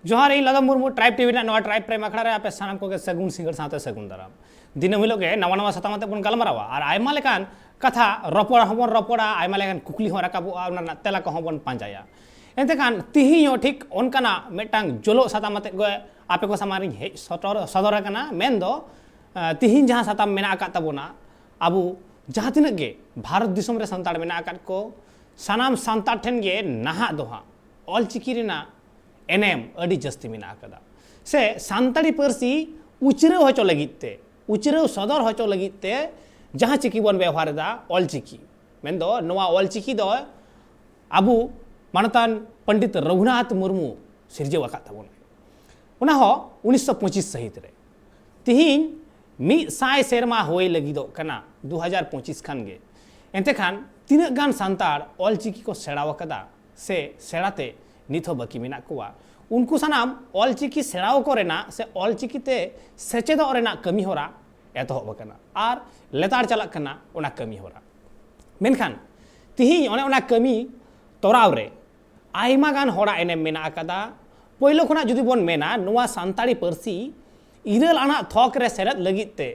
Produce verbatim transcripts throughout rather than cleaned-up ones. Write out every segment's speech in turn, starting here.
ᱡᱚᱦᱟᱨ, ᱤᱧ ᱞᱟᱫᱚᱢ Murmu, tribe TV ᱨᱮᱱᱟᱜ ᱱᱚᱣᱟ ᱴᱨᱟᱭᱤᱵᱽ ᱯᱨᱟᱭᱤᱢ ᱟᱠᱷᱲᱟ ᱨᱮ ᱟᱯᱮ ᱥᱟᱱᱟᱢ ᱠᱚᱜᱮ ᱥᱟᱹᱜᱩᱱ ᱥᱤᱸᱜᱟᱹᱲ ᱥᱟᱶᱛᱮ ᱥᱟᱹᱜᱩᱱ ᱫᱟᱨᱟᱢ᱾ ᱫᱤᱱᱟᱹᱢ ᱦᱤᱞᱳᱜ ᱜᱮ ᱱᱟᱣᱟ ᱱᱟᱣᱟ ᱥᱟᱛᱟᱢ ᱟᱛᱮ ᱵᱚᱱ ᱜᱟᱞᱢᱟᱨᱟᱣᱟ ᱟᱨ ᱟᱭᱢᱟ ᱞᱮᱠᱟᱱ ᱠᱟᱛᱷᱟ ᱨᱚᱯᱚᱲ ᱦᱚᱸᱵᱚᱱ ᱨᱚᱯᱚᱲᱟ, ᱟᱭᱢᱟ ᱞᱮᱠᱟᱱ ᱠᱩᱠᱞᱤ ᱦᱚᱸ ᱨᱟᱠᱟᱵᱚᱜᱼᱟ, ᱚᱱᱟ ᱨᱮᱱᱟᱜ ᱛᱮᱞᱟ ᱠᱚᱦᱚᱸ ᱵᱚᱱ ᱯᱟᱸᱡᱟᱭᱟ᱾ ᱮᱱᱛᱮ ᱠᱷᱟᱱ ᱛᱤᱦᱤᱧ ᱦᱚᱸ ᱴᱷᱤᱠ ᱚᱱᱠᱟᱱᱟᱜ ᱢᱤᱫᱴᱟᱝ ᱡᱚᱞᱚᱜ ᱥᱟᱛᱟᱢ ᱟᱛᱮ ᱜᱮ ᱟᱯᱮ ᱠᱚ ᱥᱟᱢᱟᱝ ᱨᱤᱧ ᱦᱮᱡ ᱥᱚᱴᱚᱨ ᱥᱚᱫᱚᱨ ᱟᱠᱟᱱᱟ᱾ ᱢᱮᱱᱫᱚ, ᱟᱸ, ᱛᱤᱦᱤᱧ ᱡᱟᱦᱟᱸ ᱥᱟᱛᱟᱢ ᱢᱮᱱᱟᱜ ᱟᱠᱟᱫ ᱛᱟᱵᱚᱱᱟ, ᱟᱵᱚ ᱡᱟᱦᱟᱸ ᱛᱤᱱᱟᱹᱜ ᱜᱮ ᱵᱷᱟᱨᱚᱛ ᱫᱤᱥᱚᱢ ᱨᱮ ᱥᱟᱱᱛᱟᱲ ᱢᱮᱱᱟᱜ ᱟᱠᱟᱫ ᱠᱚ, ᱥᱟᱱᱟᱢ ᱥᱟᱱᱛᱟᱲ ᱴᱷᱮᱱ ᱜᱮ ᱱᱟᱦᱟᱜ ᱫᱚ ᱦᱟᱸᱜ ᱚᱞᱪᱤᱠᱤ ᱨᱮᱱᱟᱜ ᱮᱱᱮᱢ ᱟᱹᱰᱤ ᱡᱟᱹᱥᱛᱤ ᱢᱮᱱᱟᱜ ᱟᱠᱟᱫᱟ᱾ ᱥᱮ ᱥᱟᱱᱛᱟᱲᱤ ᱯᱟᱹᱨᱥᱤ ᱩᱪᱨᱟᱹᱣ ᱦᱚᱪᱚ ᱞᱟᱹᱜᱤᱫ ᱛᱮ, ᱩᱪᱨᱟᱹᱣ ᱥᱚᱫᱚᱨ ᱦᱚᱪᱚ ᱞᱟᱹᱜᱤᱫ ᱛᱮ ᱡᱟᱦᱟᱸ ᱪᱤᱠᱤ ᱵᱚᱱ ᱵᱮᱣᱦᱟᱨ ᱮᱫᱟ, ᱚᱞᱪᱤᱠᱤ, ᱢᱮᱱᱫᱚ ᱱᱚᱣᱟ ᱚᱞᱪᱤᱠᱤ ᱫᱚ ᱟᱵᱚ ᱢᱟᱱᱚᱛᱟᱱ ᱯᱚᱱᱰᱤᱛ ᱨᱚᱜᱷᱩᱱᱟᱛᱷ ᱢᱩᱨᱢᱩ ᱥᱤᱨᱡᱟᱹᱣ ᱟᱠᱟᱫ ᱛᱟᱵᱚᱱᱟᱭ, ᱚᱱᱟ ᱦᱚᱸ ᱩᱱᱤᱥᱥᱚ ᱯᱚᱸᱪᱤᱥ ᱥᱟᱹᱦᱤᱛ ᱨᱮ᱾ ᱛᱤᱦᱤᱧ ᱢᱤᱫ ᱥᱟᱭ ᱥᱮᱨᱢᱟ ᱦᱩᱭ ᱞᱟᱹᱜᱤᱫᱚᱜ ᱠᱟᱱᱟ ᱫᱩ ᱦᱟᱡᱟᱨ ᱯᱚᱸᱪᱤᱥ ᱠᱷᱟᱱ ᱜᱮ᱾ ᱮᱱᱛᱮ ᱠᱷᱟᱱ ᱛᱤᱱᱟᱹᱜ ᱜᱟᱱ ᱥᱟᱱᱛᱟᱲ ᱚᱞᱪᱤᱠᱤ ᱠᱚ ᱥᱮᱬᱟᱣ ᱟᱠᱟᱫᱟ ᱥᱮ ᱥᱮᱬᱟ ᱛᱮ ᱱᱤᱛ ᱦᱚᱸ ᱵᱟᱹᱠᱤ ᱢᱮᱱᱟᱜ ᱠᱚᱣᱟ, ᱩᱱᱠᱩ ᱥᱟᱱᱟᱢ ᱚᱞᱪᱤᱠᱤ ᱥᱮᱬᱟᱣ ᱠᱚ ᱨᱮᱱᱟᱜ ᱥᱮ ᱚᱞᱪᱤᱠᱤ ᱛᱮ ᱥᱮᱪᱮᱫᱚᱜ ᱨᱮᱱᱟᱜ ᱠᱟᱹᱢᱤ ᱦᱚᱨᱟ ᱮᱛᱚᱦᱚᱵ ᱟᱠᱟᱱᱟ ᱟᱨ ᱞᱮᱛᱟᱲ ᱪᱟᱞᱟᱜ ᱠᱟᱱᱟ ᱚᱱᱟ ᱠᱟᱹᱢᱤ ᱦᱚᱨᱟ᱾ ᱢᱮᱱᱠᱷᱟᱱ ᱛᱤᱦᱤᱧ ᱚᱱᱮ ᱚᱱᱟ ᱠᱟᱹᱢᱤ ᱛᱚᱨᱟᱣ ᱨᱮ ᱟᱭᱢᱟ ᱜᱟᱱ ᱦᱚᱲᱟᱜ ᱮᱱᱮᱢ ᱢᱮᱱᱟᱜ ᱟᱠᱟᱫᱟ᱾ ᱯᱳᱭᱞᱳ ᱠᱷᱚᱱᱟᱜ ᱡᱩᱫᱤ ᱵᱚᱱ ᱢᱮᱱᱟ, ᱱᱚᱣᱟ ᱥᱟᱱᱛᱟᱲᱤ ᱯᱟᱹᱨᱥᱤ ᱤᱨᱟᱹᱞ ᱟᱱᱟᱜ ᱛᱷᱚᱠ ᱨᱮ ᱥᱮᱞᱮᱫ ᱞᱟᱹᱜᱤᱫ ᱛᱮ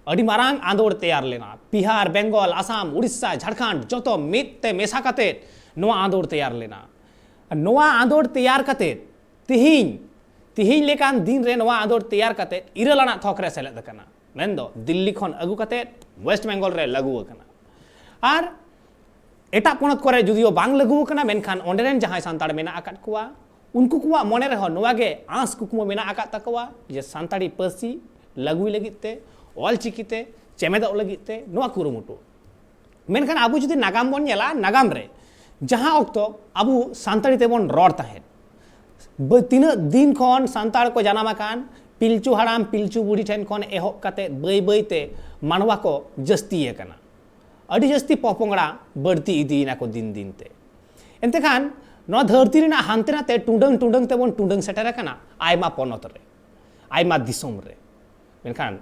ᱟᱹᱰᱤ ᱢᱟᱨᱟᱝ ᱟᱸᱫᱳᱲ ᱛᱮᱭᱟᱨ ᱞᱮᱱᱟ᱾ ᱵᱤᱦᱟᱨ, ᱵᱮᱝᱜᱚᱞ, ᱟᱥᱟᱢ, ᱩᱲᱤᱥᱥᱟ, ᱡᱷᱟᱲᱠᱷᱚᱸᱰ ᱡᱚᱛᱚ ᱢᱤᱫ ᱛᱮ ᱢᱮᱥᱟ ᱠᱟᱛᱮ ᱱᱚᱣᱟ ᱟᱸᱫᱳᱲ ᱛᱮᱭᱟᱨ ᱞᱮᱱᱟ᱾ ᱱᱚᱣᱟ ᱟᱸᱫᱳᱲ ᱛᱮᱭᱟᱨ ᱠᱟᱛᱮ ᱛᱤᱦᱤᱧ, ᱛᱤᱦᱤᱧ ᱞᱮᱠᱟᱱ ᱫᱤᱱ ᱨᱮ ᱱᱚᱣᱟ ᱟᱸᱫᱳᱲ ᱛᱮᱭᱟᱨ ᱠᱟᱛᱮ ᱤᱨᱟᱹᱞ ᱟᱱᱟᱜ ᱛᱷᱚᱠ ᱨᱮ ᱥᱮᱞᱮᱫ ᱟᱠᱟᱱᱟ᱾ ᱢᱮᱱᱫᱚ ᱫᱤᱞᱞᱤ ᱠᱷᱚᱱ ᱟᱹᱜᱩ ᱠᱟᱛᱮ ᱳᱭᱮᱥᱴ ᱵᱮᱝᱜᱚᱞ ᱨᱮ ᱞᱟᱹᱜᱩ ᱟᱠᱟᱱᱟ᱾ ᱟᱨ ᱮᱴᱟᱜ ᱯᱚᱱᱚᱛ ᱠᱚᱨᱮ ᱡᱩᱫᱤᱭᱳ ᱵᱟᱝ ᱞᱟᱹᱜᱩ ᱟᱠᱟᱱᱟ, ᱢᱮᱱᱠᱷᱟᱱ ᱚᱸᱰᱮ ᱨᱮᱱ ᱡᱟᱦᱟᱸᱭ ᱥᱟᱱᱛᱟᱲ ᱢᱮᱱᱟᱜ ᱟᱠᱟᱫ ᱠᱚᱣᱟ, ᱩᱱᱠᱩ ᱠᱚᱣᱟᱜ ᱢᱚᱱᱮ ᱨᱮᱦᱚᱸ ᱱᱚᱣᱟ ᱜᱮ ᱟᱸᱥ ᱠᱩᱠᱢᱩ ᱢᱮᱱᱟᱜ ᱟᱠᱟᱫ ᱛᱟᱠᱚᱣᱟ ᱡᱮ ᱥᱟᱱᱛᱟᱲᱤ ᱯᱟᱹᱨᱥᱤ ᱞᱟᱹᱜᱩᱭ ᱞᱟᱹᱜᱤᱫ ᱛᱮ, ᱚᱞᱪᱤᱠᱤ ᱛᱮ ᱪᱮᱢᱮᱫᱚᱜ ᱞᱟᱹᱜᱤᱫ ᱛᱮ ᱱᱚᱣᱟ ᱠᱩᱨᱩᱢᱩᱴᱩ᱾ ᱢᱮᱱᱠᱷᱟᱱ ᱟᱵᱚ ᱡᱩᱫᱤ ᱱᱟᱜᱟᱢ ᱵᱚᱱ ᱧᱮᱞᱟ, ᱱᱟᱜᱟᱢ ᱨᱮ ᱡᱟᱦᱟᱸ ᱚᱠᱛᱚ ᱟᱵᱚ ᱥᱟᱱᱛᱟᱲᱤ ᱛᱮᱵᱚᱱ ᱨᱚᱲ ᱛᱟᱦᱮᱸᱫ, ᱵᱟᱹ-, ᱛᱤᱱᱟᱹᱜ ᱫᱤᱱ ᱠᱷᱚᱱ ᱥᱟᱱᱛᱟᱲ ᱠᱚ ᱡᱟᱱᱟᱢ ᱟᱠᱟᱱ, ᱯᱤᱞᱪᱩ ᱦᱟᱲᱟᱢ ᱯᱤᱞᱪᱩ ᱵᱩᱲᱦᱤ ᱴᱷᱮᱱ ᱠᱷᱚᱱ ᱮᱦᱚᱵ ᱠᱟᱛᱮ ᱵᱟᱹᱭ ᱵᱟᱹᱭ ᱛᱮ ᱢᱟᱱᱣᱟ ᱠᱚ ᱡᱟᱹᱥᱛᱤ ᱟᱠᱟᱱᱟ᱾ ᱟᱹᱰᱤ ᱡᱟᱹᱥᱛᱤ ᱯᱚᱯᱚᱝᱲᱟ ᱵᱟᱹᱲᱛᱤ ᱤᱫᱤᱭᱮᱱᱟ ᱠᱚ ᱫᱤᱱ ᱫᱤᱱ ᱛᱮ᱾ ᱮᱱᱛᱮ ᱠᱷᱟᱱ ᱱᱚᱣᱟ ᱫᱷᱟᱹᱨᱛᱤ ᱨᱮᱱᱟᱜ ᱦᱟᱱᱛᱮ ᱱᱟᱛᱮ ᱴᱩᱰᱟᱹᱝ ᱴᱩᱰᱟᱹᱝ ᱛᱮᱵᱚᱱ ᱴᱩᱰᱟᱹᱝ ᱥᱮᱴᱮᱨ ᱟᱠᱟᱱᱟ ᱟᱭᱢᱟ ᱯᱚᱱᱚᱛ ᱨᱮ, ᱟᱭᱢᱟ ᱫᱤᱥᱚᱢ ᱨᱮ᱾ ᱢᱮᱱᱠᱷᱟᱱ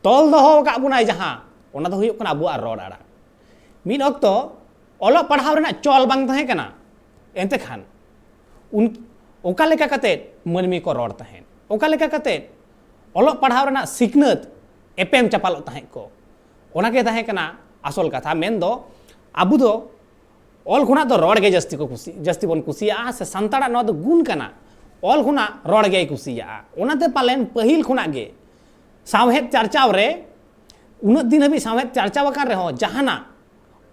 ᱛᱚᱞ ᱫᱚᱦᱚ ᱟᱠᱟᱫ ᱵᱚᱱᱟᱭ ᱡᱟᱦᱟᱸ, ᱚᱱᱟ ᱫᱚ ᱦᱩᱭᱩᱜ ᱠᱟᱱᱟ ᱟᱵᱚᱣᱟᱜ ᱨᱚᱲ ᱟᱲᱟᱝ᱾ ᱢᱤᱫ ᱚᱠᱛᱚ ᱚᱞᱚᱜ ᱯᱟᱲᱦᱟᱣ ᱨᱮᱱᱟᱜ ᱪᱚᱞ ᱵᱟᱝ ᱛᱟᱦᱮᱸ ᱠᱟᱱᱟ᱾ ᱮᱱᱛᱮ ᱠᱷᱟᱱ ᱩᱱ, ᱚᱠᱟ ᱞᱮᱠᱟ ᱠᱟᱛᱮ ᱢᱟᱹᱱᱢᱤ ᱠᱚ ᱨᱚᱲ ᱛᱟᱦᱮᱸᱫ᱾ ᱚᱠᱟ ᱞᱮᱠᱟ ᱠᱟᱛᱮ ᱚᱞᱚᱜ ᱯᱟᱲᱦᱟᱣ ᱨᱮᱱᱟᱜ ᱥᱤᱠᱷᱱᱟᱹᱛ ᱮᱯᱮᱢ ᱪᱟᱯᱟᱞᱚᱜ ᱛᱟᱦᱮᱸᱫ ᱠᱚ, ᱚᱱᱟ ᱜᱮ ᱛᱟᱦᱮᱸ ᱠᱟᱱᱟ ᱟᱥᱚᱞ ᱠᱟᱛᱷᱟ᱾ ᱢᱮᱱᱫᱚ ᱟᱵᱚ ᱫᱚ ᱚᱞ ᱠᱷᱚᱱᱟᱜ ᱫᱚ ᱨᱚᱲ ᱜᱮ ᱡᱟᱹᱥᱛᱤ ᱠᱚ ᱠᱩᱥᱤ ᱡᱟᱹᱥᱛᱤ ᱵᱚᱱ ᱠᱩᱥᱤᱭᱟᱜᱼᱟ, ᱥᱮ ᱥᱟᱱᱛᱟᱲᱟᱜ ᱱᱚᱣᱟ ᱫᱚ ᱜᱩᱱ ᱠᱟᱱᱟ, ᱚᱞ ᱠᱷᱚᱱᱟᱜ ᱨᱚᱲ ᱜᱮᱭ ᱠᱩᱥᱤᱭᱟᱜᱼᱟ᱾ ᱚᱱᱟᱛᱮ ᱯᱟᱞᱮᱱ ᱯᱟᱹᱦᱤᱞ ᱠᱷᱚᱱᱟᱜ ᱜᱮ ᱥᱟᱶᱦᱮᱫ ᱪᱟᱨᱪᱟᱣ ᱨᱮ, ᱩᱱᱟᱹᱜ ᱫᱤᱱ ᱦᱟᱹᱵᱤᱡ ᱥᱟᱶᱦᱮᱫ ᱪᱟᱨᱪᱟᱣ ᱟᱠᱟᱱ ᱨᱮᱦᱚᱸ ᱡᱟᱦᱟᱱᱟᱜ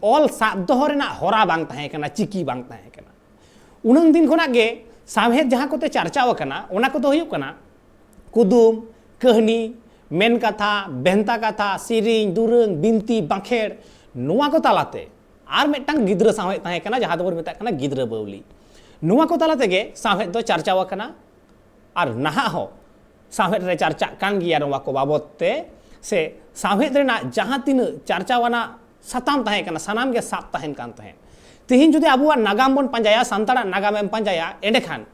ᱚᱞ ᱥᱟᱵ ᱫᱚᱦᱚ ᱨᱮᱱᱟᱜ ᱦᱚᱨᱟ ᱵᱟᱝ ᱛᱟᱦᱮᱸ ᱠᱟᱱᱟ, ᱪᱤᱠᱤ ᱵᱟᱝ ᱛᱟᱦᱮᱸ ᱠᱟᱱᱟ᱾ ᱩᱱᱟᱹᱝ ᱫᱤᱱ ᱠᱷᱚᱱᱟᱜ ᱜᱮ ᱥᱟᱶᱦᱮᱫ ᱡᱟᱦᱟᱸ ᱠᱚᱛᱮ ᱪᱟᱨᱪᱟᱣ ᱟᱠᱟᱱᱟ, ᱚᱱᱟ ᱠᱚᱫᱚ ᱦᱩᱭᱩᱜ ᱠᱟᱱᱟ ᱠᱩᱫᱩᱢ, ᱠᱟᱹᱦᱱᱤ, ᱢᱮᱱ ᱠᱟᱛᱷᱟ, ᱵᱷᱮᱱᱛᱟ ᱠᱟᱛᱷᱟ, ᱥᱮᱨᱮᱧ, ᱫᱩᱨᱟᱹᱝ, ᱵᱤᱱᱛᱤ, ᱵᱟᱸᱠᱷᱮᱲ, ᱱᱚᱣᱟ ᱠᱚ ᱛᱟᱞᱟᱛᱮ ᱟᱨ ᱢᱤᱫᱴᱟᱝ ᱜᱤᱫᱽᱨᱟᱹ ᱥᱟᱶᱦᱮᱫ ᱛᱟᱦᱮᱸ ᱠᱟᱱᱟ, ᱡᱟᱦᱟᱸ ᱫᱚᱵᱚᱱ ᱢᱮᱛᱟᱜ ᱠᱟᱱᱟ ᱜᱤᱫᱽᱨᱟᱹ ᱵᱟᱹᱣᱞᱤ᱾ ᱱᱚᱣᱟ ᱠᱚ ᱛᱟᱞᱟ ᱛᱮᱜᱮ ᱥᱟᱶᱦᱮᱫ ᱫᱚ ᱪᱟᱨᱪᱟᱣ ᱟᱠᱟᱱᱟ᱾ ᱟᱨ ᱱᱟᱦᱟᱜ ᱦᱚᱸ ᱥᱟᱶᱦᱮᱫ ᱨᱮ ᱪᱟᱨᱪᱟᱜ ᱠᱟᱱ ᱜᱮᱭᱟ ᱱᱚᱣᱟ ᱠᱚ ᱵᱟᱵᱚᱛ ᱛᱮ, ᱥᱮ ᱥᱟᱶᱦᱮᱫ ᱨᱮᱱᱟᱜ ᱡᱟᱦᱟᱸ ᱛᱤᱱᱟᱹᱜ ᱪᱟᱨᱪᱟᱣ ᱟᱱᱟᱜ ᱥᱟᱛᱟᱢ ᱛᱟᱦᱮᱸ ᱠᱟᱱᱟ, ᱥᱟᱱᱟᱢ ᱜᱮ ᱥᱟᱵ ᱛᱟᱦᱮᱱ ᱠᱟᱱ ᱛᱟᱦᱮᱸᱫ᱾ ᱛᱮᱦᱮᱧ ᱡᱩᱫᱤ ᱟᱵᱚᱣᱟᱜ ᱱᱟᱜᱟᱢ ᱵᱚᱱ ᱯᱟᱸᱡᱟᱭᱟ, ᱥᱟᱱᱛᱟᱲᱟᱜ ᱱᱟᱜᱟᱢᱮᱢ ᱯᱟᱸᱡᱟᱭᱟ, ᱮᱸᱰᱮᱠᱷᱟᱱ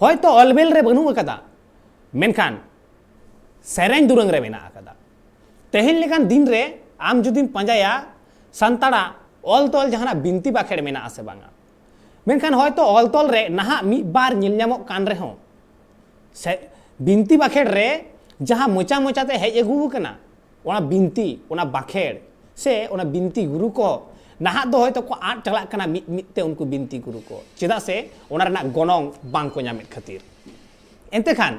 ᱦᱚᱭᱛᱚ ᱚᱞᱵᱮᱞ ᱨᱮ ᱵᱟᱹᱱᱩᱜ ᱟᱠᱟᱫᱟ, ᱢᱮᱱᱠᱷᱟᱱ ᱥᱮᱨᱮᱧ ᱫᱩᱨᱟᱹᱝ ᱨᱮ ᱢᱮᱱᱟᱜ ᱟᱠᱟᱫᱟ᱾ ᱛᱮᱦᱮᱧ ᱞᱮᱠᱟᱱ ᱫᱤᱱ ᱨᱮ ᱟᱢ ᱡᱩᱫᱤᱢ ᱯᱟᱸᱡᱟᱭᱟ, ᱥᱟᱱᱛᱟᱲᱟᱜ ᱚᱞ ᱛᱚᱞ ᱡᱟᱦᱟᱱᱟᱜ ᱵᱤᱱᱛᱤ ᱵᱟᱠᱷᱮᱲ ᱢᱮᱱᱟᱜᱼᱟ ᱥᱮ ᱵᱟᱝᱟ, ᱢᱮᱱᱠᱷᱟᱱ ᱦᱚᱭᱛᱚ ᱚᱞ ᱛᱚᱞ ᱨᱮ ᱱᱟᱦᱟᱜ ᱢᱤᱫ ᱵᱟᱨ ᱧᱮᱞ ᱧᱟᱢᱚᱜ ᱠᱟᱱ ᱨᱮᱦᱚᱸ, ᱥᱮ ᱵᱤᱱᱛᱤ ᱵᱟᱠᱷᱮᱲ ᱨᱮ ᱡᱟᱦᱟᱸ ᱢᱚᱪᱟ ᱢᱚᱪᱟᱛᱮ ᱦᱮᱡ ᱟᱹᱜᱩ ᱟᱠᱟᱱᱟ, ᱚᱱᱟ ᱵᱤᱱᱛᱤ, ᱚᱱᱟ ᱵᱟᱠᱷᱮᱲ, ᱥᱮ ᱚᱱᱟ ᱵᱤᱱᱛᱤ ᱜᱩᱨᱩ ᱠᱚ ᱱᱟᱦᱟᱜ ᱫᱚ ᱦᱚᱭᱛᱚ ᱠᱚ ᱟᱫ ᱪᱟᱞᱟᱜ ᱠᱟᱱᱟ ᱢᱤᱫ ᱢᱤᱫ ᱛᱮ ᱩᱱᱠᱩ ᱵᱤᱱᱛᱤ ᱜᱩᱨᱩ ᱠᱚ, ᱪᱮᱫᱟᱜ ᱥᱮ ᱚᱱᱟ ᱨᱮᱱᱟᱜ ᱜᱚᱱᱚᱝ ᱵᱟᱝ ᱠᱚ ᱧᱟᱢᱮᱫ ᱠᱷᱟᱹᱛᱤᱨ᱾ ᱮᱱᱛᱮ ᱠᱷᱟᱱ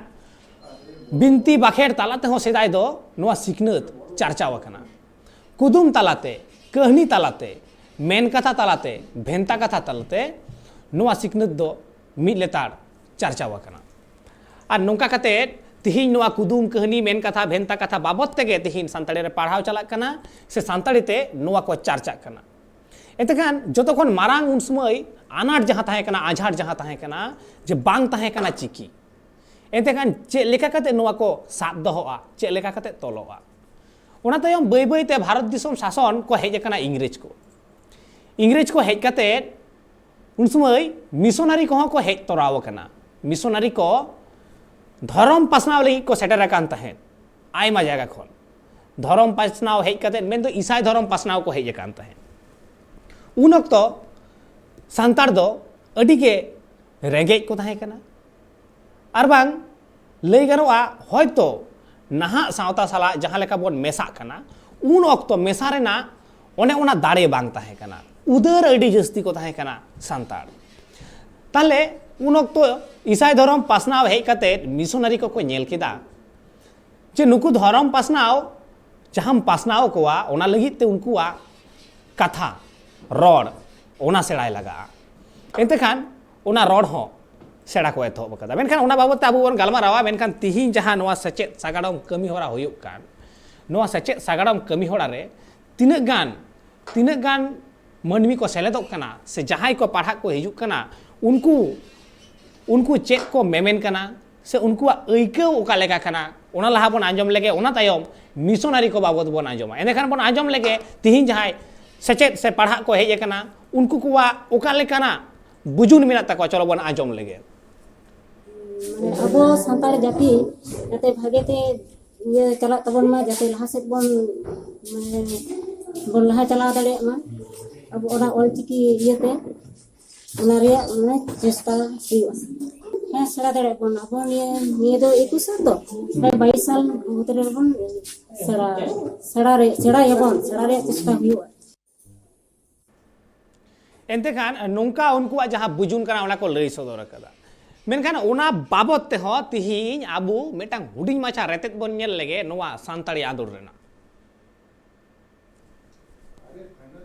ᱵᱤᱱᱛᱤ ᱵᱟᱠᱷᱮᱲ ᱛᱟᱞᱟ ᱛᱮᱦᱚᱸ ᱥᱮᱫᱟᱭ ᱫᱚ ᱱᱚᱣᱟ ᱥᱤᱠᱷᱱᱟᱹᱛ ᱪᱟᱨᱪᱟᱣ ᱟᱠᱟᱱᱟ᱾ ᱠᱩᱫᱩᱢ ᱛᱟᱞᱟᱛᱮ, ᱠᱟᱹᱦᱱᱤ ᱛᱟᱞᱟᱛᱮ, ᱢᱮᱱ ᱠᱟᱛᱷᱟ ᱛᱟᱞᱟᱛᱮ, ᱵᱷᱮᱱᱛᱟ ᱠᱟᱛᱷᱟ ᱛᱟᱞᱟᱛᱮ ᱱᱚᱣᱟ ᱥᱤᱠᱷᱱᱟᱹᱛ ᱫᱚ ᱢᱤᱫ ᱞᱮᱛᱟᱲ ᱪᱟᱨᱪᱟᱣ ᱟᱠᱟᱱᱟ᱾ ᱟᱨ ᱱᱚᱝᱠᱟ ᱠᱟᱛᱮ ᱛᱤᱦᱤᱧ ᱱᱚᱣᱟ ᱠᱩᱫᱩᱢ, ᱠᱟᱹᱦᱱᱤ, ᱢᱮᱱ ᱠᱟᱛᱷᱟ, ᱵᱷᱮᱱᱛᱟ ᱠᱟᱛᱷᱟ ᱵᱟᱵᱚᱛ ᱛᱮᱜᱮ ᱛᱤᱦᱤᱧ ᱥᱟᱱᱛᱟᱲᱤ ᱨᱮ ᱯᱟᱲᱦᱟᱣ ᱪᱟᱞᱟᱜ ᱠᱟᱱᱟ, ᱥᱮ ᱥᱟᱱᱛᱟᱲᱤ ᱛᱮ ᱱᱚᱣᱟ ᱠᱚ ᱪᱟᱨᱪᱟᱜ ᱠᱟᱱᱟ᱾ ᱮᱱᱛᱮ ᱠᱷᱟᱱ ᱡᱚᱛᱚ ᱠᱷᱚᱱ ᱢᱟᱨᱟᱝ ᱩᱱ ᱥᱚᱢᱚᱭ ᱟᱱᱟᱴ ᱡᱟᱦᱟᱸ ᱛᱟᱦᱮᱸ ᱠᱟᱱᱟ, ᱟᱡᱷᱟᱴ ᱡᱟᱦᱟᱸ ᱛᱟᱦᱮᱸ ᱠᱟᱱᱟ, ᱡᱮ ᱵᱟᱝ ᱛᱟᱦᱮᱸ ᱠᱟᱱᱟ ᱪᱤᱠᱤ᱾ ᱮᱱᱛᱮ ᱠᱷᱟᱱ ᱪᱮᱫ ᱞᱮᱠᱟ ᱠᱟᱛᱮ ᱱᱚᱣᱟ ᱠᱚ ᱥᱟᱵ ᱫᱚᱦᱚᱜᱼᱟ, ᱪᱮᱫ ᱞᱮᱠᱟ ᱠᱟᱛᱮ ᱛᱚᱞᱚᱜᱼᱟ? ᱚᱱᱟ ᱛᱟᱭᱚᱢ ᱵᱟᱹᱭ ᱵᱟᱹᱭ ᱛᱮ ᱵᱷᱟᱨᱚᱛ ᱫᱤᱥᱚᱢ ᱥᱟᱥᱚᱱ ᱠᱚ ᱦᱮᱡ ᱟᱠᱟᱱᱟ ᱤᱝᱨᱮᱡᱽ ᱠᱚ᱾ ᱤᱝᱨᱮᱡᱽ ᱠᱚ ᱦᱮᱡ ᱠᱟᱛᱮ ᱩᱱ ᱥᱚᱢᱚᱭ ᱢᱤᱥᱚᱱᱟᱨᱤ ᱠᱚᱦᱚᱸ ᱠᱚ ᱦᱮᱡ ᱛᱚᱨᱟᱣ ᱟᱠᱟᱱᱟ᱾ ᱢᱤᱥᱚᱱᱟᱨᱤ ᱠᱚ ᱫᱷᱚᱨᱚᱢ ᱯᱟᱥᱱᱟᱣ ᱞᱟᱹᱜᱤᱫ ᱠᱚ ᱥᱮᱴᱮᱨ ᱟᱠᱟᱱ ᱛᱟᱦᱮᱸᱫ ᱟᱭᱢᱟ ᱡᱟᱭᱜᱟ ᱠᱷᱚᱱ᱾ ᱫᱷᱚᱨᱚᱢ ᱯᱟᱥᱱᱟᱣ ᱦᱮᱡ ᱠᱟᱛᱮ, ᱢᱮᱱᱫᱚ ᱤᱥᱟᱭ ᱫᱷᱚᱨᱚᱢ ᱯᱟᱥᱱᱟᱣ ᱠᱚ ᱦᱮᱡ ᱟᱠᱟᱱ ᱛᱟᱦᱮᱸᱫ᱾ ᱩᱱ ᱚᱠᱛᱚ ᱥᱟᱱᱛᱟᱲ ᱫᱚ ᱟᱹᱰᱤ ᱜᱮ ᱨᱮᱸᱜᱮᱡ ᱠᱚ ᱛᱟᱦᱮᱸ ᱠᱟᱱᱟ᱾ ᱟᱨ ᱵᱟᱝ ᱞᱟᱹᱭ ᱜᱟᱱᱚᱜᱼᱟ, ᱦᱚᱭᱛᱚ ᱱᱟᱦᱟᱜ ᱥᱟᱶᱛᱟ ᱥᱟᱞᱟᱜ ᱡᱟᱦᱟᱸ ᱞᱮᱠᱟ ᱵᱚᱱ ᱢᱮᱥᱟᱜ ᱠᱟᱱᱟ, ᱩᱱ ᱚᱠᱛᱚ ᱢᱮᱥᱟ ᱨᱮᱱᱟᱜ ᱚᱱᱮ ᱚᱱᱟ ᱫᱟᱲᱮ ᱵᱟᱝ ᱛᱟᱦᱮᱸ ᱠᱟᱱᱟ, ᱩᱫᱟᱹᱨ ᱟᱹᱰᱤ ᱡᱟᱹᱥᱛᱤ ᱠᱚ ᱛᱟᱦᱮᱸ ᱠᱟᱱᱟ ᱥᱟᱱᱛᱟᱲ᱾ ᱛᱟᱦᱞᱮ ᱩᱱ ᱚᱠᱛᱚ ᱤᱥᱟᱭ ᱫᱷᱚᱨᱚᱢ ᱯᱟᱥᱱᱟᱣ ᱦᱮᱡ ᱠᱟᱛᱮ ᱢᱤᱥᱚᱱᱟᱨᱤ ᱠᱚᱠᱚ ᱧᱮᱞ ᱠᱮᱫᱟ ᱡᱮ ᱱᱩᱠᱩ ᱫᱷᱚᱨᱚᱢ ᱯᱟᱥᱱᱟᱣ ᱡᱟᱦᱟᱸᱢ ᱯᱟᱥᱱᱟᱣ ᱠᱚᱣᱟ, ᱚᱱᱟ ᱞᱟᱹᱜᱤᱫ ᱛᱮ ᱩᱱᱠᱩᱣᱟᱜ ᱠᱟᱛᱷᱟ, ᱨᱚᱲ, ᱚᱱᱟ ᱥᱮᱬᱟᱭ ᱞᱟᱜᱟᱜᱼᱟ᱾ ᱮᱱᱛᱮ ᱠᱷᱟᱱ ᱚᱱᱟ ᱨᱚᱲ ᱦᱚᱸ ᱥᱮᱬᱟ ᱠᱚ ᱮᱛᱚᱦᱚᱵ ᱟᱠᱟᱫᱟ᱾ ᱢᱮᱱᱠᱷᱟᱱ ᱚᱱᱟ ᱵᱟᱵᱚᱫ ᱛᱮ ᱟᱵᱚ ᱵᱚᱱ ᱜᱟᱞᱢᱟᱨᱟᱣᱟ᱾ ᱢᱮᱱᱠᱷᱟᱱ ᱛᱤᱦᱤᱧ ᱡᱟᱦᱟᱸ ᱱᱚᱣᱟ ᱥᱮᱪᱮᱫ ᱥᱟᱜᱟᱲᱚᱢ ᱠᱟᱹᱢᱤ ᱦᱚᱨᱟ ᱦᱩᱭᱩᱜ ᱠᱟᱱ, ᱱᱚᱣᱟ ᱥᱮᱪᱮᱫ ᱥᱟᱜᱟᱲᱚᱢ ᱠᱟᱹᱢᱤ ᱦᱚᱨᱟ ᱨᱮ ᱛᱤᱱᱟᱹᱜ ᱜᱟᱱ, ᱛᱤᱱᱟᱹᱜ ᱜᱟᱱ ᱢᱟᱹᱱᱢᱤ ᱠᱚ ᱥᱮᱞᱮᱫᱚᱜ ᱠᱟᱱᱟ ᱥᱮ ᱡᱟᱦᱟᱸᱭ ᱠᱚ ᱯᱟᱲᱦᱟᱜ ᱠᱚ ᱦᱤᱡᱩᱜ ᱠᱟᱱᱟ, ᱩᱱᱠᱩ, ᱩᱱᱠᱩ ᱪᱮᱫ ᱠᱚ ᱢᱮᱢᱮᱱ ᱠᱟᱱᱟ ᱥᱮ ᱩᱱᱠᱩᱣᱟᱜ ᱟᱹᱭᱠᱟᱹᱣ ᱚᱠᱟ ᱞᱮᱠᱟ ᱠᱟᱱᱟ, ᱚᱱᱟ ᱞᱟᱦᱟ ᱵᱚᱱ ᱟᱸᱡᱚᱢ ᱞᱮᱜᱮ, ᱚᱱᱟ ᱛᱟᱭᱚᱢ ᱢᱤᱥᱚᱱᱟᱨᱤ ᱠᱚ ᱵᱟᱵᱚᱫ ᱵᱚᱱ ᱟᱸᱡᱚᱢᱟ᱾ ᱮᱸᱰᱮᱠᱷᱟᱱ ᱵᱚᱱ ᱟᱸᱡᱚᱢ ᱞᱮᱜᱮ ᱛᱤᱦᱤᱧ ᱡᱟᱦᱟᱸᱭ ᱥᱮᱪᱮᱫ ᱥᱮ ᱯᱟᱲᱦᱟᱜ ᱠᱚ ᱦᱮᱡ ᱟᱠᱟᱱᱟ, ᱩᱱᱠᱩ ᱠᱚᱣᱟᱜ ᱚᱠᱟ ᱞᱮᱠᱟᱱᱟᱜ ᱵᱩᱡᱩᱱ ᱢᱮᱱᱟᱜ ᱛᱟᱠᱚᱣᱟ, ᱪᱚᱞᱚ ᱵᱚᱱ ᱟᱸᱡᱚᱢ ᱞᱮᱜᱮ᱾ ᱢᱟᱱᱮ ᱟᱵᱚ ᱥᱟᱱᱛᱟᱲ ᱡᱟᱹᱛᱤ ᱡᱟᱛᱮ ᱵᱷᱟᱜᱮ ᱛᱮ ᱤᱭᱟᱹ ᱪᱟᱞᱟᱜ ᱛᱟᱵᱚᱱ ᱢᱟ, ᱡᱟᱛᱮ ᱞᱟᱦᱟ ᱥᱮᱫ ᱵᱚᱱ, ᱢᱟᱱᱮ, ᱵᱚᱱ ᱞᱟᱦᱟ ᱪᱟᱞᱟᱣ ᱫᱟᱲᱮᱭᱟᱜ ᱢᱟ᱾ ᱟᱵᱚ ᱚᱱᱟ ᱚᱞᱪᱤᱠᱤ ᱤᱭᱟᱹᱛᱮ, ᱚᱱᱟ ᱨᱮᱭᱟᱜ, ᱢᱟᱱᱮ, ᱪᱮᱥᱴᱟ ᱦᱩᱭᱩᱜᱼᱟ᱾ ᱦᱮᱸ, ᱥᱮᱬᱟ ᱫᱟᱲᱮᱭᱟᱜ ᱵᱚᱱ᱾ ᱟᱵᱚ ᱱᱤᱭᱟᱹ, ᱱᱤᱭᱟᱹ ᱫᱚ ᱮᱠᱩᱥ ᱥᱟᱞ ᱛᱚ, ᱯᱨᱟᱭ ᱵᱟᱭᱤᱥ ᱥᱟᱞ ᱵᱷᱤᱛᱨᱤ ᱨᱮᱵᱚᱱ ᱥᱮᱬᱟ, ᱥᱮᱬᱟ ᱨᱮ, ᱥᱮᱬᱟᱭᱟᱵᱚᱱ, ᱥᱮᱬᱟ ᱨᱮᱭᱟᱜ ᱪᱮᱥᱴᱟ ᱦᱩᱭᱩᱜᱼᱟ᱾ ᱮᱱᱛᱮ ᱠᱷᱟᱱ ᱱᱚᱝᱠᱟ ᱩᱱᱠᱩᱣᱟᱜ ᱡᱟᱦᱟᱸ ᱵᱩᱡᱩᱱ ᱠᱟᱱᱟ, ᱚᱱᱟ ᱠᱚ ᱞᱟᱹᱭ ᱥᱚᱫᱚᱨ ᱟᱠᱟᱫᱟ᱾ ᱢᱮᱱᱠᱷᱟᱱ ᱚᱱᱟ ᱵᱟᱵᱚᱫ ᱛᱮᱦᱚᱸ ᱛᱤᱦᱤᱧ ᱟᱵᱚ ᱢᱤᱫᱴᱟᱝ ᱦᱩᱰᱤᱧ ᱢᱟᱪᱷᱟ ᱨᱮᱛᱮᱫ ᱵᱚᱱ ᱧᱮᱞ ᱞᱮᱜᱮ, ᱱᱚᱣᱟ ᱥᱟᱱᱛᱟᱲᱤ ᱟᱸᱫᱳᱲ ᱨᱮᱱᱟᱜ᱾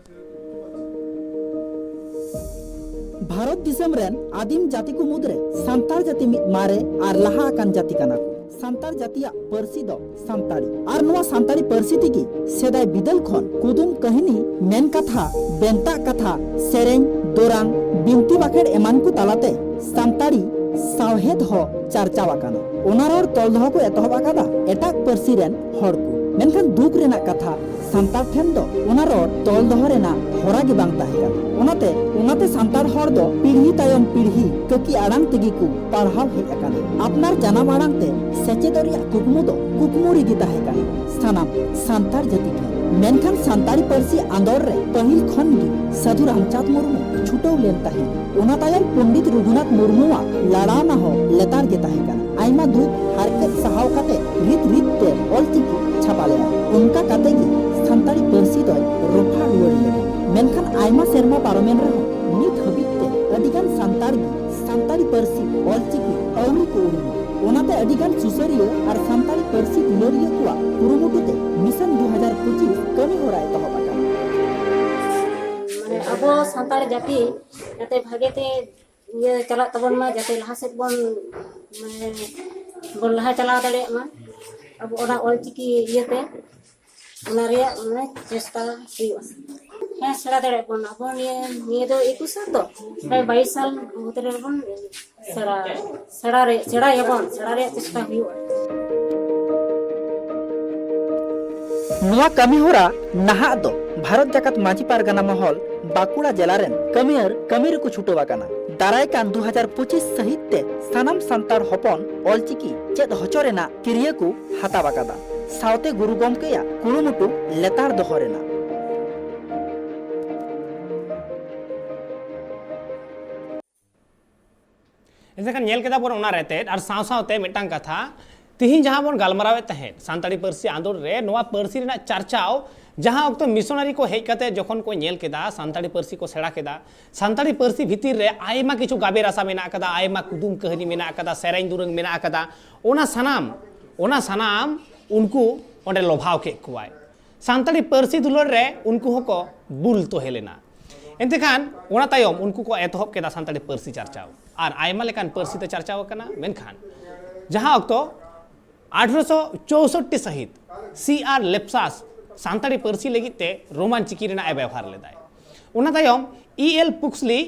ᱵᱷᱟᱨᱚᱛ ᱫᱤᱥᱚᱢ ᱨᱮᱱ ᱟᱹᱫᱤᱢ ᱡᱟᱹᱛᱤ ᱠᱚ ᱢᱩᱫᱽᱨᱮ ᱥᱟᱱᱛᱟᱲ ᱡᱟᱹᱛᱤ ᱢᱤᱫ ᱢᱟᱨᱮ ᱟᱨ ᱞᱟᱦᱟ ᱟᱠᱟᱱ ᱡᱟᱹᱛᱤ ᱠᱟᱱᱟ ᱠᱚ᱾ ᱥᱟᱱᱛᱟᱲ ᱡᱟᱹᱛᱤᱭᱟᱜ ᱯᱟᱹᱨᱥᱤ ᱫᱚ ᱥᱟᱱᱛᱟᱲᱤ᱾ ᱟᱨ ᱱᱚᱣᱟ ᱥᱟᱱᱛᱟᱲᱤ ᱯᱟᱹᱨᱥᱤ ᱛᱮᱜᱮ ᱥᱮᱫᱟᱭ ᱵᱤᱫᱟᱹᱞ ᱠᱷᱚᱱ ᱠᱩᱫᱩᱢ ᱠᱟᱹᱦᱱᱤ, ᱢᱮᱱ ᱠᱟᱛᱷᱟ, ᱵᱮᱱᱛᱟᱜ ᱠᱟᱛᱷᱟ, ᱥᱮᱨᱮᱧ, ᱫᱚᱨᱟᱝ, ᱵᱤᱱᱛᱤ ᱵᱟᱠᱷᱮᱲ ᱮᱢᱟᱱ ᱠᱚ ᱛᱟᱞᱟᱛᱮ ᱥᱟᱱᱛᱟᱲᱤ ᱥᱟᱶᱦᱮᱫ ᱦᱚᱸ ᱪᱟᱨᱪᱟᱣ ᱟᱠᱟᱱᱟ᱾ ᱚᱱᱟ ᱨᱚᱲ ᱛᱚᱞ ᱫᱚᱦᱚ ᱠᱚ ᱮᱛᱚᱦᱚᱵ ᱟᱠᱟᱫᱟ ᱮᱴᱟᱜ ᱯᱟᱹᱨᱥᱤ ᱨᱮᱱ ᱦᱚᱲ ᱠᱚ᱾ ᱢᱮᱱᱠᱷᱟᱱ ᱫᱩᱠ ᱨᱮᱱᱟᱜ ᱠᱟᱛᱷᱟ, ᱥᱟᱱᱛᱟᱲ ᱴᱷᱮᱱ ᱫᱚ ᱚᱱᱟ ᱨᱚᱲ ᱛᱚᱞ ᱫᱚᱦᱚ ᱨᱮᱱᱟᱜ ᱦᱚᱨᱟ ᱜᱮ ᱵᱟᱝ ᱛᱟᱦᱮᱸ ᱠᱟᱱᱟ᱾ ᱚᱱᱟᱛᱮ, ᱚᱱᱟᱛᱮ ᱥᱟᱱᱛᱟᱲ ᱦᱚᱲ ᱫᱚ ᱯᱤᱲᱦᱤ ᱛᱟᱭᱚᱢ ᱯᱤᱲᱦᱤ ᱠᱟᱹᱠᱤ ᱟᱲᱟᱝ ᱛᱮᱜᱮ ᱠᱚ ᱯᱟᱲᱦᱟᱣ ᱦᱮᱡ ᱟᱠᱟᱱᱟ᱾ ᱟᱯᱱᱟᱨ ᱡᱟᱱᱟᱢ ᱟᱲᱟᱝ ᱛᱮ ᱥᱮᱪᱮᱫᱚᱜ ᱨᱮᱭᱟᱜ ᱠᱩᱠᱢᱩ ᱫᱚ ᱠᱩᱠᱢᱩ ᱨᱮᱜᱮ ᱛᱟᱦᱮᱸ ᱠᱟᱱᱟ ᱥᱟᱱᱟᱢ ᱥᱟᱱᱛᱟᱲ ᱡᱟᱹᱛᱤ ᱴᱷᱮᱱ᱾ ᱢᱮᱱᱠᱷᱟᱱ ᱥᱟᱱᱛᱟᱲᱤ ᱯᱟᱹᱨᱥᱤ ᱟᱸᱫᱳᱲ ᱨᱮ ᱯᱟᱹᱦᱤᱞ ᱠᱷᱚᱱ ᱜᱮ ᱥᱟᱹᱫᱷᱩ ᱨᱟᱢᱪᱟᱸᱫᱽ ᱢᱩᱨᱢᱩ ᱪᱷᱩᱴᱟᱹᱣ ᱞᱮᱱ ᱛᱟᱦᱮᱸᱫ᱾ ᱚᱱᱟ ᱛᱟᱭᱚᱢ ᱯᱚᱱᱰᱤᱛ ᱨᱚᱜᱷᱩᱱᱟᱛᱷ ᱢᱩᱨᱢᱩᱣᱟᱜ ᱞᱟᱲᱟᱣᱱᱟ ᱦᱚᱸ ᱞᱮᱛᱟᱲ ᱜᱮ ᱛᱟᱦᱮᱸ ᱠᱟᱱᱟ᱾ ᱟᱭᱢᱟ ᱫᱩᱠ ᱦᱟᱨᱠᱮᱛ ᱥᱟᱦᱟᱣ ᱠᱟᱛᱮ ᱨᱤᱛ ᱨᱤᱛ ᱛᱮ ᱚᱞᱪᱤᱠᱤ ᱪᱷᱟᱯᱟ ᱞᱮᱱᱟ᱾ ᱚᱱᱠᱟ ᱠᱟᱛᱮ ᱜᱮ ᱥᱟᱱᱛᱟᱲᱤ ᱯᱟᱹᱨᱥᱤ ᱫᱚᱭ ᱨᱚᱯᱷᱟ ᱨᱩᱣᱟᱹᱲ ᱞᱮᱱᱟ᱾ ᱢᱮᱱᱠᱷᱟᱱ ᱟᱭᱢᱟ ᱥᱮᱨᱢᱟ ᱯᱟᱨᱚᱢᱮᱱ ᱨᱮᱦᱚᱸ ᱱᱤᱛ ᱦᱟᱹᱵᱤᱡ ᱛᱮ ᱟᱹᱰᱤᱜᱟᱱ ᱥᱟᱱᱛᱟᱲ ᱜᱮ ᱥᱟᱱᱛᱟᱲᱤ ᱯᱟᱹᱨᱥᱤ ᱚᱞᱪᱤᱠᱤ ᱟᱹᱣᱨᱤ ᱠᱚ ᱩᱨᱩᱢᱟ᱾ ᱚᱱᱟᱛᱮ ᱟᱹᱰᱤᱜᱟᱱ ᱥᱩᱥᱟᱹᱨᱤᱭᱟᱹ ᱟᱨ ᱥᱟᱱᱛᱟᱲᱤ ᱯᱟᱹᱨᱥᱤ ᱫᱩᱞᱟᱹᱲᱤᱭᱟᱹ ᱠᱚᱣᱟᱜ ᱠᱩᱨᱩᱢᱩᱴᱩ ᱛᱮ ᱢᱤᱥᱚᱱ ᱫᱩ ᱦᱟᱡᱟᱨ ᱯᱚᱸᱪᱤᱥ ᱠᱟᱹᱢᱤ ᱦᱚᱨᱟ ᱮᱛᱚᱦᱚᱵ ᱟᱠᱟᱱᱟ᱾ ᱢᱟᱱᱮ ᱟᱵᱚ ᱥᱟᱱᱛᱟᱲ ᱡᱟᱹᱛᱤ ᱡᱟᱛᱮ ᱵᱷᱟᱜᱮ ᱛᱮ ᱤᱭᱟᱹ ᱪᱟᱞᱟᱜ ᱛᱟᱵᱚᱱ ᱢᱟ, ᱡᱟᱛᱮ ᱞᱟᱦᱟ ᱥᱮᱫ ᱵᱚᱱ, ᱢᱟᱱᱮ, ᱵᱚᱱ ᱞᱟᱦᱟ ᱪᱟᱞᱟᱣ ᱫᱟᱲᱮᱭᱟᱜ ᱢᱟ ᱟᱵᱚ ᱚᱱᱟ ᱚᱞᱪᱤᱠᱤ ᱤᱭᱟᱹᱛᱮ, ᱚᱱᱟ ᱨᱮᱭᱟᱜ, ᱢᱟᱱᱮ, ᱪᱮᱥᱴᱟ ᱦᱩᱭᱩᱜᱼᱟ᱾ ᱦᱮᱸ, ᱥᱮᱬᱟ ᱫᱟᱲᱮᱭᱟᱜ ᱵᱚᱱ ᱟᱵᱚ᱾ ᱱᱤᱭᱟᱹ, ᱱᱤᱭᱟᱹ ᱫᱚ ᱮᱠᱩᱥᱟ ᱛᱚ, ᱯᱨᱟᱭ ᱵᱟᱭᱤᱥ ᱥᱟᱞ ᱵᱷᱤᱛᱨᱤ ᱨᱮᱵᱚᱱ ᱥᱮᱬᱟ, ᱥᱮᱬᱟ ᱨᱮ, ᱥᱮᱬᱟᱭᱟᱵᱚᱱ, ᱥᱮᱬᱟ ᱨᱮᱭᱟᱜ ᱪᱮᱥᱴᱟ ᱦᱩᱭᱩᱜᱼᱟ᱾ ᱱᱚᱣᱟ ᱠᱟᱹᱢᱤ ᱦᱚᱨᱟ ᱱᱟᱦᱟᱜ ᱫᱚ ᱵᱷᱟᱨᱚᱛ ᱡᱟᱠᱟᱛ ᱢᱟᱹᱡᱷᱤ ᱯᱟᱨᱜᱟᱱᱟ ᱢᱚᱦᱚᱞ ᱵᱟᱸᱠᱩᱲᱟ ᱡᱮᱞᱟ ᱨᱮᱱ ᱠᱟᱹᱢᱤᱭᱟᱹᱨ ᱠᱟᱹᱢᱤ ᱨᱮᱠᱚ ᱪᱷᱩᱴᱟᱹᱣ ᱟᱠᱟᱱᱟ᱾ ᱫᱟᱨᱟᱭ ᱠᱟᱱ ᱫᱩ ᱦᱟᱡᱟᱨ ᱯᱚᱸᱪᱤᱥ ᱥᱟᱹᱦᱤᱛ ᱛᱮ ᱥᱟᱱᱟᱢ ᱥᱟᱱᱛᱟᱲ ᱦᱚᱯᱚᱱ ᱚᱞᱪᱤᱠᱤ ᱪᱮᱫ ᱦᱚᱪᱚ ᱨᱮᱱᱟᱜ ᱠᱤᱨᱭᱟᱹ ᱠᱚ ᱦᱟᱛᱟᱣ ᱟᱠᱟᱫᱟ᱾ ᱥᱟᱶᱛᱮ ᱜᱩᱨᱩ ᱜᱚᱢᱠᱮᱭᱟᱜ ᱠᱩᱨᱩᱢᱩᱴᱩ ᱞᱮᱛᱟᱲ ᱫᱚᱦᱚ ᱨᱮᱱᱟᱜ᱾ ᱮᱱᱛᱮᱠᱷᱟᱱ ᱧᱮᱞ ᱠᱮᱫᱟ ᱵᱚᱱ ᱚᱱᱟ ᱨᱮᱛᱮᱫ, ᱟᱨ ᱥᱟᱶ ᱥᱟᱶᱛᱮ ᱢᱤᱫᱴᱟᱝ ᱠᱟᱛᱷᱟ, ᱛᱤᱦᱤᱧ ᱡᱟᱦᱟᱸ ᱵᱚᱱ ᱜᱟᱞᱢᱟᱨᱟᱣᱮᱫ ᱛᱟᱦᱮᱸᱫ ᱥᱟᱱᱛᱟᱲᱤ ᱯᱟᱹᱨᱥᱤ ᱟᱸᱫᱳᱲ ᱨᱮ, ᱱᱚᱣᱟ ᱯᱟᱹᱨᱥᱤ ᱨᱮᱱᱟᱜ ᱪᱟᱨᱪᱟᱣ, ᱡᱟᱦᱟᱸ ᱚᱠᱛᱚ ᱢᱤᱥᱚᱱᱟᱨᱤ ᱠᱚ ᱦᱮᱡ ᱠᱟᱛᱮ ᱡᱚᱠᱷᱚᱱ ᱠᱚ ᱧᱮᱞ ᱠᱮᱫᱟ, ᱥᱟᱱᱛᱟᱲᱤ ᱯᱟᱹᱨᱥᱤ ᱠᱚ ᱥᱮᱬᱟ ᱠᱮᱫᱟ, ᱥᱟᱱᱛᱟᱲᱤ ᱯᱟᱹᱨᱥᱤ ᱵᱷᱤᱛᱤᱨ ᱨᱮ ᱟᱭᱢᱟ ᱠᱤᱪᱷᱩ ᱜᱟᱵᱮ ᱨᱟᱥᱟ ᱢᱮᱱᱟᱜ ᱟᱠᱟᱫᱟ, ᱟᱭᱢᱟ ᱠᱩᱫᱩᱢ ᱠᱟᱹᱦᱱᱤ ᱢᱮᱱᱟᱜ ᱟᱠᱟᱫᱟ, ᱥᱮᱨᱮᱧ ᱫᱩᱨᱟᱹᱝ ᱢᱮᱱᱟᱜ ᱟᱠᱟᱫᱟ, ᱚᱱᱟ ᱥᱟᱱᱟᱢ, ᱚᱱᱟ ᱥᱟᱱᱟᱢ ᱩᱱᱠᱩ ᱚᱸᱰᱮ ᱞᱚᱵᱷᱟᱣ ᱠᱮᱫ ᱠᱚᱣᱟᱭ᱾ ᱥᱟᱱᱛᱟᱲᱤ ᱯᱟᱹᱨᱥᱤ ᱫᱩᱞᱟᱹᱲ ᱨᱮ ᱩᱱᱠᱩ ᱦᱚᱸᱠᱚ ᱵᱩᱞ ᱛᱚᱦᱮ ᱞᱮᱱᱟ᱾ ᱮᱱᱛᱮᱠᱷᱟᱱ ᱚᱱᱟ ᱛᱟᱭᱚᱢ ᱩᱱᱠᱩ ᱠᱚ ᱮᱛᱚᱦᱚᱵ ᱠᱮᱫᱟ ᱥᱟᱱᱛᱟᱲᱤ ᱯᱟᱹᱨᱥᱤ ᱪᱟᱨᱪᱟᱣ, ᱟᱨ ᱟᱭᱢᱟ ᱞᱮᱠᱟᱱ ᱯᱟᱹᱨᱥᱤ ᱛᱮ ᱪᱟᱨᱪᱟᱣ ᱟᱠᱟᱱᱟ᱾ ᱢᱮᱱᱠᱷᱟᱱ ᱡᱟᱦᱟᱸ ᱚᱠᱛᱚ ᱟᱴᱷᱨᱚᱥᱚ ᱪᱳᱥᱳᱴᱴᱤ ᱥᱟᱹᱦᱤᱛ ᱥᱤ ᱟᱨ ᱞᱮᱯᱥᱟᱥ ᱥᱟᱱᱛᱟᱲᱤ ᱯᱟᱹᱨᱥᱤ ᱞᱟᱹᱜᱤᱫ ᱛᱮ ᱨᱳᱢᱟᱱ ᱪᱤᱠᱤ ᱨᱮᱱᱟᱜ ᱮ ᱵᱮᱣᱦᱟᱨ ᱞᱮᱫᱟᱭ᱾ ᱚᱱᱟ ᱛᱟᱭᱚᱢ ᱤ ᱮᱞ ᱯᱩᱠᱥᱞᱤ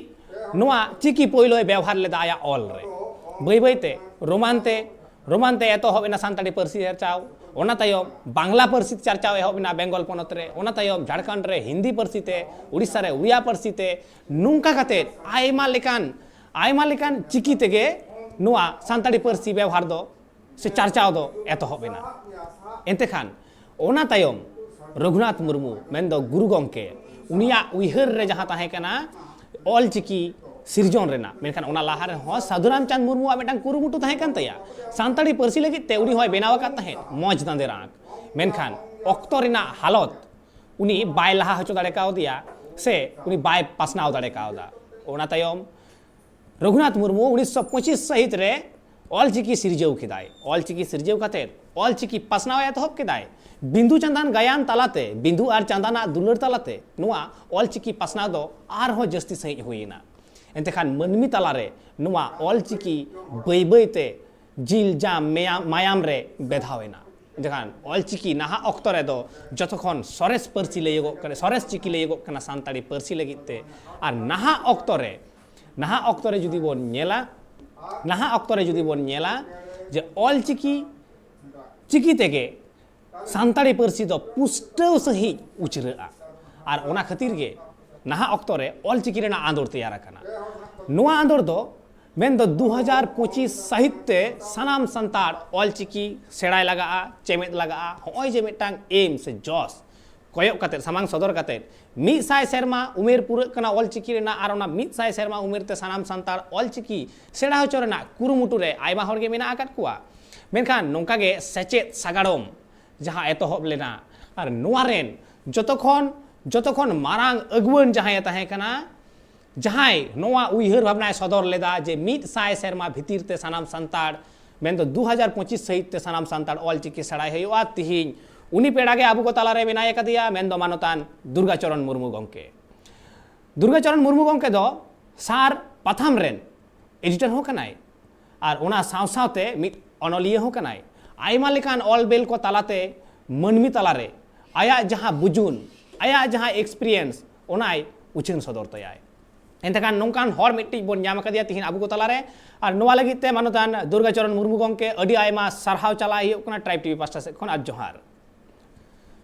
ᱱᱚᱣᱟ ᱪᱤᱠᱤ ᱯᱳᱭᱞᱳᱭ ᱵᱮᱣᱦᱟᱨ ᱞᱮᱫᱟ ᱟᱭᱟᱜ ᱚᱞ ᱨᱮ᱾ ᱵᱟᱹᱭ ᱵᱟᱹᱭ ᱛᱮ ᱨᱳᱢᱟᱱ ᱛᱮ, ᱨᱳᱢᱟᱱ ᱛᱮ ᱮᱛᱚᱦᱚᱵ ᱮᱱᱟ ᱥᱟᱱᱛᱟᱲᱤ ᱯᱟᱹᱨᱥᱤ ᱪᱟᱨᱪᱟᱣ, ᱚᱱᱟ ᱛᱟᱭᱚᱢ ᱵᱟᱝᱞᱟ ᱯᱟᱹᱨᱥᱤ ᱛᱮ ᱪᱟᱨᱪᱟᱣ ᱮᱦᱚᱵ ᱮᱱᱟ ᱵᱮᱝᱜᱚᱞ ᱯᱚᱱᱚᱛ ᱨᱮ, ᱚᱱᱟ ᱛᱟᱭᱚᱢ ᱡᱷᱟᱲᱠᱷᱚᱸᱰ ᱨᱮ ᱦᱤᱱᱫᱤ ᱯᱟᱹᱨᱥᱤ ᱛᱮ, ᱩᱲᱤᱥᱥᱟ ᱨᱮ ᱩᱲᱤᱭᱟ ᱯᱟᱹᱨᱥᱤ ᱛᱮ, ᱱᱚᱝᱠᱟ ᱠᱟᱛᱮ ᱟᱭᱢᱟ ᱞᱮᱠᱟᱱ, ᱟᱭᱢᱟ ᱞᱮᱠᱟᱱ ᱪᱤᱠᱤ ᱛᱮᱜᱮ ᱱᱚᱣᱟ ᱥᱟᱱᱛᱟᱲᱤ ᱯᱟᱹᱨᱥᱤ ᱵᱮᱣᱦᱟᱨ ᱫᱚ ᱥᱮ ᱪᱟᱨᱪᱟᱣ ᱫᱚ ᱮᱛᱚᱦᱚᱵ ᱮᱱᱟ᱾ ᱮᱱᱛᱮ ᱠᱷᱟᱱ ᱚᱱᱟ ᱛᱟᱭᱚᱢ ᱨᱚᱜᱷᱩᱱᱟᱛᱷ ᱢᱩᱨᱢᱩ ᱢᱮᱱᱫᱚ ᱜᱩᱨᱩ ᱜᱚᱢᱠᱮ, ᱩᱱᱤᱭᱟᱜ ᱩᱭᱦᱟᱹᱨ ᱨᱮ ᱡᱟᱦᱟᱸ ᱛᱟᱦᱮᱸ ᱠᱟᱱᱟ ᱚᱞ ᱪᱤᱠᱤ ᱥᱤᱨᱡᱚᱱ ᱨᱮᱱᱟᱜ, ᱢᱮᱱᱠᱷᱟᱱ ᱚᱱᱟ ᱞᱟᱦᱟ ᱨᱮᱦᱚᱸ ᱥᱟᱹᱫᱷᱩ ᱨᱟᱢᱪᱟᱸᱫᱽ ᱢᱩᱨᱢᱩᱣᱟᱜ ᱢᱤᱫᱴᱟᱝ ᱠᱩᱨᱩᱢᱩᱴᱩ ᱛᱟᱦᱮᱸ ᱠᱟᱱ ᱛᱟᱭᱟ᱾ ᱥᱟᱱᱛᱟᱲᱤ ᱯᱟᱹᱨᱥᱤ ᱞᱟᱹᱜᱤᱫ ᱛᱮ ᱩᱱᱤ ᱦᱚᱸᱭ ᱵᱮᱱᱟᱣ ᱟᱠᱟᱫ ᱛᱟᱦᱮᱸᱫ ᱢᱚᱸᱡᱽ ᱫᱟᱸᱫᱮ ᱨᱟᱜ, ᱢᱮᱱᱠᱷᱟᱱ ᱚᱠᱛᱚ ᱨᱮᱱᱟᱜ ᱦᱟᱞᱚᱛ ᱩᱱᱤ ᱵᱟᱭ ᱞᱟᱦᱟ ᱦᱚᱪᱚ ᱫᱟᱲᱮ ᱠᱟᱣᱫᱮᱭᱟ ᱥᱮ ᱩᱱᱤ ᱵᱟᱭ ᱯᱟᱥᱱᱟᱣ ᱫᱟᱲᱮ ᱠᱟᱣᱫᱟ᱾ ᱚᱱᱟ ᱛᱟᱭᱚᱢ ᱨᱚᱜᱷᱩᱱᱟᱛᱷ ᱢᱩᱨᱢᱩ ᱩᱱᱤᱥᱥᱚ ᱯᱚᱸᱪᱤᱥ ᱥᱟᱹᱦᱤᱛ ᱨᱮ ᱚᱞᱪᱤᱠᱤ ᱥᱤᱨᱡᱟᱹᱣ ᱠᱮᱫᱟᱭ᱾ ᱚᱞᱪᱤᱠᱤ ᱥᱤᱨᱡᱟᱹᱣ ᱠᱟᱛᱮ ᱚᱞᱪᱤᱠᱤ ᱯᱟᱥᱱᱟᱣ ᱮ ᱮᱛᱚᱦᱚᱵ ᱠᱮᱫᱟᱭ᱾ ᱵᱤᱸᱫᱩ ᱪᱟᱸᱫᱟᱱ ᱜᱟᱭᱟᱱ ᱛᱟᱞᱟᱛᱮ, ᱵᱤᱸᱫᱩ ᱟᱨ ᱪᱟᱸᱫᱟᱱᱟᱜ ᱫᱩᱞᱟᱹᱲ ᱛᱟᱞᱟᱛᱮ ᱱᱚᱣᱟ ᱚᱞᱪᱤᱠᱤ ᱯᱟᱥᱱᱟᱣ ᱫᱚ ᱟᱨᱦᱚᱸ ᱡᱟᱹᱥᱛᱤ ᱥᱟᱹᱦᱤᱡ ᱦᱩᱭ ᱮᱱᱟ᱾ ᱮᱱᱛᱮ ᱠᱷᱟᱱ ᱢᱟᱹᱱᱢᱤ ᱛᱟᱞᱟᱨᱮ ᱱᱚᱣᱟ ᱚᱞᱪᱤᱠᱤ ᱵᱟᱹᱭ ᱵᱟᱹᱭ ᱛᱮ ᱡᱤᱞ ᱡᱟᱝ ᱢᱮᱭᱟᱢ, ᱢᱟᱭᱟᱢ ᱨᱮ ᱵᱮᱫᱷᱟᱣ ᱮᱱᱟ᱾ ᱮᱱᱛᱮ ᱠᱷᱟᱱ ᱚᱞᱪᱤᱠᱤ ᱱᱟᱦᱟᱜ ᱚᱠᱛᱚ ᱨᱮᱫᱚ ᱡᱚᱛᱚ ᱠᱷᱚᱱ ᱥᱚᱨᱮᱥ ᱯᱟᱹᱨᱥᱤ ᱞᱟᱹᱭᱚᱜᱚᱜ ᱠᱟᱱᱟ, ᱥᱚᱨᱮᱥ ᱪᱤᱠᱤ ᱞᱟᱹᱭᱚᱜᱚᱜ ᱠᱟᱱᱟ ᱥᱟᱱᱛᱟᱲᱤ ᱯᱟᱹᱨᱥᱤ ᱞᱟᱹᱜᱤᱫ ᱛᱮ᱾ ᱟᱨ ᱱᱟᱦᱟᱜ ᱚᱠᱛᱚ ᱨᱮ, ᱱᱟᱦᱟᱜ ᱚᱠᱛᱚ ᱨᱮ ᱡᱩᱫᱤ ᱵᱚᱱ ᱧᱮᱞᱟ, ᱱᱟᱦᱟᱜ ᱚᱠᱛᱚ ᱨᱮ ᱡᱩᱫᱤ ᱵᱚᱱ ᱧᱮᱞᱟ ᱡᱮ ᱚᱞᱪᱤᱠᱤ, ᱪᱤᱠᱤ ᱛᱮᱜᱮ ᱥᱟᱱᱛᱟᱲᱤ ᱯᱟᱹᱨᱥᱤ ᱫᱚ ᱯᱩᱥᱴᱟᱹᱣ ᱥᱟᱺᱦᱤᱡ ᱩᱪᱨᱟᱹᱜᱼᱟ᱾ ᱟᱨ ᱚᱱᱟ ᱠᱷᱟᱹᱛᱤᱨ ᱜᱮ ᱱᱟᱦᱟᱜ ᱚᱠᱛᱚ ᱨᱮ ᱚᱞᱪᱤᱠᱤ ᱨᱮᱱᱟᱜ ᱟᱸᱫᱳᱲ ᱛᱮᱭᱟᱨ ᱟᱠᱟᱱᱟ᱾ ᱱᱚᱣᱟ ᱟᱸᱫᱳᱲ ᱫᱚ ᱢᱮᱱᱫᱚ ᱫᱩ ᱦᱟᱡᱟᱨ ᱯᱚᱸᱪᱤᱥ ᱥᱟᱹᱦᱤᱛ ᱛᱮ ᱥᱟᱱᱟᱢ ᱥᱟᱱᱛᱟᱲ ᱚᱞᱪᱤᱠᱤ ᱥᱮᱬᱟᱭ ᱞᱟᱜᱟᱜᱼᱟ, ᱪᱮᱢᱮᱫ ᱞᱟᱜᱟᱜᱼᱟ᱾ ᱦᱚᱸᱜᱼᱚᱭ ᱡᱮ ᱢᱤᱫᱴᱟᱝ ᱮᱢ ᱥᱮ ᱡᱚᱥ ᱠᱚᱭᱚᱜ ᱠᱟᱛᱮᱫ, ᱥᱟᱢᱟᱝ ᱥᱚᱫᱚᱨ ᱠᱟᱛᱮᱫ, ᱢᱤᱫ ᱥᱟᱭ ᱥᱮᱨᱢᱟ ᱩᱢᱮᱨ ᱯᱩᱨᱟᱹᱜ ᱠᱟᱱᱟ ᱚᱞᱪᱤᱠᱤ ᱨᱮᱱᱟᱜ, ᱟᱨ ᱚᱱᱟ ᱢᱤᱫ ᱥᱟᱭ ᱥᱮᱨᱢᱟ ᱩᱢᱮᱨ ᱛᱮ ᱥᱟᱱᱟᱢ ᱥᱟᱱᱛᱟᱲ ᱚᱞᱪᱤᱠᱤ ᱥᱮᱬᱟ ᱦᱚᱪᱚ ᱨᱮᱱᱟᱜ ᱠᱩᱨᱩᱢᱩᱴᱩ ᱨᱮ ᱟᱭᱢᱟ ᱦᱚᱲ ᱜᱮ ᱢᱮᱱᱟᱜ ᱟᱠᱟᱫ ᱠᱚᱣᱟ᱾ ᱢᱮᱱᱠᱷᱟᱱ ᱱᱚᱝᱠᱟ ᱜᱮ ᱥᱮᱪᱮᱫ ᱥᱟᱜᱟᱲᱚᱢ ᱡᱟᱦᱟᱸ ᱮᱛᱚᱦᱚᱵ ᱞᱮᱱᱟ, ᱟᱨ ᱱᱚᱣᱟ ᱨᱮᱱ ᱡᱚᱛᱚ ᱠᱷᱚᱱ, ᱡᱚᱛᱚ ᱠᱷᱚᱱ ᱢᱟᱨᱟᱝ ᱟᱹᱜᱩᱣᱟᱹᱱ ᱡᱟᱦᱟᱸᱭ ᱮ ᱛᱟᱦᱮᱸ ᱠᱟᱱᱟ, ᱡᱟᱦᱟᱸᱭ ᱱᱚᱣᱟ ᱩᱭᱦᱟᱹᱨ ᱵᱷᱟᱵᱽᱱᱟᱭ ᱥᱚᱫᱚᱨ ᱞᱮᱫᱟ ᱡᱮ ᱢᱤᱫ ᱥᱟᱭ ᱥᱮᱨᱢᱟ ᱵᱷᱤᱛᱤᱨ ᱛᱮ ᱥᱟᱱᱟᱢ ᱥᱟᱱᱛᱟᱲ, ᱢᱮᱱᱫᱚ ᱫᱩ ᱦᱟᱡᱟᱨ ᱯᱚᱸᱪᱤᱥ ᱥᱟᱹᱦᱤᱛ ᱛᱮ ᱥᱟᱱᱟᱢ ᱥᱟᱱᱛᱟᱲ ᱚᱞᱪᱤᱠᱤ ᱥᱮᱬᱟᱭ ᱦᱩᱭᱩᱜᱼᱟ, ᱛᱤᱦᱤᱧ ᱩᱱᱤ ᱯᱮᱲᱟ ᱜᱮ ᱟᱵᱚ ᱠᱚ ᱛᱟᱞᱟᱨᱮ ᱢᱮᱱᱟᱭ ᱟᱠᱟᱫᱮᱭᱟ, ᱢᱮᱱᱫᱚ ᱢᱟᱱᱚᱛᱟᱱ ᱫᱩᱨᱜᱟᱪᱚᱨᱚᱱ ᱢᱩᱨᱢᱩ ᱜᱚᱢᱠᱮ᱾ ᱫᱩᱨᱜᱟᱪᱚᱨᱚᱱ ᱢᱩᱨᱢᱩ ᱜᱚᱢᱠᱮ ᱫᱚ ᱥᱟᱨ ᱯᱟᱛᱷᱟᱢ ᱨᱮᱱ ᱮᱰᱤᱴᱚᱨ ᱦᱚᱸ ᱠᱟᱱᱟᱭ, ᱟᱨ ᱚᱱᱟ ᱥᱟᱶ ᱥᱟᱶᱛᱮ ᱢᱤᱫ ᱚᱱᱚᱞᱤᱭᱟᱹ ᱦᱚᱸ ᱠᱟᱱᱟᱭ᱾ ᱟᱭᱢᱟ ᱞᱮᱠᱟᱱ ᱚᱞ ᱵᱮᱞ ᱠᱚ ᱛᱟᱞᱟᱛᱮ ᱢᱟᱹᱱᱢᱤ ᱛᱟᱞᱟᱨᱮ ᱟᱭᱟᱜ ᱡᱟᱦᱟᱸ ᱵᱩᱡᱩᱱ, ᱟᱭᱟᱜ ᱡᱟᱦᱟᱸ ᱮᱠᱥᱯᱤᱨᱤᱭᱮᱱᱥ, ᱚᱱᱟᱭ ᱩᱪᱷᱟᱹᱱ ᱥᱚᱫᱚᱨ ᱛᱟᱭᱟᱭ᱾ ᱮᱱᱛᱮ ᱠᱷᱟᱱ ᱱᱚᱝᱠᱟᱱ ᱦᱚᱲ ᱢᱤᱫᱴᱤᱡ ᱵᱚᱱ ᱧᱟᱢ ᱟᱠᱟᱫᱮᱭᱟ ᱛᱤᱦᱤᱧ ᱟᱵᱚ ᱠᱚ ᱛᱟᱞᱟᱨᱮ, ᱟᱨ ᱱᱚᱣᱟ ᱞᱟᱹᱜᱤᱫ ᱛᱮ ᱢᱟᱱᱚᱛᱟᱱ ᱫᱩᱨᱜᱟᱪᱚᱨᱚᱱ ᱢᱩᱨᱢᱩ ᱜᱚᱢᱠᱮ ᱟᱹᱰᱤ ᱟᱭᱢᱟ ᱥᱟᱨᱦᱟᱣ ᱪᱟᱞᱟᱭ ᱦᱩᱭᱩᱜ ᱠᱟᱱᱟ ᱴᱨᱟᱭᱤᱵᱽ ᱴᱤᱵᱷᱤ ᱯᱟᱥᱴᱟ ᱥᱮᱫ ᱠᱷᱚᱱ, ᱟᱨ ᱡᱚᱦᱟᱨ᱾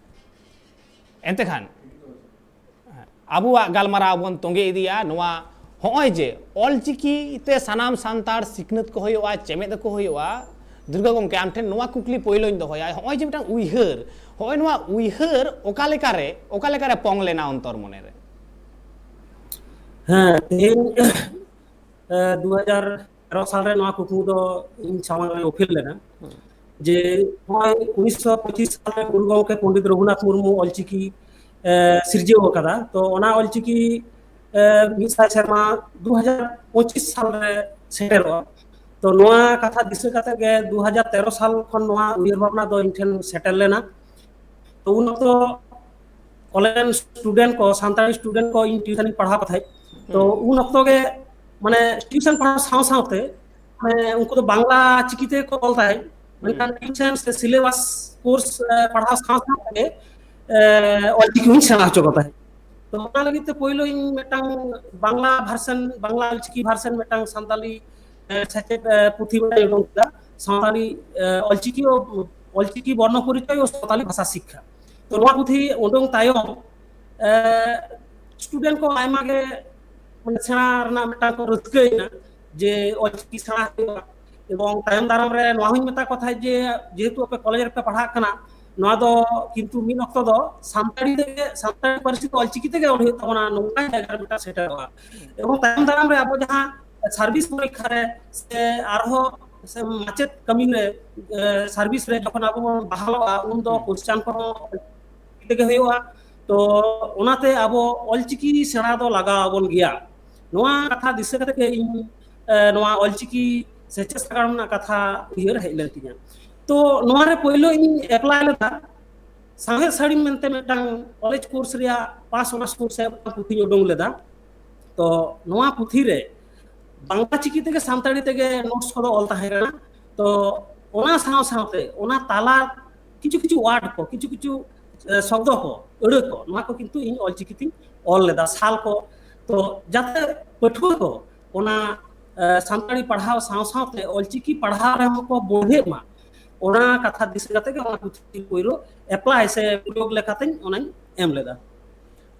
ᱮᱱᱛᱮ ᱠᱷᱟᱱ ᱟᱵᱚᱣᱟᱜ ᱜᱟᱞᱢᱟᱨᱟᱣ ᱵᱚᱱ ᱛᱚᱸᱜᱮ ᱤᱫᱤᱭᱟ᱾ ᱱᱚᱣᱟ ᱦᱚᱸᱜᱼᱚᱭ ᱡᱮ ᱚᱞᱪᱤᱠᱤ ᱛᱮ ᱥᱟᱱᱟᱢ ᱥᱟᱱᱛᱟᱲ ᱥᱤᱠᱷᱱᱟᱹᱛ ᱠᱚ ᱦᱩᱭᱩᱜᱼᱟ, ᱪᱮᱢᱮᱫ ᱠᱚ ᱦᱩᱭᱩᱜᱼᱟ, ᱫᱩᱨᱜᱟ ᱜᱚᱢᱠᱮ, ᱟᱢ ᱴᱷᱮᱱ ᱱᱚᱣᱟ ᱠᱩᱠᱞᱤ ᱯᱳᱭᱞᱳᱧ ᱫᱚᱦᱚᱭᱟ, ᱦᱚᱸᱜᱼᱚᱭ ᱡᱮ ᱢᱤᱫᱴᱟᱝ ᱩᱭᱦᱟᱹᱨ, ᱦᱚᱸᱜᱼᱚᱭ ᱱᱚᱣᱟ ᱩᱭᱦᱟᱹᱨ ᱚᱠᱟ ᱞᱮᱠᱟᱨᱮ, ᱚᱠᱟ ᱞᱮᱠᱟᱨᱮ ᱯᱚᱝ ᱞᱮᱱᱟ ᱚᱱᱛᱚᱨ ᱢᱚᱱᱮ ᱨᱮ? ᱦᱮᱸ, ᱛᱮᱦᱮᱧ ᱫᱩ ᱦᱟᱡᱟᱨ ᱛᱮᱨᱚ ᱥᱟᱞ ᱨᱮ ᱱᱚᱣᱟ ᱠᱩᱠᱢᱩ ᱫᱚ ᱤᱧ ᱥᱟᱢᱟᱝ ᱨᱮ ᱩᱯᱮᱞ ᱞᱮᱱᱟ, ᱡᱮ ᱱᱚᱜᱼᱚᱭ ᱩᱱᱤᱥᱥᱚ ᱯᱚᱸᱪᱤᱥ ᱥᱟᱞ ᱨᱮ ᱜᱩᱨᱩ ᱜᱚᱢᱠᱮ ᱯᱚᱱᱰᱤᱛ ᱨᱚᱜᱷᱩᱱᱟᱛᱷ ᱢᱩᱨᱢᱩ ᱚᱞᱪᱤᱠᱤ ᱮ, ᱥᱤᱨᱡᱟᱹᱣ ᱟᱠᱟᱫᱟ᱾ ᱛᱚ ᱚᱱᱟ ᱚᱞᱪᱤᱠᱤ ᱮ, ᱢᱤᱫ ᱥᱟᱭ ᱥᱮᱨᱢᱟ ᱫᱩ ᱦᱟᱡᱟᱨ ᱯᱚᱸᱪᱤᱥ ᱥᱟᱞ ᱨᱮ ᱥᱮᱴᱮᱨᱚᱜᱼᱟ᱾ ᱛᱚ ᱱᱚᱣᱟ ᱠᱟᱛᱷᱟ ᱫᱤᱥᱟᱹ ᱠᱟᱛᱮ ᱜᱮ ᱫᱩ ᱦᱟᱡᱟᱨ ᱛᱮᱨᱚ ᱥᱟᱞ ᱠᱷᱚᱱ ᱱᱚᱣᱟ ᱩᱭᱦᱟᱹᱨ ᱵᱷᱟᱵᱽᱱᱟ ᱫᱚ ᱤᱧ ᱴᱷᱮᱱ ᱥᱮᱴᱮᱨ ᱞᱮᱱᱟ᱾ ᱛᱚ ᱩᱱ ᱚᱠᱛᱚ ᱠᱚᱞᱮᱡᱽ ᱨᱮᱱ ᱥᱴᱩᱰᱮᱱᱴ ᱠᱚ, ᱥᱟᱱᱛᱟᱲᱤ ᱥᱴᱩᱰᱮᱱᱴ ᱠᱚ ᱤᱧ ᱴᱤᱭᱩᱥᱚᱱ ᱤᱧ ᱯᱟᱲᱦᱟᱣ ᱠᱚ ᱛᱟᱦᱮᱸᱫ᱾ ᱛᱚ ᱩᱱ ᱚᱠᱛᱚ ᱜᱮ ᱢᱟᱱᱮ ᱴᱤᱭᱩᱥᱚᱱ ᱯᱟᱲᱦᱟᱣ ᱥᱟᱶ ᱥᱟᱶᱛᱮ ᱢᱟᱱᱮ ᱩᱱᱠᱩ ᱫᱚ ᱵᱟᱝᱞᱟ ᱪᱤᱠᱤ ᱛᱮᱠᱚ ᱚᱞ ᱛᱟᱦᱮᱸᱫ, ᱢᱮᱱᱠᱷᱟᱱ ᱴᱤᱭᱩᱥᱚᱱ ᱥᱮ ᱥᱤᱞᱮᱵᱟᱥ ᱠᱳᱨᱥ ᱯᱟᱲᱦᱟᱣ ᱥᱟᱶ ᱥᱟᱶᱛᱮ ᱮ, ᱚᱞᱪᱤᱠᱤ ᱦᱚᱸᱧ ᱥᱮᱬᱟ ᱦᱚᱪᱚ ᱠᱚ ᱛᱟᱦᱮᱸᱫ᱾ ᱛᱚ ᱚᱱᱟ ᱞᱟᱹᱜᱤᱫ ᱛᱮ ᱯᱳᱭᱞᱳ ᱤᱧ ᱢᱤᱫᱴᱟᱝ ᱵᱟᱝᱞᱟ ᱵᱷᱟᱨᱥᱮᱱ, ᱵᱟᱝᱞᱟ ᱚᱞᱪᱤᱠᱤ ᱵᱷᱟᱨᱥᱮᱱ ᱢᱤᱫᱴᱟᱝ ᱥᱟᱱᱛᱟᱲᱤ ᱮ, ᱥᱮᱪᱮᱫ ᱮ, ᱯᱩᱛᱷᱤ ᱢᱤᱫᱴᱟᱝ ᱩᱰᱩᱝ ᱠᱮᱫᱟ, ᱥᱟᱱᱛᱟᱲᱤ ᱮ, ᱚᱞᱪᱤᱠᱤ ᱚᱞᱪᱤᱠᱤ ᱵᱚᱨᱱᱚ ᱯᱚᱨᱤᱪᱚᱭ ᱳ ᱥᱟᱱᱛᱟᱲᱤ ᱵᱷᱟᱥᱟ ᱥᱤᱠᱠᱷᱟ᱾ ᱛᱚ ᱱᱚᱣᱟ ᱯᱩᱛᱷᱤ ᱩᱰᱩᱝ ᱛᱟᱭᱚᱢ ᱮ, ᱥᱴᱩᱰᱮᱱᱴ ᱠᱚ ᱟᱭᱢᱟ ᱜᱮ ᱢᱟᱱᱮ ᱥᱮᱬᱟ ᱨᱮᱱᱟᱜ ᱢᱤᱫᱴᱟᱝ ᱠᱚ ᱨᱟᱹᱥᱠᱟᱹᱭᱮᱱᱟ ᱡᱮ ᱚᱞᱪᱤᱠᱤ ᱥᱮᱬᱟ ᱦᱩᱭᱩᱜᱼᱟ᱾ ᱮᱵᱚᱝ ᱛᱟᱭᱚᱢ ᱫᱟᱨᱟᱢ ᱨᱮ ᱱᱚᱣᱟ ᱦᱚᱸᱧ ᱢᱮᱛᱟ ᱠᱚ ᱛᱟᱦᱮᱸᱫ ᱡᱮ ᱡᱮᱦᱮᱛᱩ ᱟᱯᱮ ᱠᱚᱞᱮᱡᱽ ᱨᱮᱯᱮ ᱯᱟᱲᱦᱟᱜ ᱠᱟᱱᱟ, ᱱᱚᱣᱟ ᱫᱚ ᱠᱤᱱᱛᱩ ᱢᱤᱫ ᱚᱠᱛᱚ ᱫᱚ ᱥᱟᱱᱛᱟᱲᱤ ᱛᱮᱜᱮ, ᱥᱟᱱᱛᱟᱲᱤ ᱯᱟᱹᱨᱥᱤ ᱛᱮ ᱚᱞᱪᱤᱠᱤ ᱛᱮᱜᱮ ᱚᱞ ᱦᱩᱭᱩᱜ ᱛᱟᱵᱚᱱᱟ, ᱱᱚᱝᱠᱟᱱ ᱡᱟᱭᱜᱟ ᱨᱮ ᱢᱤᱫᱴᱟᱝ ᱥᱮᱴᱮᱨᱚᱜᱼᱟ᱾ ᱮᱵᱚᱝ ᱛᱟᱭᱚᱢ ᱫᱟᱨᱟᱢ ᱨᱮ ᱟᱵᱚ ᱡᱟᱦᱟᱸ ᱥᱟᱨᱵᱷᱤᱥ ᱯᱚᱨᱤᱠᱠᱷᱟ ᱨᱮ ᱥᱮ ᱟᱨᱦᱚᱸ ᱥᱮ ᱢᱟᱪᱮᱫ ᱠᱟᱹᱢᱤ ᱨᱮ, ᱮ, ᱥᱟᱨᱵᱷᱤᱥ ᱨᱮ ᱡᱚᱠᱷᱚᱱ ᱟᱵᱚ ᱵᱚᱱ ᱵᱟᱦᱟᱞᱚᱜᱼᱟ, ᱩᱱ ᱫᱚ ᱠᱚᱥᱪᱟᱱ ᱠᱚᱦᱚᱸ ᱛᱮᱜᱮ ᱦᱩᱭᱩᱜᱼᱟ᱾ ᱛᱚ ᱚᱱᱟᱛᱮ ᱟᱵᱚ ᱚᱞᱪᱤᱠᱤ ᱥᱮᱬᱟ ᱫᱚ ᱞᱟᱜᱟᱣ ᱟᱵᱚᱱ ᱜᱮᱭᱟ᱾ ᱱᱚᱣᱟ ᱠᱟᱛᱷᱟ ᱫᱤᱥᱟᱹ ᱠᱟᱛᱮ ᱜᱮ ᱤᱧ, ᱮ, ᱱᱚᱣᱟ ᱚᱞᱪᱤᱠᱤ ᱥᱮᱪᱮᱫ ᱥᱟᱜᱟᱲᱚᱢ ᱨᱮᱱᱟᱜ ᱠᱟᱛᱷᱟ ᱩᱭᱦᱟᱹᱨ ᱦᱮᱡ ᱞᱮᱱ ᱛᱤᱧᱟ᱾ ᱛᱚ ᱱᱚᱣᱟ ᱨᱮ ᱯᱳᱭᱞᱳ ᱤᱧ ᱮᱯᱞᱟᱭ ᱞᱮᱫᱟ ᱥᱟᱶᱦᱮᱫ ᱥᱟᱹᱲᱤᱢ ᱢᱮᱱᱛᱮ ᱢᱤᱫᱴᱟᱝ ᱠᱚᱞᱮᱡᱽ ᱠᱳᱨᱥ ᱨᱮᱭᱟᱜ ᱯᱟᱥ ᱚᱱᱟᱨᱥ ᱠᱳᱨᱥ ᱨᱮᱭᱟᱜ ᱢᱤᱫᱴᱟᱝ ᱯᱩᱛᱷᱤᱧ ᱩᱰᱩᱝ ᱞᱮᱫᱟ᱾ ᱛᱚ ᱱᱚᱣᱟ ᱯᱩᱛᱷᱤ ᱨᱮ ᱵᱟᱝᱞᱟ ᱪᱤᱠᱤ ᱛᱮᱜᱮ ᱥᱟᱱᱛᱟᱲᱤ ᱛᱮᱜᱮ ᱱᱳᱴᱥ ᱠᱚᱫᱚ ᱚᱞ ᱛᱟᱦᱮᱸ ᱠᱟᱱᱟ᱾ ᱛᱚ ᱚᱱᱟ ᱥᱟᱶ ᱥᱟᱶᱛᱮ ᱚᱱᱟ ᱛᱟᱞᱟ ᱠᱤᱪᱷᱩ ᱠᱤᱪᱷᱩ ᱣᱟᱨᱰ ᱠᱚ, ᱠᱤᱪᱷᱩ ᱠᱤᱪᱷᱩ ᱮ, ᱥᱚᱵᱫᱚ ᱠᱚ, ᱟᱹᱲᱟᱹ ᱠᱚ, ᱱᱚᱣᱟ ᱠᱚ ᱠᱤᱱᱛᱩ ᱤᱧ ᱚᱞᱪᱤᱠᱤ ᱛᱤᱧ ᱚᱞ ᱞᱮᱫᱟ, ᱥᱟᱞ ᱠᱚ᱾ ᱛᱚ ᱡᱟᱛᱮ ᱯᱟᱹᱴᱷᱩᱣᱟᱹ ᱠᱚ ᱚᱱᱟ ᱮ, ᱥᱟᱱᱛᱟᱲᱤ ᱯᱟᱲᱦᱟᱣ ᱥᱟᱶ ᱥᱟᱶᱛᱮ ᱚᱞᱪᱤᱠᱤ ᱯᱟᱲᱦᱟᱣ ᱨᱮᱦᱚᱸ ᱠᱚ ᱵᱚᱲᱦᱮᱜ ᱢᱟ, ᱚᱱᱟ ᱠᱟᱛᱷᱟ ᱫᱤᱥᱟᱹ ᱠᱟᱛᱮ ᱜᱮ ᱚᱱᱟ ᱯᱩᱛᱷᱤ ᱯᱳᱭᱞᱳ ᱮᱯᱞᱟᱭ ᱥᱮ ᱯᱨᱚᱭᱳᱜᱽ ᱞᱮᱠᱟᱛᱮᱧ ᱚᱱᱟᱧ ᱮᱢ ᱞᱮᱫᱟ᱾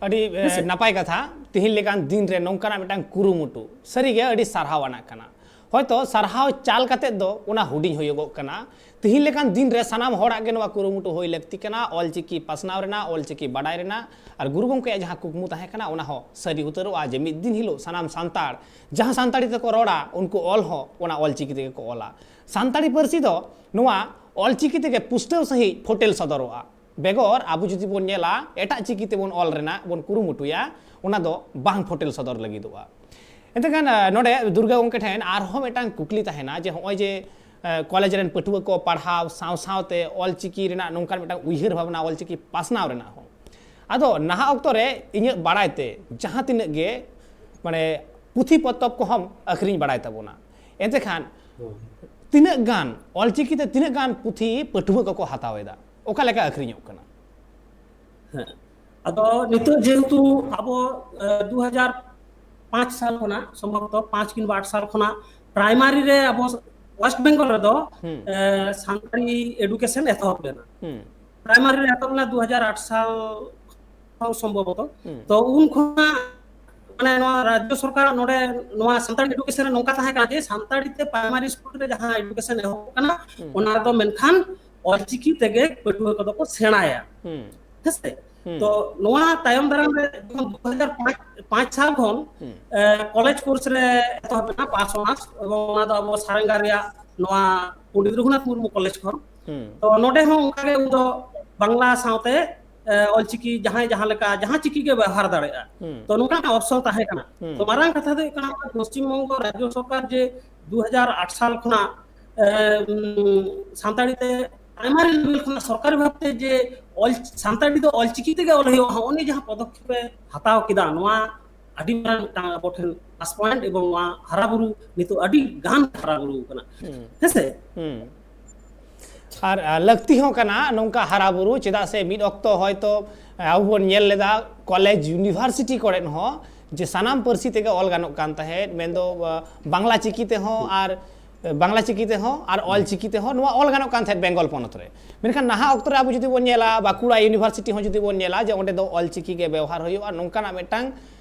ᱟᱹᱰᱤ ᱮ, ᱦᱮᱸᱥᱮ? ᱱᱟᱯᱟᱭ ᱠᱟᱛᱷᱟ᱾ ᱛᱤᱦᱤᱧ ᱞᱮᱠᱟᱱ ᱫᱤᱱ ᱨᱮ ᱱᱚᱝᱠᱟᱱᱟᱜ ᱢᱤᱫᱴᱟᱝ ᱠᱩᱨᱩᱢᱩᱴᱩ ᱥᱟᱹᱨᱤᱜᱮ ᱟᱹᱰᱤ ᱥᱟᱨᱦᱟᱣ ᱟᱱᱟᱜ ᱠᱟᱱᱟ᱾ ᱦᱚᱭᱛᱚ ᱥᱟᱨᱦᱟᱣ ᱪᱟᱞ ᱠᱟᱛᱮᱫ ᱫᱚ ᱚᱱᱟ ᱦᱩᱰᱤᱧ ᱦᱩᱭᱩᱜᱚᱜ ᱠᱟᱱᱟ᱾ ᱛᱤᱦᱤᱧ ᱞᱮᱠᱟᱱ ᱫᱤᱱ ᱨᱮ ᱥᱟᱱᱟᱢ ᱦᱚᱲᱟᱜ ᱜᱮ ᱱᱚᱣᱟ ᱠᱩᱨᱩᱢᱩᱴᱩ ᱦᱩᱭ ᱞᱟᱹᱠᱛᱤ ᱠᱟᱱᱟ, ᱚᱞᱪᱤᱠᱤ ᱯᱟᱥᱱᱟᱣ ᱨᱮᱱᱟᱜ, ᱚᱞᱪᱤᱠᱤ ᱵᱟᱰᱟᱭ ᱨᱮᱱᱟᱜ᱾ ᱟᱨ ᱜᱩᱨᱩ ᱜᱚᱢᱠᱮᱭᱟᱜ ᱡᱟᱦᱟᱸ ᱠᱩᱠᱢᱩ ᱛᱟᱦᱮᱸ ᱠᱟᱱᱟ, ᱚᱱᱟ ᱦᱚᱸ ᱥᱟᱹᱨᱤ ᱩᱛᱟᱹᱨᱚᱜᱼᱟ ᱡᱮ ᱢᱤᱫ ᱫᱤᱱ ᱦᱤᱞᱳᱜ ᱥᱟᱱᱟᱢ ᱥᱟᱱᱛᱟᱲ ᱡᱟᱦᱟᱸ ᱥᱟᱱᱛᱟᱲᱤ ᱛᱮᱠᱚ ᱨᱚᱲᱟ, ᱩᱱᱠᱩ ᱚᱞ ᱦᱚᱸ ᱚᱱᱟ ᱚᱞᱪᱤᱠᱤ ᱛᱮᱜᱮ ᱠᱚ ᱚᱞᱟ᱾ ᱥᱟᱱᱛᱟᱲᱤ ᱯᱟᱹᱨᱥᱤ ᱫᱚ ᱱᱚᱣᱟ ᱚᱞᱪᱤᱠᱤ ᱛᱮᱜᱮ ᱯᱩᱥᱴᱟᱹᱣ ᱥᱟᱺᱦᱤᱡ ᱯᱷᱳᱴᱮᱞ ᱥᱚᱫᱚᱨᱚᱜᱼᱟ᱾ ᱵᱮᱜᱚᱨ ᱟᱵᱚ ᱡᱩᱫᱤ ᱵᱚᱱ ᱧᱮᱞᱟ, ᱮᱴᱟᱜ ᱪᱤᱠᱤ ᱛᱮᱵᱚᱱ ᱚᱞ ᱨᱮᱱᱟᱜ ᱵᱚᱱ ᱠᱩᱨᱩᱢᱩᱴᱩᱭᱟ, ᱚᱱᱟ ᱫᱚ ᱵᱟᱝ ᱯᱷᱳᱴᱮᱞ ᱥᱚᱫᱚᱨ ᱞᱟᱹᱜᱤᱫᱚᱜᱼᱟ᱾ ᱮᱱᱛᱮ ᱠᱷᱟᱱ, ᱟ, ᱱᱚᱰᱮ ᱫᱩᱨᱜᱟ ᱜᱚᱢᱠᱮ ᱴᱷᱮᱱ ᱟᱨᱦᱚᱸ ᱢᱤᱫᱴᱟᱝ ᱠᱩᱠᱞᱤ ᱛᱟᱦᱮᱱᱟ ᱡᱮ ᱦᱚᱸᱜᱼᱚᱭ ᱡᱮ, ᱟ, ᱠᱚᱞᱮᱡᱽ ᱨᱮᱱ ᱯᱟᱹᱴᱷᱩᱣᱟᱹ ᱠᱚ ᱯᱟᱲᱦᱟᱣ ᱥᱟᱶ ᱥᱟᱶᱛᱮ ᱚᱞᱪᱤᱠᱤ ᱨᱮᱱᱟᱜ ᱱᱚᱝᱠᱟᱱ ᱢᱤᱫᱴᱟᱝ ᱩᱭᱦᱟᱹᱨ ᱵᱷᱟᱵᱽᱱᱟ, ᱚᱞᱪᱤᱠᱤ ᱯᱟᱥᱱᱟᱣ ᱨᱮᱱᱟᱜ ᱦᱚᱸ᱾ ᱟᱫᱚ ᱱᱟᱦᱟᱜ ᱚᱠᱛᱚ ᱨᱮ ᱤᱧᱟᱹᱜ ᱵᱟᱲᱟᱭ ᱛᱮ ᱡᱟᱦᱟᱸ ᱛᱤᱱᱟᱹᱜ ᱜᱮ, ᱢᱟᱱᱮ, ᱯᱩᱛᱷᱤ ᱯᱚᱛᱚᱵ ᱠᱚᱦᱚᱸ ᱟᱹᱠᱷᱨᱤᱧ ᱵᱟᱲᱟᱭ ᱛᱟᱵᱚᱱᱟ᱾ ᱮᱱᱛᱮ ᱠᱷᱟᱱ, ᱛᱤᱱᱟᱹᱜ ᱜᱟᱱ ᱚᱞᱪᱤᱠᱤ ᱛᱮ ᱛᱤᱱᱟᱹᱜ ᱜᱟᱱ ᱯᱩᱛᱷᱤ ᱯᱟᱹᱴᱷᱩᱣᱟᱹ ᱠᱚᱠᱚ ᱦᱟᱛᱟᱣ ᱮᱫᱟ, ᱚᱠᱟ ᱞᱮᱠᱟ ᱟᱹᱠᱷᱨᱤᱧᱚᱜ ᱠᱟᱱᱟ? ᱦᱮᱸ, ᱟᱫᱚ ᱱᱤᱛᱚᱜ ᱡᱮᱦᱮᱛᱩ ᱟᱵᱚ, ᱮ, ᱫᱩ ᱦᱟᱡᱟᱨ ᱯᱟᱸᱪ ᱥᱟᱞ ᱠᱷᱚᱱᱟᱜ, ᱥᱚᱢᱵᱷᱚᱵᱚᱛᱚ ᱯᱟᱸᱪ ᱠᱤᱝᱵᱟ ᱟᱴ ᱥᱟᱞ ᱠᱷᱚᱱᱟᱜ ᱯᱨᱟᱭᱢᱟᱨᱤ ᱨᱮ ᱟᱵᱚ ᱳᱭᱮᱥᱴ ᱵᱮᱝᱜᱚᱞ ᱨᱮᱫᱚ, ᱦᱩᱸ᱾ ᱮ, ᱥᱟᱱᱛᱟᱲᱤ ᱮᱰᱩᱠᱮᱥᱚᱱ ᱮᱛᱚᱦᱚᱵ ᱞᱮᱱᱟ᱾ ᱦᱩᱸ᱾ ᱯᱨᱟᱭᱢᱟᱨᱤ ᱨᱮ ᱮᱛᱚᱦᱚᱵ ᱞᱮᱱᱟ ᱫᱩ ᱦᱟᱡᱟᱨ ᱟᱴ ᱥᱟᱞ ᱠᱷᱚᱱ ᱥᱚᱢᱵᱷᱚᱵᱚᱛᱚ᱾ ᱦᱩᱸ᱾ ᱛᱚ ᱩᱱ ᱠᱷᱚᱱᱟᱜ ᱢᱟᱱᱮ ᱱᱚᱣᱟ ᱨᱟᱡᱽᱡᱚ ᱥᱚᱨᱠᱟᱨᱟᱜ ᱱᱚᱰᱮ ᱱᱚᱣᱟ ᱥᱟᱱᱛᱟᱲᱤ ᱮᱰᱩᱠᱮᱥᱚᱱ ᱨᱮ ᱱᱚᱝᱠᱟ ᱛᱟᱦᱮᱸ ᱠᱟᱱᱟ ᱡᱮ ᱥᱟᱱᱛᱟᱲᱤ ᱛᱮ ᱯᱨᱟᱭᱢᱟᱨᱤ ᱥᱠᱩᱞ ᱨᱮ ᱡᱟᱦᱟᱸ ᱮᱰᱩᱠᱮᱥᱚᱱ ᱮᱦᱚᱵ ᱠᱟᱱᱟ, ᱦᱩᱸ᱾ ᱚᱱᱟ ᱨᱮᱫᱚ ᱢᱮᱱᱠᱷᱟᱱ ᱚᱞᱪᱤᱠᱤ ᱛᱮᱜᱮ ᱯᱟᱹᱴᱷᱩᱣᱟᱹ ᱠᱚᱫᱚ ᱠᱚ ᱥᱮᱬᱟᱭᱟ᱾ ᱦᱩᱸ᱾ ᱦᱮᱸᱥᱮ? ᱦᱩᱸ᱾ ᱛᱚ ᱱᱚᱣᱟ ᱛᱟᱭᱚᱢ ᱫᱟᱨᱟᱢ ᱨᱮ ᱡᱚᱠᱷᱚᱱ ᱫᱩ ᱦᱟᱡᱟᱨ ᱯᱟᱸᱪ, ᱯᱟᱸᱪ ᱥᱟᱞ ᱠᱷᱚᱱ, ᱦᱩᱸ᱾ ᱮ, ᱠᱚᱞᱮᱡᱽ ᱠᱳᱨᱥ ᱨᱮ ᱮᱛᱚᱦᱚᱵ ᱮᱱᱟ, ᱯᱟᱥ ᱚᱱᱟᱨᱥ, ᱮᱵᱚᱝ ᱚᱱᱟ ᱫᱚ ᱟᱵᱚ ᱥᱟᱨᱮᱝᱜᱟ ᱨᱮᱭᱟᱜ ᱱᱚᱣᱟ ᱯᱚᱱᱰᱤᱛ ᱨᱚᱜᱷᱩᱱᱟᱛᱷ ᱢᱩᱨᱢᱩ ᱠᱚᱞᱮᱡᱽ ᱠᱷᱚᱱ᱾ ᱦᱩᱸ᱾ ᱛᱚ ᱱᱚᱰᱮ ᱦᱚᱸ ᱚᱱᱠᱟ ᱜᱮ ᱩᱱᱫᱚ ᱵᱟᱝᱞᱟ ᱥᱟᱶᱛᱮ, ᱮ, ᱚᱞᱪᱤᱠᱤ ᱡᱟᱦᱟᱸᱭ ᱡᱟᱦᱟᱸ ᱞᱮᱠᱟ, ᱡᱟᱦᱟᱸ ᱪᱤᱠᱤ ᱜᱮ ᱵᱮᱣᱦᱟᱨ ᱫᱟᱲᱮᱭᱟᱜᱼᱟ᱾ ᱦᱩᱸ᱾ ᱛᱚ ᱱᱚᱝᱠᱟᱱᱟᱜ ᱚᱯᱥᱚᱱ ᱛᱟᱦᱮᱸ ᱠᱟᱱᱟ᱾ ᱦᱩᱸ᱾ ᱛᱚ ᱢᱟᱨᱟᱝ ᱠᱟᱛᱷᱟ ᱫᱚ ᱦᱩᱭᱩᱜ ᱠᱟᱱᱟ, ᱯᱚᱥᱪᱤᱢ ᱵᱚᱝᱜᱚ ᱨᱟᱡᱽᱡᱚ ᱥᱚᱨᱠᱟᱨ ᱡᱮ ᱫᱩ ᱦᱟᱡᱟᱨ ᱟᱴ ᱥᱟᱞ ᱠᱷᱚᱱᱟᱜ, ᱮ, ᱩᱢ, ᱥᱟᱱᱛᱟᱲᱤ ᱛᱮ ᱯᱨᱟᱭᱢᱟᱨᱤ ᱞᱮᱵᱮᱞ ᱠᱷᱚᱱᱟᱜ ᱥᱚᱨᱠᱟᱨᱤ ᱵᱷᱟᱵᱽᱛᱮ ᱡᱮ ᱚᱞ, ᱥᱟᱱᱛᱟᱲᱤ ᱫᱚ ᱚᱞᱪᱤᱠᱤ ᱛᱮᱜᱮ ᱚᱞ ᱦᱩᱭᱩᱜᱼᱟ, ᱦᱚᱸᱜᱼᱚ ᱱᱤᱭᱟᱹ ᱡᱟᱦᱟᱸ ᱯᱚᱫᱚᱠᱷᱮᱯ ᱮ ᱦᱟᱛᱟᱣ ᱠᱮᱫᱟ, ᱱᱚᱣᱟ ᱟᱹᱰᱤ ᱢᱟᱨᱟᱝ ᱢᱤᱫᱴᱟᱝ ᱟᱵᱚ ᱴᱷᱮᱱ ᱯᱞᱟᱥ ᱯᱚᱭᱮᱱᱴ, ᱮᱵᱚᱝ ᱱᱚᱣᱟ ᱦᱟᱨᱟ ᱵᱩᱨᱩ ᱱᱤᱛᱚᱜ ᱟᱹᱰᱤ ᱜᱟᱱ ᱦᱟᱨᱟ ᱵᱩᱨᱩ ᱠᱟᱱᱟ᱾ ᱦᱩᱸ᱾ ᱦᱮᱸᱥᱮ? ᱦᱩᱸ᱾ ᱟᱨ, ᱟ, ᱞᱟᱹᱠᱛᱤ ᱦᱚᱸ ᱠᱟᱱᱟ ᱱᱚᱝᱠᱟ ᱦᱟᱨᱟ ᱵᱩᱨᱩ, ᱪᱮᱫᱟᱜ ᱥᱮ ᱢᱤᱫ ᱚᱠᱛᱚ ᱦᱚᱭᱛᱚ, ᱟ, ᱟᱵᱚ ᱵᱚᱱ ᱧᱮᱞ ᱞᱮᱫᱟ, ᱠᱚᱞᱮᱡᱽ, ᱤᱭᱩᱱᱤᱵᱷᱟᱨᱥᱤᱴᱤ ᱠᱚᱨᱮᱫ ᱦᱚᱸ ᱡᱮ ᱥᱟᱱᱟᱢ ᱯᱟᱹᱨᱥᱤ ᱛᱮᱜᱮ ᱚᱞ ᱜᱟᱱᱚᱜ ᱠᱟᱱ ᱛᱟᱦᱮᱸᱫ, ᱢᱮᱱᱫᱚ, ᱟ, ᱵᱟᱝᱞᱟ ᱪᱤᱠᱤ ᱛᱮᱦᱚᱸ ᱟᱨ, ᱟ, ᱵᱟᱝᱞᱟ ᱪᱤᱠᱤ ᱛᱮᱦᱚᱸ ᱟᱨ ᱚᱞ ᱪᱤᱠᱤ ᱛᱮᱦᱚᱸ ᱱᱚᱣᱟ ᱚᱞ ᱜᱟᱱᱚᱜ ᱠᱟᱱ ᱛᱟᱦᱮᱸᱫ ᱵᱮᱝᱜᱚᱞ ᱯᱚᱱᱚᱛ ᱨᱮ᱾ ᱢᱮᱱᱠᱷᱟᱱ ᱱᱟᱦᱟᱜ ᱚᱠᱛᱚ ᱨᱮ ᱟᱵᱚ ᱡᱩᱫᱤ ᱵᱚᱱ ᱧᱮᱞᱟ, ᱵᱟᱸᱠᱩᱲᱟ ᱤᱭᱩᱱᱤᱵᱷᱟᱨᱥᱤᱴᱤ ᱦᱚᱸ ᱡᱩᱫᱤ ᱵᱚᱱ ᱧᱮᱞᱟ ᱡᱮ ᱚᱸᱰᱮ ᱫᱚ ᱚᱞ ᱪᱤᱠᱤ ᱜᱮ ᱵᱮᱣᱦᱟᱨ ᱦᱩᱭᱩᱜᱼᱟ, ᱱᱚᱝᱠᱟᱱᱟᱜ ᱢᱤᱫᱴᱟᱝ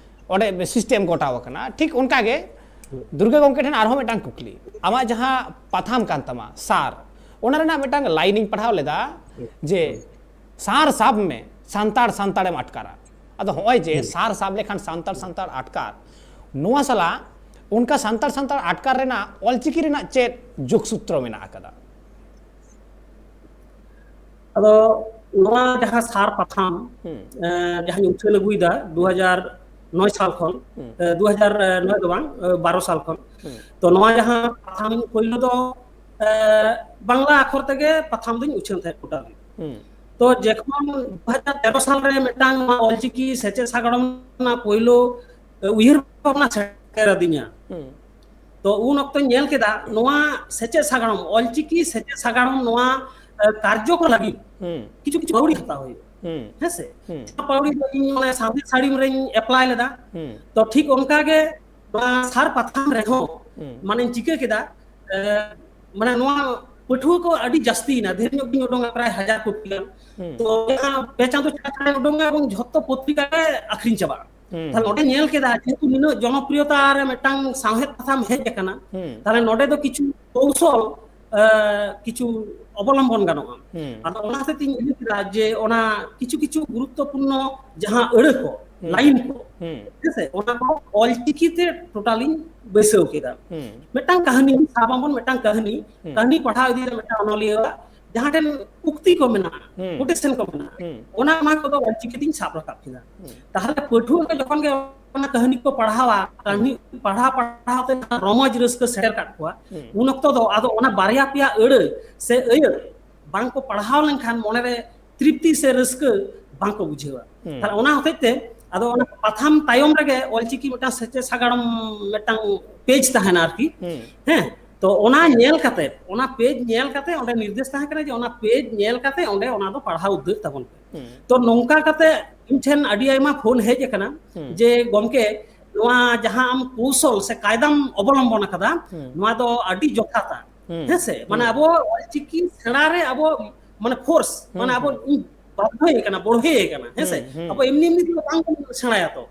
ᱚᱸᱰᱮ ᱥᱤᱥᱴᱮᱢ ᱜᱚᱴᱟᱣ ᱟᱠᱟᱱᱟ᱾ ᱴᱷᱤᱠ ᱚᱱᱠᱟ ᱜᱮ ᱫᱩᱨᱜᱟᱹ ᱜᱚᱢᱠᱮ ᱴᱷᱮᱱ ᱟᱨᱦᱚᱸ ᱢᱤᱫᱴᱟᱝ ᱠᱩᱠᱞᱤ, ᱟᱢᱟᱜ ᱡᱟᱦᱟᱸ ᱯᱟᱛᱷᱟᱢ ᱠᱟᱱ ᱛᱟᱢᱟ ᱥᱟᱨ, ᱚᱱᱟ ᱨᱮᱱᱟᱜ ᱢᱤᱫᱴᱟᱝ ᱞᱟᱭᱤᱱ ᱤᱧ ᱯᱟᱲᱦᱟᱣ ᱞᱮᱫᱟ ᱡᱮ, "ᱥᱟᱨ ᱥᱟᱵ ᱢᱮ, ᱥᱟᱱᱛᱟᱲ ᱥᱟᱱᱛᱟᱲᱮᱢ ᱟᱴᱠᱟᱨᱟ᱾" ᱟᱫᱚ ᱦᱚᱸᱜᱼᱚᱭ ᱡᱮ ᱥᱟᱨ ᱥᱟᱵ ᱞᱮᱠᱷᱟᱱ ᱥᱟᱱᱛᱟᱲ ᱥᱟᱱᱛᱟᱲ ᱟᱴᱠᱟᱨ, ᱱᱚᱣᱟ ᱥᱟᱞᱟᱜ ᱚᱱᱠᱟ ᱥᱟᱱᱛᱟᱲ ᱥᱟᱱᱛᱟᱲ ᱟᱴᱠᱟᱨ ᱨᱮᱱᱟᱜ ᱚᱞᱪᱤᱠᱤ ᱨᱮᱱᱟᱜ ᱪᱮᱫ ᱡᱳᱜᱽ ᱥᱩᱛᱨᱚ ᱢᱮᱱᱟᱜ ᱟᱠᱟᱫᱟ? ᱟᱫᱚ ᱱᱚᱣᱟ ᱡᱟᱦᱟᱸ ᱥᱟᱨ ᱯᱟᱛᱷᱟᱢ, ᱦᱩᱸ᱾ ᱮ, ᱡᱟᱦᱟᱸᱧ ᱩᱪᱷᱟᱹᱱ ᱟᱹᱜᱩᱭᱮᱫᱟ ᱫᱩ ᱦᱟᱡᱟᱨ ᱱᱚᱭ ᱥᱟᱞ ᱠᱷᱚᱱ, ᱦᱩᱸ᱾ ᱮ, ᱫᱩ ᱦᱟᱡᱟᱨ ᱱᱚᱭ ᱫᱚ ᱵᱟᱝ, ᱮ, ᱵᱟᱨᱚ ᱥᱟᱞ ᱠᱷᱚᱱ᱾ ᱦᱩᱸ᱾ ᱛᱚ ᱱᱚᱣᱟ ᱡᱟᱦᱟᱸ ᱯᱟᱛᱷᱟᱢ ᱯᱳᱭᱞᱳ ᱫᱚ, ᱮ, ᱵᱟᱝᱞᱟ ᱟᱠᱷᱚᱨ ᱛᱮᱜᱮ ᱯᱟᱛᱷᱟᱢ ᱫᱚᱧ ᱩᱪᱷᱟᱹᱱ ᱛᱟᱦᱮᱸᱫ ᱴᱳᱴᱟᱞ᱾ ᱦᱩᱸ᱾ ᱛᱚ ᱡᱚᱠᱷᱚᱱ ᱫᱩ ᱦᱟᱡᱟᱨ ᱛᱮᱨᱚ ᱥᱟᱞ ᱨᱮ ᱢᱤᱫᱴᱟᱝ ᱱᱚᱣᱟ ᱚᱞᱪᱤᱠᱤ ᱥᱮᱪᱮᱫ ᱥᱟᱜᱟᱲᱚᱢ ᱨᱮᱱᱟᱜ ᱯᱳᱭᱞᱳ, ᱮ, ᱩᱭᱦᱟᱹᱨ ᱵᱷᱟᱵᱽᱱᱟ ᱥᱮᱴᱮᱨ ᱟᱹᱫᱤᱧᱟ᱾ ᱦᱩᱸ᱾ ᱛᱚ ᱩᱱ ᱚᱠᱛᱚᱧ ᱧᱮᱞ ᱠᱮᱫᱟ ᱱᱚᱣᱟ ᱥᱮᱪᱮᱫ ᱥᱟᱜᱟᱲᱚᱢ, ᱚᱞᱪᱤᱠᱤ ᱥᱮᱪᱮᱫ ᱥᱟᱜᱟᱲᱚᱢ ᱱᱚᱣᱟ, ᱮ, ᱠᱟᱨᱡᱚ ᱠᱚ ᱞᱟᱹᱜᱤᱫ ᱦᱩᱸ᱾ ᱠᱤᱪᱷᱩ ᱠᱤᱪᱷᱩ ᱯᱟᱹᱣᱲᱤ ᱦᱟᱛᱟᱣ ᱦᱩᱭᱩᱜᱼᱟ᱾ ᱦᱩᱸ᱾ ᱦᱮᱸ ᱥᱮ? ᱦᱩᱸ᱾ ᱚᱱᱟ ᱯᱟᱹᱣᱲᱤ ᱫᱚ ᱤᱧ ᱚᱱᱟ ᱥᱟᱶᱛᱮ ᱥᱟᱹᱲᱤᱢ ᱨᱮᱧ ᱮᱯᱞᱟᱭ ᱞᱮᱫᱟ᱾ ᱦᱩᱸ᱾ ᱛᱚ ᱴᱷᱤᱠ ᱚᱱᱠᱟ ᱜᱮ ᱱᱚᱣᱟ ᱥᱟᱨ ᱯᱟᱛᱷᱟᱢ ᱨᱮᱦᱚᱸ ᱦᱩᱸ᱾ ᱢᱟᱱᱮᱧ ᱪᱤᱠᱟᱹ ᱠᱮᱫᱟ, ᱮ, ᱢᱟᱱᱮ ᱱᱚᱣᱟ ᱯᱟᱹᱴᱷᱩᱣᱟᱹ ᱠᱚ ᱟᱹᱰᱤ ᱡᱟᱹᱥᱛᱤᱭᱮᱱᱟ, ᱰᱷᱮᱨ ᱧᱚᱜ ᱜᱤᱧ ᱩᱰᱩᱝᱟ, ᱯᱨᱟᱭ ᱦᱟᱡᱟᱨ ᱠᱚᱯᱤ ᱜᱟᱱ᱾ ᱦᱩᱸ᱾ ᱛᱚ ᱡᱟᱦᱟᱸ ᱯᱮ ᱪᱟᱸᱫᱚ ᱪᱷᱟᱲᱟ ᱪᱷᱟᱲᱟᱧ ᱩᱰᱩᱝᱟ ᱮᱵᱚᱝ ᱡᱷᱚᱛᱚ ᱯᱚᱛᱨᱤᱠᱟ ᱜᱮ ᱟᱹᱠᱷᱨᱤᱧ ᱪᱟᱵᱟᱜᱼᱟ᱾ ᱦᱩᱸ᱾ ᱛᱟᱦᱞᱮ ᱱᱚᱰᱮ ᱧᱮᱞ ᱠᱮᱫᱟ ᱡᱮᱦᱮᱛᱩ ᱱᱤᱱᱟᱹᱜ ᱡᱚᱱᱚᱯᱨᱤᱭᱚᱛᱟ ᱨᱮ ᱢᱤᱫᱴᱟᱝ ᱥᱟᱶᱦᱮᱫ ᱯᱟᱛᱷᱟᱢ ᱦᱮᱡ ᱟᱠᱟᱱᱟ, ᱦᱩᱸ᱾ ᱛᱟᱦᱞᱮ ᱱᱚᱰᱮ ᱫᱚ ᱠᱤᱪᱷᱩ ᱠᱚᱣᱥᱚᱞ, ᱮ, ᱠᱤᱪᱷᱩ ᱚᱵᱚᱞᱚᱢᱵᱚᱱ ᱜᱟᱱᱚᱜᱼᱟ᱾ ᱦᱩᱸ᱾ ᱟᱫᱚ ᱚᱱᱟ ᱦᱚᱛᱮᱡ ᱛᱮᱧ ᱩᱭᱦᱟᱹᱨ ᱠᱮᱫᱟ ᱡᱮ ᱚᱱᱟ ᱠᱤᱪᱷᱩ ᱠᱤᱪᱷᱩ ᱜᱩᱨᱩᱛᱛᱚᱯᱩᱨᱱᱚ ᱡᱟᱦᱟᱸ ᱟᱹᱲᱟᱹ ᱠᱚ, ᱦᱩᱸ᱾ ᱞᱟᱭᱤᱱ ᱠᱚ, ᱦᱩᱸ᱾ ᱦᱮᱸ ᱥᱮ, ᱚᱱᱟ ᱠᱚ ᱚᱞᱪᱤᱠᱤ ᱛᱮ ᱴᱳᱴᱟᱞᱤᱧ ᱵᱟᱹᱭᱥᱟᱹᱣ ᱠᱮᱫᱟ᱾ ᱦᱩᱸ᱾ ᱢᱤᱫᱴᱟᱝ ᱠᱟᱹᱦᱱᱤ ᱥᱟᱵ ᱟᱵᱚᱱ, ᱢᱤᱫᱴᱟᱝ ᱠᱟᱹᱦᱱᱤ, ᱦᱩᱸ᱾ ᱠᱟᱹᱦᱱᱤ ᱯᱟᱲᱦᱟᱣ ᱤᱫᱤ ᱨᱮ ᱢᱤᱫᱴᱟᱝ ᱚᱱᱚᱞᱤᱭᱟᱹᱣᱟᱜ ᱡᱟᱦᱟᱸ ᱴᱷᱮᱱ ᱩᱠᱛᱤ ᱠᱚ ᱢᱮᱱᱟᱜᱼᱟ, ᱦᱩᱸ᱾ ᱠᱳᱴᱮᱥᱚᱱ ᱠᱚ ᱢᱮᱱᱟᱜᱼᱟ, ᱦᱩᱸ᱾ ᱚᱱᱟ, ᱚᱱᱟ ᱠᱚᱫᱚ ᱚᱞᱪᱤᱠᱤ ᱛᱤᱧ ᱥᱟᱵ ᱨᱟᱠᱟᱵ ᱠᱮᱫᱟ᱾ ᱦᱩᱸ᱾ ᱛᱟᱦᱞᱮ ᱯᱟᱹᱴᱷᱩᱣᱟᱹ ᱠᱚ ᱡᱚᱠᱷᱚᱱ ᱜᱮ ᱚᱱᱟ ᱠᱟᱹᱦᱱᱤ ᱠᱚ ᱯᱟᱲᱦᱟᱣᱟ, ᱠᱟᱹᱦᱱᱤ ᱦᱩᱸ᱾ ᱯᱟᱲᱦᱟᱣ ᱯᱟᱲᱦᱟᱣ ᱛᱮ ᱨᱚᱢᱚᱡᱽ ᱨᱟᱹᱥᱠᱟᱹ ᱥᱮᱴᱮᱨ ᱠᱟᱜ ᱠᱚᱣᱟ, ᱦᱩᱸ᱾ ᱩᱱ ᱚᱠᱛᱚ ᱫᱚ ᱟᱫᱚ ᱚᱱᱟ ᱵᱟᱨᱭᱟ ᱯᱮᱭᱟ ᱟᱹᱲᱟᱹ ᱥᱮ ᱟᱹᱭᱟᱹᱛ ᱵᱟᱝ ᱠᱚ ᱯᱟᱲᱦᱟᱣ ᱞᱮᱱᱠᱷᱟᱱ ᱢᱚᱱᱮᱨᱮ ᱛᱨᱤᱯᱛᱤ ᱥᱮ ᱨᱟᱹᱥᱠᱟᱹ ᱵᱟᱝ ᱠᱚ ᱵᱩᱡᱷᱟᱹᱣᱟ᱾ ᱦᱩᱸ᱾ ᱛᱟᱦᱞᱮ ᱚᱱᱟ ᱦᱚᱛᱮᱡ ᱛᱮ ᱟᱫᱚ ᱚᱱᱟ ᱯᱟᱛᱷᱟᱢ ᱛᱟᱭᱚᱢ ᱨᱮᱜᱮ ᱚᱞᱪᱤᱠᱤ ᱢᱤᱫᱴᱟᱝ ᱥᱮᱪᱮᱫ ᱥᱟᱜᱟᱲᱚᱢ ᱢᱤᱫᱴᱟᱝ ᱯᱮᱡᱽ ᱛᱟᱦᱮᱱᱟ ᱟᱨᱠᱤ᱾ ᱦᱩᱸ᱾ ᱦᱮᱸ, ᱛᱚ ᱚᱱᱟ ᱧᱮᱞ ᱠᱟᱛᱮ, ᱚᱱᱟ ᱯᱮᱡᱽ ᱧᱮᱞ ᱠᱟᱛᱮ ᱚᱸᱰᱮ ᱱᱤᱨᱫᱮᱥ ᱛᱟᱦᱮᱸ ᱠᱟᱱᱟ ᱡᱮ ᱚᱱᱟ ᱯᱮᱡᱽ ᱧᱮᱞ ᱠᱟᱛᱮ ᱚᱸᱰᱮ ᱚᱱᱟ ᱫᱚ ᱯᱟᱲᱦᱟᱣ ᱩᱫᱽᱫᱟᱹᱜ ᱛᱟᱵᱚᱱ ᱯᱮ᱾ ᱦᱩᱸ᱾ ᱛᱚ ᱱᱚᱝᱠᱟ ᱠᱟᱛᱮ ᱤᱧ ᱴᱷᱮᱱ ᱟᱹᱰᱤ ᱟᱭᱢᱟ ᱯᱷᱳᱱ ᱦᱮᱡ ᱟᱠᱟᱱᱟ ᱦᱩᱸ᱾ ᱡᱮ, "ᱜᱚᱢᱠᱮ, ᱱᱚᱣᱟ ᱡᱟᱦᱟᱸ ᱟᱢ ᱠᱳᱣᱥᱚᱞ ᱥᱮ ᱠᱟᱭᱫᱟᱢ ᱚᱵᱚᱞᱚᱢᱵᱚᱱ ᱟᱠᱟᱫᱟ, ᱦᱩᱸ᱾ ᱱᱚᱣᱟ ᱫᱚ ᱟᱹᱰᱤ ᱡᱚᱛᱷᱟᱛᱟ᱾" ᱦᱩᱸ᱾ ᱦᱮᱸ ᱥᱮ? ᱢᱟᱱᱮ ᱦᱩᱸ᱾ ᱟᱵᱚ ᱚᱞᱪᱤᱠᱤ ᱥᱮᱬᱟ ᱨᱮ ᱟᱵᱚ ᱢᱟᱱᱮ ᱯᱷᱳᱨᱥ, ᱦᱩᱸ, ᱢᱟᱱᱮ ᱟᱵᱚ ᱦᱩᱸ᱾ ᱤᱧ ᱵᱟᱫᱽᱫᱷᱚᱭᱮ ᱠᱟᱱᱟ, ᱵᱚᱲᱦᱮᱭᱮ ᱠᱟᱱᱟ, ᱦᱮᱸ ᱥᱮ? ᱦᱩᱸ, ᱦᱩᱸ᱾ ᱟᱵᱚ ᱮᱢᱱᱤ ᱮᱢᱱᱤ ᱛᱮᱫᱚ ᱵᱟᱝ ᱵᱚᱱ ᱥᱮᱬᱟᱭᱟ ᱛᱚ᱾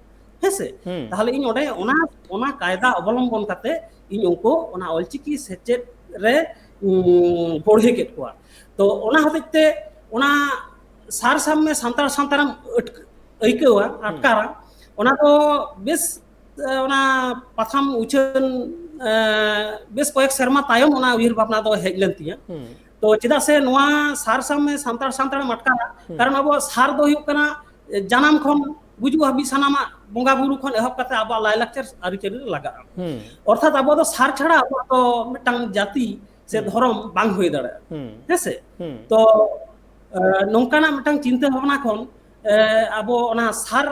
ᱦᱮᱸ ᱥᱮ? ᱦᱩᱸ᱾ ᱛᱟᱦᱚᱞᱮ ᱤᱧ ᱚᱸᱰᱮ ᱚᱱᱟ, ᱚᱱᱟ ᱠᱟᱭᱫᱟ ᱚᱵᱚᱞᱚᱢᱵᱚᱱ ᱠᱟᱛᱮ ᱤᱧ ᱩᱱᱠᱩ ᱚᱱᱟ ᱚᱞᱪᱤᱠᱤ ᱥᱮᱪᱮᱫ ᱨᱮ, ᱩᱸ, ᱵᱚᱲᱦᱮ ᱠᱮᱫ ᱠᱚᱣᱟ᱾ ᱛᱚ ᱚᱱᱟ ᱦᱚᱛᱮᱡ ᱛᱮ ᱚᱱᱟ ᱥᱟᱨ ᱥᱟᱢ ᱢᱮ ᱥᱟᱱᱛᱟᱲ ᱥᱟᱱᱛᱟᱲᱮᱢ ᱟᱹᱴ-, ᱟᱹᱭᱠᱟᱹᱣᱟ, ᱦᱩᱸ᱾ ᱟᱴᱠᱟᱨᱟ, ᱚᱱᱟ ᱫᱚ ᱵᱮᱥ, ᱮ, ᱚᱱᱟ ᱯᱟᱛᱷᱟᱢ ᱩᱪᱷᱟᱹᱱ, ᱮ, ᱵᱮᱥ ᱠᱚᱭᱮᱠ ᱥᱮᱨᱢᱟ ᱛᱟᱭᱚᱢ ᱚᱱᱟ ᱩᱭᱦᱟᱹᱨ ᱵᱷᱟᱵᱽᱱᱟ ᱫᱚ ᱦᱮᱡ ᱞᱮᱱ ᱛᱤᱧᱟᱹ᱾ ᱦᱩᱸ᱾ ᱛᱚ ᱪᱮᱫᱟᱜ ᱥᱮ ᱱᱚᱣᱟ ᱥᱟᱨ ᱥᱟᱢ ᱢᱮ ᱥᱟᱱᱛᱟᱲ ᱥᱟᱱᱛᱟᱲᱮᱢ ᱟᱴᱠᱟᱨᱟ, ᱦᱩᱸ᱾ ᱠᱟᱨᱚᱱ ᱟᱵᱚᱣᱟᱜ ᱥᱟᱨ ᱫᱚ ᱦᱩᱭᱩᱜ ᱠᱟᱱᱟ ᱡᱟᱱᱟᱢ ᱠᱷᱚᱱ ᱜᱩᱡᱩᱜ ᱦᱟᱹᱵᱤᱡ ᱥᱟᱱᱟᱢᱟᱜ ᱵᱚᱸᱜᱟ ᱵᱩᱨᱩ ᱠᱷᱚᱱ ᱮᱦᱚᱵ ᱠᱟᱛᱮ ᱟᱵᱚᱣᱟᱜ ᱞᱟᱭᱞᱟᱠᱪᱟᱨ ᱟᱹᱨᱤᱪᱟᱹᱞᱤ ᱨᱮ ᱞᱟᱜᱟᱜᱼᱟ᱾ ᱦᱩᱸ᱾ ᱚᱨᱛᱷᱟᱛ ᱟᱵᱚ ᱫᱚ ᱥᱟᱨ ᱪᱷᱟᱲᱟ ᱟᱵᱚᱣᱟᱜ ᱫᱚ ᱢᱤᱫᱴᱟᱝ ᱡᱟᱹᱛᱤ ᱥᱮ ᱦᱩᱸ᱾ ᱫᱷᱚᱨᱚᱢ ᱵᱟᱝ ᱦᱩᱭ ᱫᱟᱲᱮᱭᱟᱜᱼᱟ᱾ ᱦᱩᱸ᱾ ᱦᱮᱸ ᱥᱮ? ᱦᱩᱸ᱾ ᱛᱚ, ᱮ, ᱱᱚᱝᱠᱟᱱᱟᱜ ᱢᱤᱫᱴᱟᱝ ᱪᱤᱱᱛᱟᱹ ᱵᱷᱟᱵᱽᱱᱟ ᱠᱷᱚᱱ, ᱮ, ᱟᱵᱚ ᱚᱱᱟ ᱥᱟᱨ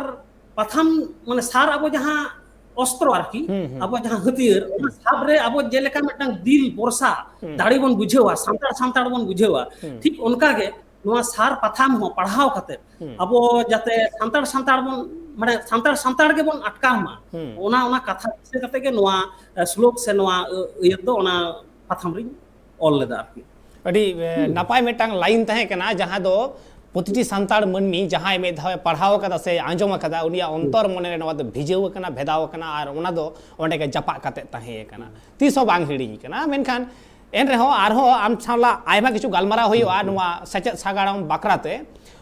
ᱯᱟᱛᱷᱟᱢ, ᱢᱟᱱᱮ ᱥᱟᱨ ᱟᱵᱚ ᱡᱟᱦᱟᱸ ᱚᱥᱛᱨᱚ ᱟᱨᱠᱤ, ᱦᱩᱸ, ᱦᱩᱸ᱾ ᱟᱵᱚ ᱡᱟᱦᱟᱸ ᱦᱟᱹᱛᱭᱟᱹᱨ, ᱚᱱᱟ ᱦᱩᱸ᱾ ᱥᱟᱵ ᱨᱮ ᱟᱵᱚ ᱡᱮᱞᱮᱠᱟ ᱢᱤᱫᱴᱟᱝ ᱫᱤᱞ ᱵᱷᱚᱨᱥᱟ, ᱦᱩᱸ᱾ ᱫᱟᱲᱮ ᱵᱚᱱ ᱵᱩᱡᱷᱟᱹᱣᱟ, ᱥᱟᱱᱛᱟᱲ ᱥᱟᱱᱛᱟᱲ ᱵᱚᱱ ᱵᱩᱡᱷᱟᱹᱣᱟ, ᱦᱩᱸ᱾ ᱴᱷᱤᱠ ᱚᱱᱠᱟ ᱜᱮ ᱱᱚᱣᱟ ᱥᱟᱨ ᱯᱟᱛᱷᱟᱢ ᱦᱚᱸ ᱯᱟᱲᱦᱟᱣ ᱠᱟᱛᱮ ᱦᱩᱸ᱾ ᱟᱵᱚ ᱡᱟᱛᱮ ᱥᱟᱱᱛᱟᱲ ᱥᱟᱱᱛᱟᱲ ᱵᱚᱱ, ᱢᱟᱱᱮ ᱥᱟᱱᱛᱟᱲ ᱥᱟᱱᱛᱟᱲ ᱜᱮᱵᱚᱱ ᱟᱴᱠᱟᱨ ᱢᱟ, ᱦᱩᱸ᱾ ᱚᱱᱟ, ᱚᱱᱟ ᱠᱟᱛᱷᱟ ᱫᱤᱥᱟᱹ ᱠᱟᱛᱮ ᱜᱮ ᱱᱚᱣᱟ, ᱮ, ᱥᱞᱳᱠ ᱥᱮ ᱱᱚᱣᱟ, ᱮ, ᱟᱹᱭᱟᱹᱛ ᱫᱚ ᱚᱱᱟ ᱯᱟᱛᱷᱟᱢ ᱨᱤᱧ ᱚᱞ ᱞᱮᱫᱟ ᱟᱨᱠᱤ᱾ ᱟᱹᱰᱤ, ᱮ, ᱦᱩᱸ᱾ ᱱᱟᱯᱟᱭ ᱢᱤᱫᱴᱟᱝ ᱞᱟᱭᱤᱱ ᱛᱟᱦᱮᱸ ᱠᱟᱱᱟ, ᱡᱟᱦᱟᱸ ᱫᱚ ᱯᱨᱚᱛᱤᱴᱤ ᱥᱟᱱᱛᱟᱲ ᱢᱟᱹᱱᱢᱤ ᱡᱟᱦᱟᱸᱭ ᱢᱤᱫ ᱫᱷᱟᱣ ᱮ ᱯᱟᱲᱦᱟᱣ ᱟᱠᱟᱫᱟ ᱥᱮ ᱟᱸᱡᱚᱢ ᱟᱠᱟᱫᱟ, ᱩᱱᱤᱭᱟᱜ ᱦᱩᱸ᱾ ᱚᱱᱛᱚᱨ ᱢᱚᱱᱮ ᱨᱮ ᱱᱚᱣᱟ ᱫᱚ ᱵᱷᱤᱡᱟᱹᱣ ᱟᱠᱟᱱᱟ, ᱵᱷᱮᱫᱟᱣ ᱟᱠᱟᱱᱟ, ᱟᱨ ᱚᱱᱟ ᱫᱚ ᱚᱸᱰᱮ ᱜᱮ ᱡᱟᱯᱟᱜ ᱠᱟᱛᱮ ᱛᱟᱦᱮᱸ ᱟᱠᱟᱱᱟ᱾ ᱦᱩᱸ᱾ ᱛᱤᱥ ᱦᱚᱸ ᱵᱟᱝ ᱦᱤᱲᱤᱧ ᱠᱟᱱᱟ᱾ ᱢᱮᱱᱠᱷᱟᱱ ᱮᱱ ᱨᱮᱦᱚᱸ ᱟᱨᱦᱚᱸ ᱟᱢ ᱥᱟᱞᱟᱜ ᱟᱭᱢᱟ ᱠᱤᱪᱷᱩ ᱜᱟᱞᱢᱟᱨᱟᱣ ᱦᱩᱭᱩᱜᱼᱟ ᱦᱩᱸ, ᱦᱩᱸ᱾ ᱱᱚᱣᱟ ᱥᱮᱪᱮᱫ ᱥᱟᱜᱟᱲᱚᱢ ᱵᱟᱠᱷᱨᱟ ᱛᱮ᱾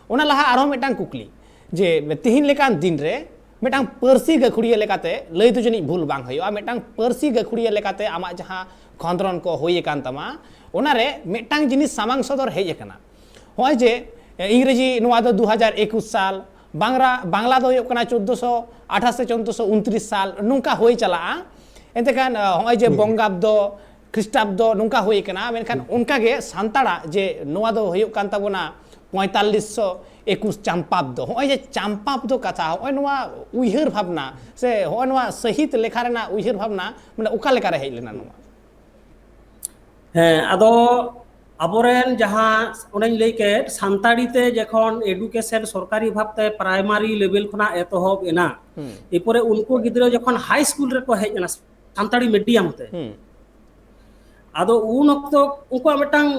ᱚᱱᱟ ᱞᱟᱦᱟ ᱟᱨᱦᱚᱸ ᱢᱤᱫᱴᱟᱝ ᱠᱩᱠᱞᱤ, ᱡᱮ ᱛᱤᱦᱤᱧ ᱞᱮᱠᱟᱱ ᱫᱤᱱ ᱨᱮ ᱢᱤᱫᱴᱟᱝ ᱯᱟᱹᱨᱥᱤ ᱜᱟᱹᱠᱷᱩᱲᱤᱭᱟᱹ ᱞᱮᱠᱟᱛᱮ ᱞᱟᱹᱭ ᱫᱚ ᱡᱟᱹᱱᱤᱡ ᱵᱷᱩᱞ ᱵᱟᱝ ᱦᱩᱭᱩᱜᱼᱟ, ᱢᱤᱫᱴᱟᱝ ᱯᱟᱹᱨᱥᱤ ᱜᱟᱹᱠᱷᱩᱲᱤᱭᱟᱹ ᱞᱮᱠᱟᱛᱮ ᱟᱢᱟᱜ ᱡᱟᱦᱟᱸ ᱠᱷᱚᱸᱫᱽᱨᱚᱱ ᱠᱚ ᱦᱩᱭ ᱟᱠᱟᱱ ᱛᱟᱢᱟ, ᱚᱱᱟᱨᱮ ᱢᱤᱫᱴᱟᱝ ᱡᱤᱱᱤᱥ ᱥᱟᱢᱟᱝ ᱥᱚᱫᱚᱨ ᱦᱮᱡ ᱟᱠᱟᱱᱟ᱾ ᱱᱚᱜᱼᱚᱭ ᱡᱮ, ᱮ, ᱤᱝᱨᱮᱡᱤ ᱱᱚᱣᱟ ᱫᱚ ᱫᱩ ᱦᱟᱡᱟᱨ ᱮᱠᱩᱥ ᱥᱟᱞ, ᱵᱟᱝᱞᱟ, ᱵᱟᱝᱞᱟ ᱫᱚ ᱦᱩᱭᱩᱜ ᱠᱟᱱᱟ ᱪᱳᱫᱽᱫᱳᱥᱚ ᱟᱴᱷᱟᱥ ᱥᱮ ᱪᱳᱫᱽᱫᱳᱥᱚ ᱩᱱᱛᱨᱤᱥ ᱥᱟᱞ, ᱱᱚᱝᱠᱟ ᱦᱩᱭ ᱪᱟᱞᱟᱜᱼᱟ᱾ ᱮᱱᱛᱮ ᱠᱷᱟᱱ, ᱮ, ᱱᱚᱜᱼᱚᱭ ᱡᱮ ᱦᱩᱸ᱾ ᱵᱚᱝᱜᱟᱵᱫᱚ, ᱠᱷᱨᱤᱥᱴᱟᱵᱫᱚ ᱱᱚᱝᱠᱟ ᱦᱩᱭ ᱟᱠᱟᱱᱟ, ᱢᱮᱱᱠᱷᱟᱱ ᱦᱩᱸ᱾ ᱚᱱᱠᱟ ᱜᱮ ᱥᱟᱱᱛᱟᱲᱟᱜ ᱡᱮ ᱱᱚᱣᱟ ᱫᱚ ᱦᱩᱭᱩᱜ ᱠᱟᱱ ᱛᱟᱵᱚᱱᱟ ᱯᱚᱸᱭᱛᱟᱞᱞᱤᱥ ᱥᱚ ᱮᱠᱩᱥ ᱪᱟᱢᱯᱟᱵᱫᱚ᱾ ᱱᱚᱜᱼᱚᱭ ᱡᱮ ᱪᱟᱢᱯᱟᱵᱫᱚ ᱠᱟᱛᱷᱟ, ᱱᱚᱜᱼᱚᱭ ᱱᱚᱣᱟ ᱩᱭᱦᱟᱹᱨ ᱵᱷᱟᱵᱽᱱᱟ ᱥᱮ ᱱᱚᱜᱼᱚᱭ ᱱᱚᱣᱟ ᱥᱟᱹᱦᱤᱛ ᱞᱮᱠᱷᱟ ᱨᱮᱱᱟᱜ ᱩᱭᱦᱟᱹᱨ ᱵᱷᱟᱵᱽᱱᱟ, ᱢᱟᱱᱮ ᱚᱠᱟ ᱞᱮᱠᱟ ᱨᱮ ᱦᱮᱡ ᱞᱮᱱᱟ ᱱᱚᱣᱟ? ᱦᱮᱸ, ᱟᱫᱚ ᱟᱵᱚᱨᱮᱱ ᱡᱟᱦᱟᱸ ᱚᱱᱮᱧ ᱞᱟᱹᱭ ᱠᱮᱫ, ᱥᱟᱱᱛᱟᱲᱤ ᱛᱮ ᱡᱚᱠᱷᱚᱱ education ᱥᱚᱨᱠᱟᱨᱤ ᱵᱷᱟᱵᱽᱛᱮ primary level ᱠᱷᱚᱱᱟᱜ ᱮᱛᱚᱦᱚᱵ ᱮᱱᱟ, ᱦᱩᱸ᱾ ᱮᱨᱯᱚᱨᱮ ᱩᱱᱠᱩ ᱜᱤᱫᱽᱨᱟᱹ ᱡᱚᱠᱷᱚᱱ high school ᱨᱮᱠᱚ ᱦᱮᱡ ᱮᱱᱟ ᱥᱟᱱᱛᱟᱲᱤ medium ᱛᱮ, ᱦᱩᱸ᱾ ᱟᱫᱚ ᱩᱱ ᱚᱠᱛᱚ ᱩᱱᱠᱩᱣᱟᱜ ᱢᱤᱫᱴᱟᱝ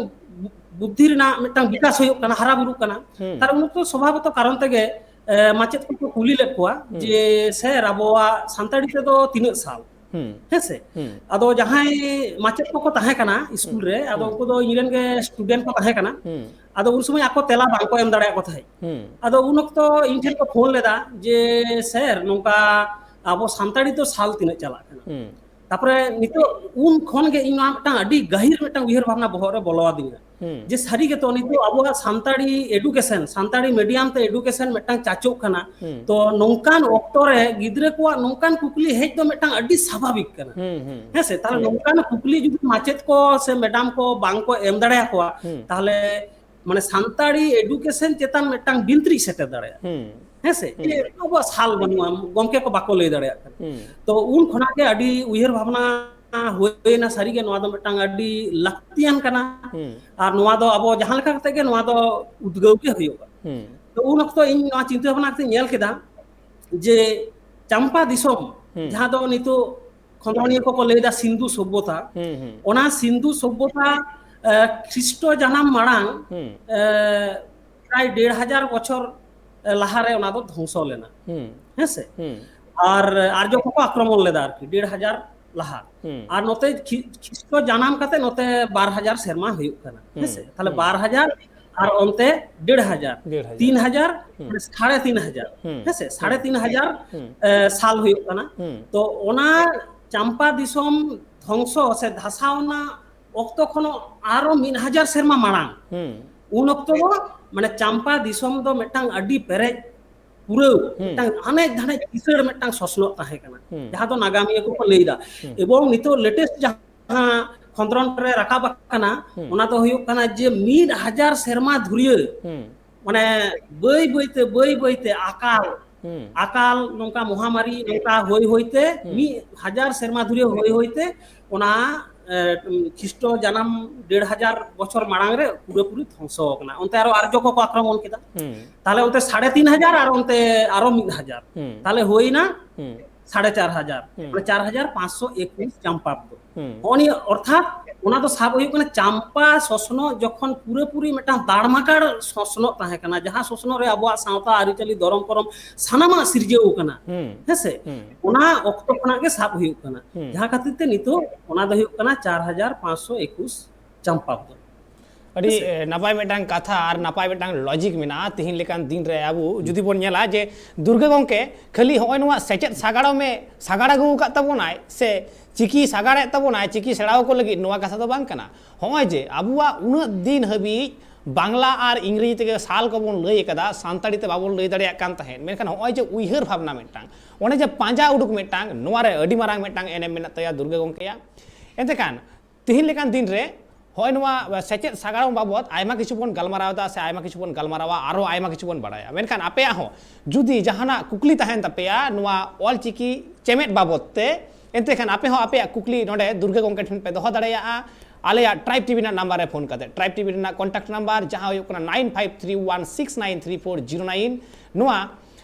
ᱵᱩ-, ᱵᱩᱫᱽᱫᱷᱤ ᱨᱮᱱᱟᱜ ᱢᱤᱫᱴᱟᱝ ᱵᱤᱠᱟᱥ ᱦᱩᱭᱩᱜ ᱠᱟᱱᱟ, ᱦᱟᱨᱟ ᱵᱩᱨᱩᱜ ᱠᱟᱱᱟ᱾ ᱦᱩᱸ᱾ ᱛᱟᱦᱞᱮ ᱩᱱ ᱚᱠᱛᱚ ᱥᱚᱵᱷᱟᱵᱚᱛᱚ ᱠᱟᱨᱚᱱ ᱛᱮᱜᱮ, ᱮ, ᱮ, ᱢᱟᱪᱮᱫ ᱠᱚᱠᱚ ᱠᱩᱞᱤ ᱞᱮᱫ ᱠᱚᱣᱟ ᱦᱩᱸ᱾ ᱡᱮ, "ᱥᱮᱨ, ᱟᱵᱚᱣᱟᱜ ᱥᱟᱱᱛᱟᱲᱤ ᱛᱮᱫᱚ ᱛᱤᱱᱟᱹᱜ ᱥᱟᱞ?" ᱦᱩᱸ᱾ ᱦᱮᱸ ᱥᱮ? ᱦᱩᱸ᱾ ᱟᱫᱚ ᱡᱟᱦᱟᱸᱭ ᱢᱟᱪᱮᱫ ᱠᱚᱠᱚ ᱛᱟᱦᱮᱸ ᱠᱟᱱᱟ ᱥᱠᱩᱞ ᱦᱩᱸ᱾ ᱨᱮ, ᱟᱫᱚ ᱦᱩᱸ᱾ ᱩᱱᱠᱩ ᱫᱚ ᱤᱧ ᱨᱮᱱ ᱜᱮ ᱥᱴᱩᱰᱮᱱᱴ ᱠᱚ ᱛᱟᱦᱮᱸ ᱠᱟᱱᱟ᱾ ᱦᱩᱸ᱾ ᱟᱫᱚ ᱩᱱ ᱥᱚᱢᱚᱭ ᱟᱠᱚ ᱛᱮᱞᱟ ᱵᱟᱝᱠᱚ ᱮᱢ ᱫᱟᱲᱮᱭᱟᱜ ᱠᱚ ᱛᱟᱦᱮᱸᱫ᱾ ᱦᱩᱸ᱾ ᱟᱫᱚ ᱩᱱ ᱚᱠᱛᱚ ᱤᱧ ᱴᱷᱮᱱ ᱠᱚ ᱯᱷᱳᱱ ᱞᱮᱫᱟ ᱡᱮ, "ᱥᱮᱨ, ᱱᱚᱝᱠᱟ ᱟᱵᱚ ᱥᱟᱱᱛᱟᱲᱤ ᱫᱚ ᱥᱟᱞ ᱛᱤᱱᱟᱹᱜ ᱪᱟᱞᱟᱜ ᱠᱟᱱᱟ?" ᱦᱩᱸ᱾ ᱛᱟᱯᱚᱨᱮ ᱱᱤᱛᱚᱜ ᱩᱱ ᱠᱷᱚᱱ ᱜᱮ ᱤᱧ ᱱᱚᱣᱟ ᱢᱤᱫᱴᱟᱝ ᱟᱹᱰᱤ ᱜᱟᱹᱦᱤᱨ ᱢᱤᱫᱴᱟᱝ ᱩᱭᱦᱟᱹᱨ ᱵᱷᱟᱵᱽᱱᱟ ᱵᱚᱦᱚᱜ ᱨᱮ ᱵᱚᱞᱚ ᱟᱹᱫᱤᱧᱟ᱾ ᱦᱩᱸ᱾ ᱡᱮ ᱥᱟᱹᱨᱤ ᱜᱮᱛᱚ ᱱᱤᱛᱚᱜ ᱟᱵᱚᱣᱟᱜ ᱥᱟᱱᱛᱟᱲᱤ education, ᱥᱟᱱᱛᱟᱲᱤ medium ᱛᱮ education ᱢᱤᱫᱴᱟᱝ ᱪᱟᱪᱚᱜ ᱠᱟᱱᱟ᱾ ᱦᱩᱸ᱾ ᱛᱚ ᱱᱚᱝᱠᱟᱱ ᱚᱠᱛᱚ ᱨᱮ ᱜᱤᱫᱽᱨᱟᱹ ᱠᱚᱣᱟᱜ ᱱᱚᱝᱠᱟᱱ ᱠᱩᱠᱞᱤ ᱦᱮᱡ ᱫᱚ ᱢᱤᱫᱴᱟᱝ ᱟᱹᱰᱤ ᱥᱟᱵᱷᱟᱵᱤᱠ ᱠᱟᱱᱟ᱾ ᱦᱩᱸ, ᱦᱩᱸ᱾ ᱦᱮᱸ ᱥᱮ? ᱛᱟᱦᱞᱮ ᱦᱩᱸ᱾ ᱱᱚᱝᱠᱟᱱ ᱠᱩᱠᱞᱤ ᱡᱩᱫᱤ ᱢᱟᱪᱮᱫ ᱠᱚ ᱥᱮ ᱢᱮᱰᱟᱢ ᱠᱚ ᱵᱟᱝ ᱠᱚ ᱮᱢ ᱫᱟᱲᱮᱭᱟᱠᱚᱣᱟ, ᱦᱩᱸ᱾ ᱛᱟᱦᱞᱮ ᱢᱟᱱᱮ ᱥᱟᱱᱛᱟᱲᱤ education ᱪᱮᱛᱟᱱ ᱢᱤᱫᱴᱟᱝ ᱵᱤᱱᱛᱨᱤ ᱥᱮᱴᱮᱨ ᱫᱟᱲᱮᱭᱟᱜᱼᱟ᱾ ᱦᱩᱸ᱾ ᱦᱮᱸ ᱥᱮ? ᱦᱩᱸ᱾ ᱡᱮ ᱟᱵᱚᱣᱟᱜ ᱥᱟᱞ ᱵᱟᱹᱱᱩᱜᱼᱟ, ᱜᱚᱢᱠᱮ ᱠᱚ ᱵᱟᱠᱚ ᱞᱟᱹᱭ ᱫᱟᱲᱮᱭᱟᱜ ᱠᱟᱱᱟ᱾ ᱦᱩᱸ᱾ ᱛᱚ ᱩᱱ ᱠᱷᱚᱱᱟᱜ ᱜᱮ ᱟᱹᱰᱤ ᱩᱭᱦᱟᱹᱨ ᱵᱷᱟᱵᱽᱱᱟ ᱦᱩᱭᱱᱟ, ᱥᱟᱹᱨᱤᱜᱮ ᱱᱚᱣᱟ ᱫᱚ ᱢᱤᱫᱴᱟᱝ ᱟᱹᱰᱤ ᱞᱟᱹᱠᱛᱤᱭᱟᱱ ᱠᱟᱱᱟ᱾ ᱦᱩᱸ᱾ ᱟᱨ ᱱᱚᱣᱟ ᱫᱚ ᱟᱵᱚ ᱡᱟᱦᱟᱸ ᱞᱮᱠᱟ ᱠᱟᱛᱮ ᱜᱮ ᱱᱚᱣᱟ ᱫᱚ ᱩᱫᱽᱜᱟᱹᱣ ᱜᱮ ᱦᱩᱭᱩᱜᱼᱟ᱾ ᱦᱩᱸ᱾ ᱛᱚ ᱩᱱ ᱚᱠᱛᱚ ᱤᱧ ᱱᱚᱣᱟ ᱪᱤᱱᱛᱟᱹ ᱵᱷᱟᱵᱽᱱᱟ ᱠᱟᱛᱮᱧ ᱧᱮᱞ ᱠᱮᱫᱟ ᱡᱮ ᱪᱟᱢᱯᱟ ᱫᱤᱥᱚᱢ, ᱦᱩᱸ᱾ ᱡᱟᱦᱟᱸ ᱫᱚ ᱱᱤᱛᱚᱜ ᱠᱷᱚᱸᱫᱽᱨᱚᱱᱤᱭᱟᱹ ᱠᱚᱠᱚ ᱞᱟᱹᱭᱫᱟ ᱥᱤᱱᱫᱷᱩ ᱥᱚᱵᱽᱵᱷᱚᱛᱟ, ᱦᱩᱸ, ᱦᱩᱸ᱾ ᱚᱱᱟ ᱥᱤᱱᱫᱷᱩ ᱥᱚᱵᱽᱵᱷᱚᱛᱟ, ᱮ, ᱠᱷᱨᱤᱥᱴᱚ ᱡᱟᱱᱟᱢ ᱢᱟᱲᱟᱝ, ᱦᱩᱸ᱾ ᱮ, ᱯᱨᱟᱭ ᱰᱮᱲ ᱦᱟᱡᱟᱨ ᱵᱚᱪᱷᱚᱨ, ᱮ, ᱞᱟᱦᱟᱨᱮ ᱚᱱᱟ ᱫᱚ ᱫᱷᱚᱝᱥᱚ ᱞᱮᱱᱟ᱾ ᱦᱩᱸ᱾ ᱦᱮᱸ ᱥᱮ? ᱦᱩᱸ᱾ ᱟᱨ ᱟᱨᱡᱚ ᱠᱚᱠᱚ ᱟᱠᱨᱚᱢᱚᱱ ᱞᱮᱫᱟ ᱟᱨᱠᱤ ᱰᱮᱲ ᱦᱟᱡᱟᱨ ᱞᱟᱦᱟ᱾ ᱦᱩᱸ᱾ ᱟᱨ ᱱᱚᱛᱮ ᱠᱷᱤ-, ᱠᱷᱨᱤᱥᱴᱚ ᱡᱟᱱᱟᱢ ᱠᱟᱛᱮ ᱱᱚᱛᱮ ᱵᱟᱨ ᱦᱟᱡᱟᱨ ᱥᱮᱨᱢᱟ ᱦᱩᱭᱩᱜ ᱠᱟᱱᱟ᱾ ᱦᱮᱸ ᱥᱮ? ᱦᱩᱸ᱾ ᱛᱟᱦᱞᱮ ᱦᱩᱸ᱾ ᱵᱟᱨ ᱦᱟᱡᱟᱨ ᱟᱨ ᱚᱱᱛᱮ ᱰᱮᱲ ᱦᱟᱡᱟᱨ, ᱰᱮᱲ ᱦᱟᱡᱟᱨ᱾ ᱛᱤᱱ ᱦᱟᱡᱟᱨ, ᱦᱩᱸ᱾ ᱢᱟᱱᱮ ᱥᱟᱲᱮ ᱛᱤᱱ ᱦᱟᱡᱟᱨ᱾ ᱦᱩᱸ᱾ ᱦᱮᱸ ᱥᱮ? ᱦᱩᱸ᱾ ᱥᱟᱲᱮ ᱛᱤᱱ ᱦᱟᱡᱟᱨ, ᱦᱩᱸ᱾ ᱮ, ᱥᱟᱞ ᱦᱩᱭᱩᱜ ᱠᱟᱱᱟ᱾ ᱦᱩᱸ᱾ ᱛᱚ ᱚᱱᱟ ᱪᱟᱢᱯᱟ ᱫᱤᱥᱚᱢ ᱫᱷᱚᱝᱥᱚ ᱥᱮ ᱫᱷᱟᱥᱟᱣ ᱨᱮᱱᱟᱜ ᱚᱠᱛᱚ ᱠᱷᱚᱱ ᱟᱨᱚ ᱢᱤᱫ ᱦᱟᱡᱟᱨ ᱥᱮᱨᱢᱟ ᱢᱟᱲᱟᱝ, ᱦᱩᱸ᱾ ᱩᱱ ᱚᱠᱛᱚ ᱫᱚ ᱢᱟᱱᱮ ᱪᱟᱢᱯᱟ ᱫᱤᱥᱚᱢ ᱫᱚ ᱢᱤᱫᱴᱟᱝ ᱟᱹᱰᱤ ᱯᱮᱨᱮᱡ ᱯᱩᱨᱟᱹᱣ, ᱦᱩᱸ᱾ ᱢᱤᱫᱴᱟᱝ ᱟᱱᱮᱡ ᱫᱷᱟᱱᱮᱡ ᱠᱤᱥᱟᱹᱬ ᱢᱤᱫᱴᱟᱝ ᱥᱚᱥᱱᱚᱜ ᱛᱟᱦᱮᱸ ᱠᱟᱱᱟ, ᱦᱩᱸ᱾ ᱡᱟᱦᱟᱸ ᱫᱚ ᱱᱟᱜᱟᱢᱤᱭᱟᱹ ᱠᱚᱠᱚ ᱞᱟᱹᱭᱫᱟ᱾ ᱦᱩᱸ᱾ ᱮᱵᱚᱝ ᱱᱤᱛᱚᱜ latest ᱡᱟᱦᱟᱸ ᱠᱷᱚᱸᱫᱽᱨᱚᱱ ᱨᱮ ᱨᱟᱠᱟᱵ ᱟᱠᱟᱱᱟ, ᱦᱩᱸ᱾ ᱚᱱᱟ ᱫᱚ ᱦᱩᱭᱩᱜ ᱠᱟᱱᱟ ᱡᱮ ᱢᱤᱫ ᱦᱟᱡᱟᱨ ᱥᱮᱨᱢᱟ ᱫᱷᱩᱨᱭᱟᱹ ᱦᱩᱸ᱾ ᱢᱟᱱᱮ ᱵᱟᱹᱭ ᱵᱟᱹᱭᱛᱮ, ᱵᱟᱹᱭ ᱵᱟᱹᱭᱛᱮ ᱟᱠᱟᱞ, ᱦᱩᱸ᱾ ᱟᱠᱟᱞ, ᱱᱚᱝᱠᱟ ᱢᱚᱦᱟᱢᱟᱨᱤ, ᱱᱚᱝᱠᱟ ᱦᱩᱭ ᱦᱩᱭᱛᱮ, ᱦᱩᱸ᱾ ᱢᱤᱫ ᱦᱟᱡᱟᱨ ᱥᱮᱨᱢᱟ ᱫᱷᱩᱨᱭᱟᱹ ᱦᱩᱭ ᱦᱩᱭᱛᱮ, ᱚᱱᱟ, ᱮ, ᱠᱷᱨᱤᱥᱴᱚ ᱡᱟᱱᱟᱢ ᱰᱮᱲ ᱦᱟᱡᱟᱨ ᱵᱚᱪᱷᱚᱨ ᱢᱟᱲᱟᱝ ᱨᱮ ᱯᱩᱨᱟᱹᱯᱩᱨᱤ ᱫᱷᱚᱝᱥᱚ ᱟᱠᱟᱱᱟ᱾ ᱚᱱᱛᱮ ᱟᱨᱚ ᱟᱨᱡᱚ ᱠᱚᱠᱚ ᱟᱠᱨᱚᱢᱚᱱ ᱠᱮᱫᱟ᱾ ᱦᱩᱸ᱾ ᱛᱟᱦᱞᱮ ᱚᱱᱛᱮ ᱥᱟᱲᱮ ᱛᱤᱱ ᱦᱟᱡᱟᱨ ᱟᱨ ᱚᱱᱛᱮ ᱟᱨᱚ ᱢᱤᱫ ᱦᱟᱡᱟᱨ᱾ ᱦᱩᱸ᱾ ᱛᱟᱦᱞᱮ ᱦᱩᱭᱱᱟ ᱦᱩᱸ᱾ ᱥᱟᱲᱮ ᱪᱟᱨ ᱦᱟᱡᱟᱨ᱾ ᱦᱩᱸ᱾ ᱢᱟᱱᱮ ᱪᱟᱨ ᱦᱟᱡᱟᱨ ᱯᱟᱸᱪᱥᱚ ᱮᱠᱩᱥ ᱪᱟᱢᱯᱟᱵᱫᱚ᱾ ᱦᱩᱸ᱾ ᱦᱚᱸᱜᱼᱚ ᱱᱤᱭᱟᱹ ᱚᱨᱛᱷᱟᱛ ᱚᱱᱟ ᱫᱚ ᱥᱟᱵ ᱦᱩᱭᱩᱜ ᱠᱟᱱᱟ ᱪᱟᱢᱯᱟ ᱥᱚᱥᱱᱚᱜ ᱡᱚᱠᱷᱚᱱ ᱯᱩᱨᱟᱹᱯᱩᱨᱤ ᱢᱤᱫᱴᱟᱝ ᱫᱟᱲᱢᱟᱠᱟᱲ ᱥᱚᱥᱱᱚᱜ ᱛᱟᱦᱮᱸ ᱠᱟᱱᱟ, ᱡᱟᱦᱟᱸ ᱥᱚᱥᱱᱚᱜ ᱨᱮ ᱟᱵᱚᱣᱟᱜ ᱥᱟᱶᱛᱟ, ᱟᱹᱨᱤᱪᱟᱹᱞᱤ, ᱫᱷᱚᱨᱚᱢ, ᱠᱚᱨᱚᱢ ᱥᱟᱱᱟᱢᱟᱜ ᱥᱤᱨᱡᱟᱹᱣ ᱠᱟᱱᱟ᱾ ᱦᱩᱸ᱾ ᱦᱮᱸᱥᱮ? ᱦᱩᱸ᱾ ᱚᱱᱟ ᱚᱠᱛᱚ ᱠᱷᱚᱱᱟᱜ ᱜᱮ ᱥᱟᱵ ᱦᱩᱭᱩᱜ ᱠᱟᱱᱟ᱾ ᱦᱩᱸ᱾ ᱡᱟᱦᱟᱸ ᱠᱷᱟᱹᱛᱤᱨ ᱛᱮ ᱱᱤᱛᱚᱜ ᱚᱱᱟ ᱫᱚ ᱦᱩᱭᱩᱜ ᱠᱟᱱᱟ ᱪᱟᱨ ᱦᱟᱡᱟᱨ ᱯᱟᱸᱪᱥᱚ ᱮᱠᱩᱥ ᱪᱟᱢᱯᱟᱵᱫᱚ᱾ ᱟᱹᱰᱤ, ᱦᱮᱸᱥᱮ? ᱮ, ᱱᱟᱯᱟᱭ ᱢᱤᱫᱴᱟᱝ ᱠᱟᱛᱷᱟ ᱟᱨ ᱱᱟᱯᱟᱭ ᱢᱤᱫᱴᱟᱝ logic ᱢᱮᱱᱟᱜᱼᱟ᱾ ᱛᱤᱦᱤᱧ ᱞᱮᱠᱟᱱ ᱫᱤᱱ ᱨᱮ ᱟᱵᱚ ᱡᱩᱫᱤ ᱵᱚᱱ ᱧᱮᱞᱟ ᱡᱮ ᱫᱩᱨᱜᱟᱹ ᱜᱚᱢᱠᱮ ᱠᱷᱟᱹᱞᱤ ᱦᱚᱸᱜᱼᱚᱭ ᱱᱚᱣᱟ ᱥᱮᱪᱮᱫ ᱥᱟᱜᱟᱲᱚᱢᱮ ᱥᱟᱜᱟᱲ ᱟᱹᱜᱩ ᱟᱠᱟᱫ ᱛᱟᱵᱚᱱᱟᱭ ᱥᱮ ᱪᱤᱠᱤ ᱥᱟᱜᱟᱲᱮᱫ ᱛᱟᱵᱚᱱᱟᱭ, ᱪᱤᱠᱤ ᱥᱮᱬᱟᱣ ᱠᱚ ᱞᱟᱹᱜᱤᱫ ᱱᱚᱣᱟ ᱠᱟᱛᱷᱟ ᱫᱚ ᱵᱟᱝ ᱠᱟᱱᱟ᱾ ᱦᱚᱸᱜᱼᱚᱭ ᱡᱮ ᱟᱵᱚᱣᱟᱜ ᱩᱱᱟᱹᱜ ᱫᱤᱱ ᱦᱟᱹᱵᱤᱡ ᱵᱟᱝᱞᱟ ᱟᱨ ᱤᱝᱨᱮᱡᱤ ᱛᱮᱜᱮ ᱥᱟᱞ ᱠᱚᱵᱚᱱ ᱞᱟᱹᱭ ᱟᱠᱟᱫᱟ, ᱥᱟᱱᱛᱟᱲᱤ ᱛᱮ ᱵᱟᱵᱚᱱ ᱞᱟᱹᱭ ᱫᱟᱲᱮᱭᱟᱜ ᱠᱟᱱ ᱛᱟᱦᱮᱸᱫ, ᱢᱮᱱᱠᱷᱟᱱ ᱦᱚᱸᱜᱼᱚᱭ ᱡᱮ ᱩᱭᱦᱟᱹᱨ ᱵᱷᱟᱵᱽᱱᱟ ᱢᱤᱫᱴᱟᱝ, ᱚᱱᱮ ᱡᱮ ᱯᱟᱸᱡᱟ ᱩᱰᱩᱠ ᱢᱤᱫᱴᱟᱝ, ᱱᱚᱣᱟ ᱨᱮ ᱟᱹᱰᱤ ᱢᱟᱨᱟᱝ ᱢᱤᱫᱴᱟᱝ ᱮᱱᱮᱢ ᱢᱮᱱᱟᱜ ᱛᱟᱭᱟ ᱫᱩᱨᱜᱟᱹ ᱜᱚᱢᱠᱮᱭᱟᱜ᱾ ᱮᱱᱛᱮ ᱠᱷᱟᱱ ᱛᱤᱦᱤᱧ ᱞᱮᱠᱟᱱ ᱫᱤᱱ ᱨᱮ ᱦᱚᱸᱜᱼᱚᱭ ᱱᱚᱣᱟ ᱥᱮᱪᱮᱫ ᱥᱟᱜᱟᱲᱚᱢ ᱵᱟᱵᱚᱛ ᱟᱭᱢᱟ ᱠᱤᱪᱷᱩ ᱵᱚᱱ ᱜᱟᱞᱢᱟᱨᱟᱣ ᱮᱫᱟ ᱥᱮ ᱟᱭᱢᱟ ᱠᱤᱪᱷᱩ ᱵᱚᱱ ᱜᱟᱞᱢᱟᱨᱟᱣᱟ, ᱟᱨᱚ ᱟᱭᱢᱟ ᱠᱤᱪᱷᱩ ᱵᱚᱱ ᱵᱟᱲᱟᱭᱟ᱾ ᱢᱮᱱᱠᱷᱟᱱ ᱟᱯᱮᱭᱟᱜ ᱦᱚᱸ ᱡᱩᱫᱤ ᱡᱟᱦᱟᱱᱟᱜ ᱠᱩᱠᱞᱤ ᱛᱟᱦᱮᱱ ᱛᱟᱯᱮᱭᱟ ᱱᱚᱣᱟ ᱚᱞᱪᱤᱠᱤ ᱪᱮᱢᱮᱫ ᱵᱟᱵᱚᱛ ᱛᱮ, ᱮᱱᱛᱮ ᱠᱷᱟᱱ ᱟᱯᱮ ᱦᱚᱸ ᱟᱯᱮᱭᱟᱜ ᱠᱩᱠᱞᱤ ᱱᱚᱰᱮ ᱫᱩᱨᱜᱟᱹ ᱜᱚᱢᱠᱮ ᱴᱷᱮᱱ ᱯᱮ ᱫᱚᱦᱚ ᱫᱟᱲᱮᱭᱟᱜᱼᱟ ᱟᱞᱮᱭᱟᱜ Tribe ᱴᱤᱵᱷᱤ ᱨᱮᱱᱟᱜ ᱱᱟᱢᱵᱟᱨ ᱨᱮ ᱯᱷᱳᱱ ᱠᱟᱛᱮ᱾ Tribe ᱴᱤᱵᱷᱤ ᱨᱮᱱᱟᱜ contact number ᱡᱟᱦᱟᱸ ᱦᱩᱭᱩᱜ ᱠᱟᱱᱟ nine five three one six nine three four zero nine᱾ ᱱᱚᱣᱟ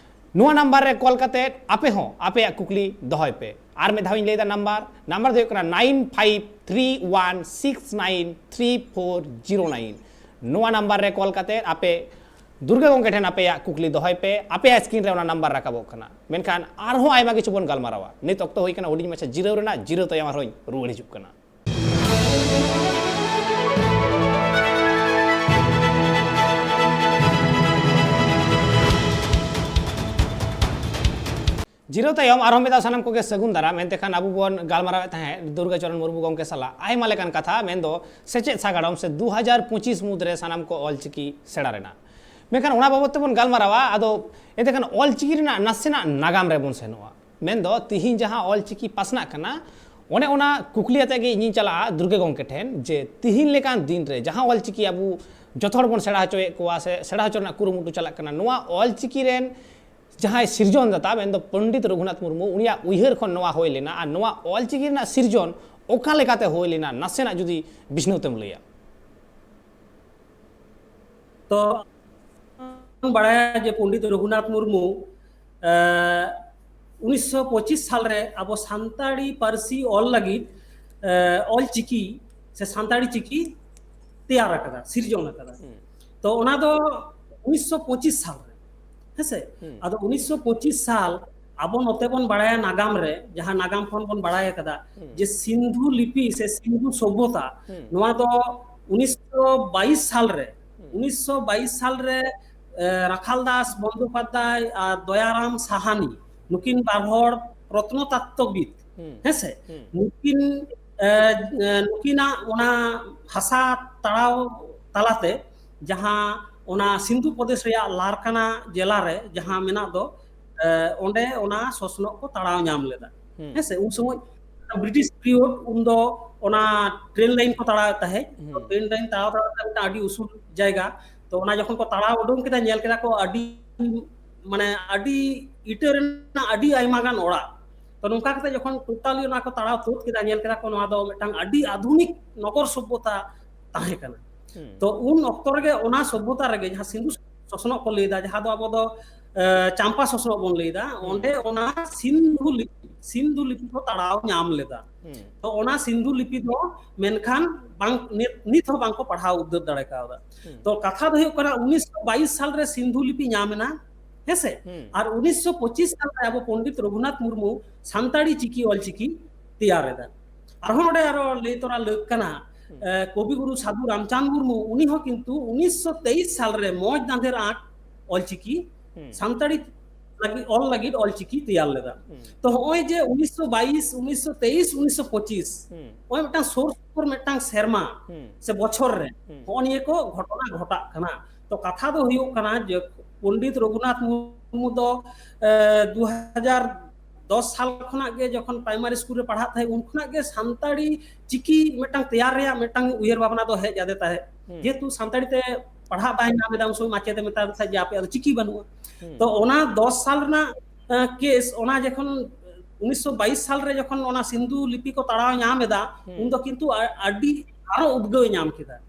ᱱᱚᱣᱟ ᱱᱟᱢᱵᱟᱨ ᱨᱮ ᱠᱚᱞ ᱠᱟᱛᱮ ᱟᱯᱮ ᱦᱚᱸ ᱟᱯᱮᱭᱟᱜ ᱠᱩᱠᱞᱤ ᱫᱚᱦᱚᱭ ᱯᱮ᱾ ᱟᱨ ᱢᱤᱫ ᱫᱷᱟᱣ ᱤᱧ ᱞᱟᱹᱭᱫᱟ ᱱᱟᱢᱵᱟᱨ, ᱱᱟᱢᱵᱟᱨ ᱫᱚ ᱦᱩᱭᱩᱜ ᱠᱟᱱᱟ nine five three one six nine three four zero nine᱾ ᱱᱚᱣᱟ ᱱᱟᱢᱵᱟᱨ ᱨᱮ ᱠᱚᱞ ᱠᱟᱛᱮ ᱟᱯᱮ ᱫᱩᱨᱜᱟᱹ ᱜᱚᱢᱠᱮ ᱴᱷᱮᱱ ᱟᱯᱮᱭᱟᱜ ᱠᱩᱠᱞᱤ ᱫᱚᱦᱚᱭ ᱯᱮ᱾ ᱟᱯᱮᱭᱟᱜ screen ᱨᱮ ᱚᱱᱟ ᱱᱟᱢᱵᱟᱨ ᱨᱟᱠᱟᱵᱚᱜ ᱠᱟᱱᱟ᱾ ᱢᱮᱱᱠᱷᱟᱱ ᱟᱨᱦᱚᱸ ᱟᱭᱢᱟ ᱠᱤᱪᱷᱩ ᱵᱚᱱ ᱜᱟᱞᱢᱟᱨᱟᱣᱟ᱾ ᱱᱤᱛ ᱚᱠᱛᱚ ᱦᱩᱭ ᱠᱟᱱᱟ ᱦᱩᱰᱤᱧ ᱢᱟᱪᱷᱟ ᱡᱤᱨᱟᱹᱣ ᱨᱮᱱᱟᱜ, ᱡᱤᱨᱟᱹᱣ ᱛᱟᱭᱚᱢ ᱟᱨᱦᱚᱸᱧ ᱨᱩᱣᱟᱹᱲ ᱦᱤᱡᱩᱜ ᱠᱟᱱᱟ᱾ ᱡᱤᱨᱟᱹᱣ ᱛᱟᱭᱚᱢ ᱟᱨᱦᱚᱸ ᱢᱤᱫ ᱫᱷᱟᱣ ᱥᱟᱱᱟᱢ ᱠᱚᱜᱮ ᱥᱟᱹᱜᱩᱱ ᱫᱟᱨᱟᱢ᱾ ᱮᱱᱛᱮ ᱠᱷᱟᱱ ᱟᱵᱚ ᱵᱚᱱ ᱜᱟᱞᱢᱟᱨᱟᱣᱮᱫ ᱛᱟᱦᱮᱸᱫ ᱫᱩᱨᱜᱟᱹ ᱪᱚᱨᱚᱱ ᱢᱩᱨᱢᱩ ᱜᱚᱢᱠᱮ ᱥᱟᱞᱟᱜ ᱟᱭᱢᱟ ᱞᱮᱠᱟᱱ ᱠᱟᱛᱷᱟ, ᱢᱮᱱᱫᱚ ᱥᱮᱪᱮᱫ ᱥᱟᱜᱟᱲᱚᱢ ᱥᱮ ᱫᱩ ᱦᱟᱡᱟᱨ ᱯᱚᱸᱪᱤᱥ ᱢᱩᱫᱽᱨᱮ ᱥᱟᱱᱟᱢ ᱠᱚ ᱚᱞᱪᱤᱠᱤ ᱥᱮᱬᱟ ᱨᱮᱱᱟᱜ᱾ ᱢᱮᱱᱠᱷᱟᱱ ᱚᱱᱟ ᱵᱟᱵᱚᱛ ᱛᱮᱵᱚᱱ ᱜᱟᱞᱢᱟᱨᱟᱣᱟ᱾ ᱟᱫᱚ ᱮᱱᱛᱮ ᱠᱷᱟᱱ ᱚᱞᱪᱤᱠᱤ ᱨᱮᱱᱟᱜ ᱱᱟᱥᱮᱱᱟᱜ ᱱᱟᱜᱟᱢ ᱨᱮᱵᱚᱱ ᱥᱮᱱᱚᱜᱼᱟ᱾ ᱢᱮᱱᱫᱚ ᱛᱤᱦᱤᱧ ᱡᱟᱦᱟᱸ ᱚᱞᱪᱤᱠᱤ ᱯᱟᱥᱱᱟᱜ ᱠᱟᱱᱟ, ᱚᱱᱮ ᱚᱱᱟ ᱠᱩᱠᱞᱤ ᱟᱛᱮ ᱜᱮ ᱤᱧᱤᱧ ᱪᱟᱞᱟᱜᱼᱟ ᱫᱩᱨᱜᱟᱹ ᱜᱚᱢᱠᱮ ᱴᱷᱮᱱ, ᱡᱮ ᱛᱤᱦᱤᱧ ᱞᱮᱠᱟᱱ ᱫᱤᱱ ᱨᱮ ᱡᱟᱦᱟᱸ ᱚᱞᱪᱤᱠᱤ ᱟᱵᱚ ᱡᱚᱛᱚ ᱦᱚᱲ ᱵᱚᱱ ᱥᱮᱬᱟ ᱦᱚᱪᱚᱭᱮᱫ ᱠᱚᱣᱟ ᱥᱮ ᱥᱮᱬᱟ ᱦᱚᱪᱚ ᱨᱮᱱᱟᱜ ᱠᱩᱨᱩᱢᱩᱴᱩ ᱪᱟᱞᱟᱜ ᱠᱟᱱᱟ, ᱱᱚᱣᱟ ᱚᱞᱪᱤᱠᱤ ᱨᱮᱱ ᱡᱟᱦᱟᱸᱭ ᱥᱤᱨᱡᱚᱱ ᱫᱟᱛᱟ ᱢᱮᱱᱫᱚ ᱯᱚᱱᱰᱤᱛ ᱨᱚᱜᱷᱩᱱᱟᱛᱷ ᱢᱩᱨᱢᱩ, ᱩᱱᱤᱭᱟᱜ ᱩᱭᱦᱟᱹᱨ ᱠᱷᱚᱱ ᱱᱚᱣᱟ ᱦᱩᱭ ᱞᱮᱱᱟ, ᱟᱨ ᱱᱚᱣᱟ ᱚᱞᱪᱤᱠᱤ ᱨᱮᱱᱟᱜ ᱥᱤᱨᱡᱚᱱ ᱚᱠᱟ ᱞᱮᱠᱟᱛᱮ ᱦᱩᱭ ᱞᱮᱱᱟ, ᱱᱟᱥᱮᱱᱟᱜ ᱡᱩᱫᱤ ᱵᱤᱪᱷᱱᱟᱹᱣ ᱛᱮᱢ ᱞᱟᱹᱭᱟ᱾ ᱛᱚ ᱵᱟᱲᱟᱭᱟ ᱡᱮ ᱯᱚᱱᱰᱤᱛ ᱨᱚᱜᱷᱩᱱᱟᱛᱷ ᱢᱩᱨᱢᱩ, ᱮ, ᱩᱱᱤᱥᱥᱚ ᱯᱚᱸᱪᱤᱥ ᱥᱟᱞ ᱨᱮ ᱟᱵᱚ ᱥᱟᱱᱛᱟᱲᱤ ᱯᱟᱹᱨᱥᱤ ᱚᱞ ᱞᱟᱹᱜᱤᱫ, ᱮ, ᱚᱞ ᱪᱤᱠᱤ ᱥᱮ ᱥᱟᱱᱛᱟᱲᱤ ᱪᱤᱠᱤ ᱛᱮᱭᱟᱨ ᱟᱠᱟᱫᱟ, ᱥᱤᱨᱡᱚᱱ ᱟᱠᱟᱫᱟ᱾ ᱛᱚ ᱚᱱᱟ ᱫᱚ ᱩᱱᱤᱥᱥᱚ ᱯᱚᱸᱪᱤᱥ ᱥᱟᱞ ᱨᱮ, ᱦᱮᱸᱥᱮ? ᱟᱫᱚ ᱩᱱᱤᱥᱥᱚ ᱯᱚᱸᱪᱤᱥ ᱥᱟᱞ, ᱟᱵᱚ ᱱᱚᱛᱮ ᱵᱚᱱ ᱵᱟᱲᱟᱭᱟ ᱱᱟᱜᱟᱢ ᱨᱮ, ᱡᱟᱦᱟᱸ ᱱᱟᱜᱟᱢ ᱠᱷᱚᱱ ᱵᱚᱱ ᱵᱟᱲᱟᱭ ᱟᱠᱟᱫᱟ ᱡᱮ ᱥᱤᱱᱫᱷᱩ ᱞᱤᱯᱤ ᱥᱮ ᱥᱤᱱᱫᱷᱩ ᱥᱚᱵᱷᱚᱛᱟ, ᱱᱚᱣᱟ ᱫᱚ ᱩᱱᱤᱥᱥᱚ ᱵᱟᱭᱤᱥ ᱥᱟᱞ ᱨᱮ, ᱩᱱᱤᱥᱥᱚ ᱵᱟᱭᱤᱥ ᱥᱟᱞ ᱨᱮ, ᱮ, ᱨᱟᱠᱷᱟᱞ ᱫᱟᱥ ᱵᱚᱱᱫᱳᱯᱟᱫᱽᱫᱷᱟᱭ ᱟᱨ ᱫᱚᱭᱟᱨᱟᱢ ᱥᱟᱦᱟᱱᱤ, ᱱᱩᱠᱤᱱ ᱵᱟᱨ ᱦᱚᱲ ᱯᱨᱚᱛᱱᱚᱛᱟᱛᱛᱚᱵᱤᱫ, ᱦᱮᱸᱥᱮ? ᱱᱩᱠᱤᱱ, ᱮ, ᱮ, ᱱᱩᱠᱤᱱᱟᱜ ᱚᱱᱟ ᱦᱟᱥᱟ ᱛᱟᱲᱟᱣ ᱛᱟᱞᱟᱛᱮ ᱡᱟᱦᱟᱸ ᱚᱱᱟ ᱥᱤᱱᱫᱷᱩ ᱯᱨᱚᱫᱮᱥ ᱨᱮᱭᱟᱜ ᱞᱟᱨᱠᱟᱱᱟ ᱡᱮᱞᱟ ᱨᱮ ᱡᱟᱦᱟᱸ ᱢᱮᱱᱟᱜ ᱫᱚ, ᱮ, ᱚᱸᱰᱮ ᱚᱱᱟ ᱥᱚᱥᱱᱚᱜ ᱠᱚ ᱛᱟᱲᱟᱣ ᱧᱟᱢ ᱞᱮᱫᱟ᱾ ᱦᱮᱸ ᱥᱮ? ᱩᱱ ᱥᱚᱢᱚᱭ ᱵᱨᱤᱴᱤᱥ ᱯᱤᱨᱤᱭᱳᱰ, ᱩᱱᱫᱚ ᱚᱱᱟ ᱴᱨᱮᱱ ᱞᱟᱭᱤᱱ ᱠᱚ ᱛᱟᱲᱟᱣᱮᱫ ᱛᱟᱦᱮᱸᱫ᱾ ᱛᱚ, ᱴᱨᱮᱱ ᱞᱟᱭᱤᱱ ᱛᱟᱲᱟᱣ ᱛᱟᱲᱟᱣ ᱛᱮ ᱢᱤᱫᱴᱟᱝ ᱟᱹᱰᱤ ᱩᱥᱩᱞ ᱡᱟᱭᱜᱟ, ᱛᱚ ᱚᱱᱟ ᱡᱚᱠᱷᱚᱱ ᱠᱚ ᱛᱟᱲᱟᱣ ᱩᱰᱩᱝ ᱠᱮᱫᱟ, ᱧᱮᱞ ᱠᱮᱫᱟ ᱠᱚ ᱟᱹᱰᱤ, ᱢᱟᱱᱮ, ᱟᱹᱰᱤ ᱤᱴᱟᱹ ᱨᱮᱱᱟᱜ ᱟᱹᱰᱤ ᱟᱭᱢᱟ ᱜᱟᱱ ᱚᱲᱟᱜ᱾ ᱛᱚ ᱱᱚᱝᱠᱟ ᱠᱟᱛᱮ ᱡᱚᱠᱷᱚᱱ ᱴᱳᱴᱟᱞᱤ ᱚᱱᱟ ᱠᱚ ᱛᱟᱲᱟᱣ ᱛᱩᱫ ᱠᱮᱫᱟ, ᱧᱮᱞ ᱠᱮᱫᱟ ᱠᱚ ᱱᱚᱣᱟ ᱫᱚ ᱢᱤᱫᱴᱟᱝ ᱟᱹᱰᱤ ᱟᱫᱷᱩᱱᱤᱠ ᱱᱚᱜᱚᱨ ᱥᱚᱵᱷᱚᱛᱟ ᱛᱟᱦᱮᱸ ᱠᱟᱱᱟ᱾ ᱛᱚ ᱩᱱ ᱚᱠᱛᱚ ᱨᱮᱜᱮ ᱚᱱᱟ ᱥᱚᱵᱷᱚᱛᱟ ᱨᱮᱜᱮ ᱡᱟᱦᱟᱸ ᱥᱤᱱᱫᱷᱩ ᱥᱚᱥᱱᱚᱜ ᱠᱚ ᱞᱟᱹᱭᱫᱟ, ᱡᱟᱦᱟᱸ ᱫᱚ ᱟᱵᱚ ᱫᱚ, ᱮ, ᱪᱟᱢᱯᱟ ᱥᱚᱥᱱᱚᱜ ᱵᱚᱱ ᱞᱟᱹᱭᱫᱟ, ᱚᱸᱰᱮ ᱚᱱᱟ ᱥᱤᱱᱫᱷᱩ ᱞᱤᱯᱤ, ᱥᱤᱱᱫᱷᱩ ᱞᱤᱯᱤ ᱠᱚ ᱛᱟᱲᱟᱣ ᱧᱟᱢ ᱞᱮᱫᱟ᱾ ᱛᱚ ᱚᱱᱟ ᱥᱤᱱᱫᱷᱩ ᱞᱤᱯᱤ ᱫᱚ ᱢᱮᱱᱠᱷᱟᱱ ᱵᱟᱝ, ᱱᱤᱛ, ᱱᱤᱛ ᱦᱚᱸ ᱵᱟᱝᱠᱚ ᱯᱟᱲᱦᱟᱣ ᱩᱫᱽᱫᱟᱹᱨ ᱫᱟᱲᱮ ᱠᱟᱣᱫᱟ᱾ ᱛᱚ ᱠᱟᱛᱷᱟ ᱫᱚ ᱦᱩᱭᱩᱜ ᱠᱟᱱᱟ, ᱩᱱᱤᱥᱥᱚ ᱵᱟᱭᱤᱥ ᱥᱟᱞ ᱨᱮ ᱥᱤᱱᱫᱷᱩ ᱞᱤᱯᱤ ᱧᱟᱢ ᱮᱱᱟ, ᱦᱮᱸᱥᱮ? ᱟᱨ ᱩᱱᱤᱥᱥᱚ ᱯᱚᱸᱪᱤᱥ ᱥᱟᱞ ᱨᱮ ᱟᱵᱚ ᱯᱚᱱᱰᱤᱛ ᱨᱚᱜᱷᱩᱱᱟᱛᱷ ᱢᱩᱨᱢᱩ ᱥᱟᱱᱛᱟᱲᱤ ᱪᱤᱠᱤ, ᱚᱞᱪᱤᱠᱤ ᱛᱮᱭᱟᱨ ᱮᱫᱟ᱾ ᱟᱨᱦᱚᱸ ᱱᱚᱰᱮ ᱟᱨᱚ ᱞᱟᱹᱭ ᱛᱚᱨᱟ ᱞᱟᱹᱠ ᱠᱟᱱᱟ, ᱮ, ᱠᱚᱵᱤᱜᱩᱨᱩ ᱥᱟᱹᱫᱷᱩ ᱨᱟᱢᱪᱟᱸᱫᱽ ᱢᱩᱨᱢᱩ, ᱩᱱᱤ ᱦᱚᱸ ᱠᱤᱱᱛᱩ ᱩᱱᱤᱥᱥᱚ ᱛᱮᱭᱤᱥ ᱥᱟᱞ ᱨᱮ ᱢᱚᱸᱡᱽ ᱫᱟᱸᱫᱷᱮᱨ ᱟᱸᱠ ᱚᱞᱪᱤᱠᱤ ᱥᱟᱱᱛᱟᱲᱤ ᱞᱟᱹᱜᱤᱫ, ᱚᱞ ᱞᱟᱹᱜᱤᱫ ᱚᱞᱪᱤᱠᱤ ᱛᱮᱭᱟᱨ ᱞᱮᱫᱟ᱾ ᱛᱚ ᱦᱚᱸᱜᱼᱚᱭ ᱡᱮ ᱩᱱᱤᱥᱥᱚ ᱵᱟᱭᱤᱥ, ᱩᱱᱤᱥᱥᱚ ᱛᱮᱭᱤᱥ, ᱩᱱᱤᱥᱥᱚ ᱯᱚᱸᱪᱤᱥ, ᱦᱚᱸᱜᱼᱚᱭ ᱢᱤᱫᱴᱟᱝ ᱥᱩᱨ ᱥᱩᱯᱩᱨ ᱢᱤᱫᱴᱟᱝ ᱥᱮᱨᱢᱟ ᱥᱮ ᱵᱚᱪᱷᱚᱨ ᱨᱮ ᱦᱚᱸᱜᱼᱚ ᱱᱤᱭᱟᱹ ᱠᱚ ᱜᱷᱚᱴᱚᱱᱟ ᱜᱷᱚᱴᱟᱜ ᱠᱟᱱᱟ᱾ ᱛᱚ ᱠᱟᱛᱷᱟ ᱫᱚ ᱦᱩᱭᱩᱜ ᱠᱟᱱᱟ ᱡᱮ ᱯᱚᱱᱰᱤᱛ ᱨᱚᱜᱷᱩᱱᱟᱛᱷ ᱢᱩᱨᱢᱩ ᱫᱚ, ᱮ, ᱫᱩ ᱦᱟᱡᱟᱨ ᱫᱚᱥ ᱥᱟᱞ ᱠᱷᱚᱱᱟᱜ ᱜᱮ ᱡᱚᱠᱷᱚᱱ ᱯᱨᱟᱭᱢᱟᱨᱤ ᱥᱠᱩᱞ ᱨᱮ ᱯᱟᱲᱦᱟᱜ ᱛᱟᱦᱮᱸᱫ, ᱩᱱ ᱠᱷᱚᱱᱟᱜ ᱜᱮ ᱥᱟᱱᱛᱟᱲᱤ ᱪᱤᱠᱤ ᱢᱤᱫᱴᱟᱝ ᱛᱮᱭᱟᱨ ᱨᱮᱭᱟᱜ ᱢᱤᱫᱴᱟᱝ ᱩᱭᱦᱟᱹᱨ ᱵᱷᱟᱵᱽᱱᱟ ᱫᱚ ᱦᱮᱡ ᱟᱫᱮ ᱛᱟᱦᱮᱸᱫ᱾ ᱡᱮᱦᱮᱛᱩ ᱥᱟᱱᱛᱟᱲᱤ ᱛᱮ ᱯᱟᱲᱦᱟᱜ ᱵᱟᱭ ᱧᱟᱢ ᱮᱫᱟ, ᱩᱱ ᱥᱚᱢᱚᱭ ᱢᱟᱪᱮᱫ ᱮ ᱢᱮᱛᱟ ᱫᱮ ᱛᱟᱦᱮᱸᱫ ᱡᱮ ᱟᱯᱮᱭᱟᱜ ᱫᱚ ᱪᱤᱠᱤ ᱵᱟᱹᱱᱩᱜᱼᱟ᱾ ᱛᱚ ᱚᱱᱟ ᱫᱚᱥ ᱥᱟᱞ ᱨᱮᱱᱟᱜ, ᱮ, ᱠᱮᱥ, ᱚᱱᱟ ᱡᱚᱠᱷᱚᱱ ᱩᱱᱤᱥᱥᱚ ᱵᱟᱭᱤᱥ ᱥᱟᱞ ᱨᱮ ᱡᱚᱠᱷᱚᱱ ᱚᱱᱟ ᱥᱤᱱᱫᱷᱩ ᱞᱤᱯᱤ ᱠᱚ ᱛᱟᱲᱟᱣ ᱧᱟᱢ ᱮᱫᱟ, ᱩᱱ ᱫᱚ ᱠᱤᱱᱛᱩ ᱟ-, ᱟᱹᱰᱤ ᱟᱨᱚ ᱩᱫᱽᱜᱟᱹᱣ ᱮ ᱧᱟᱢ ᱠᱮᱫᱟ᱾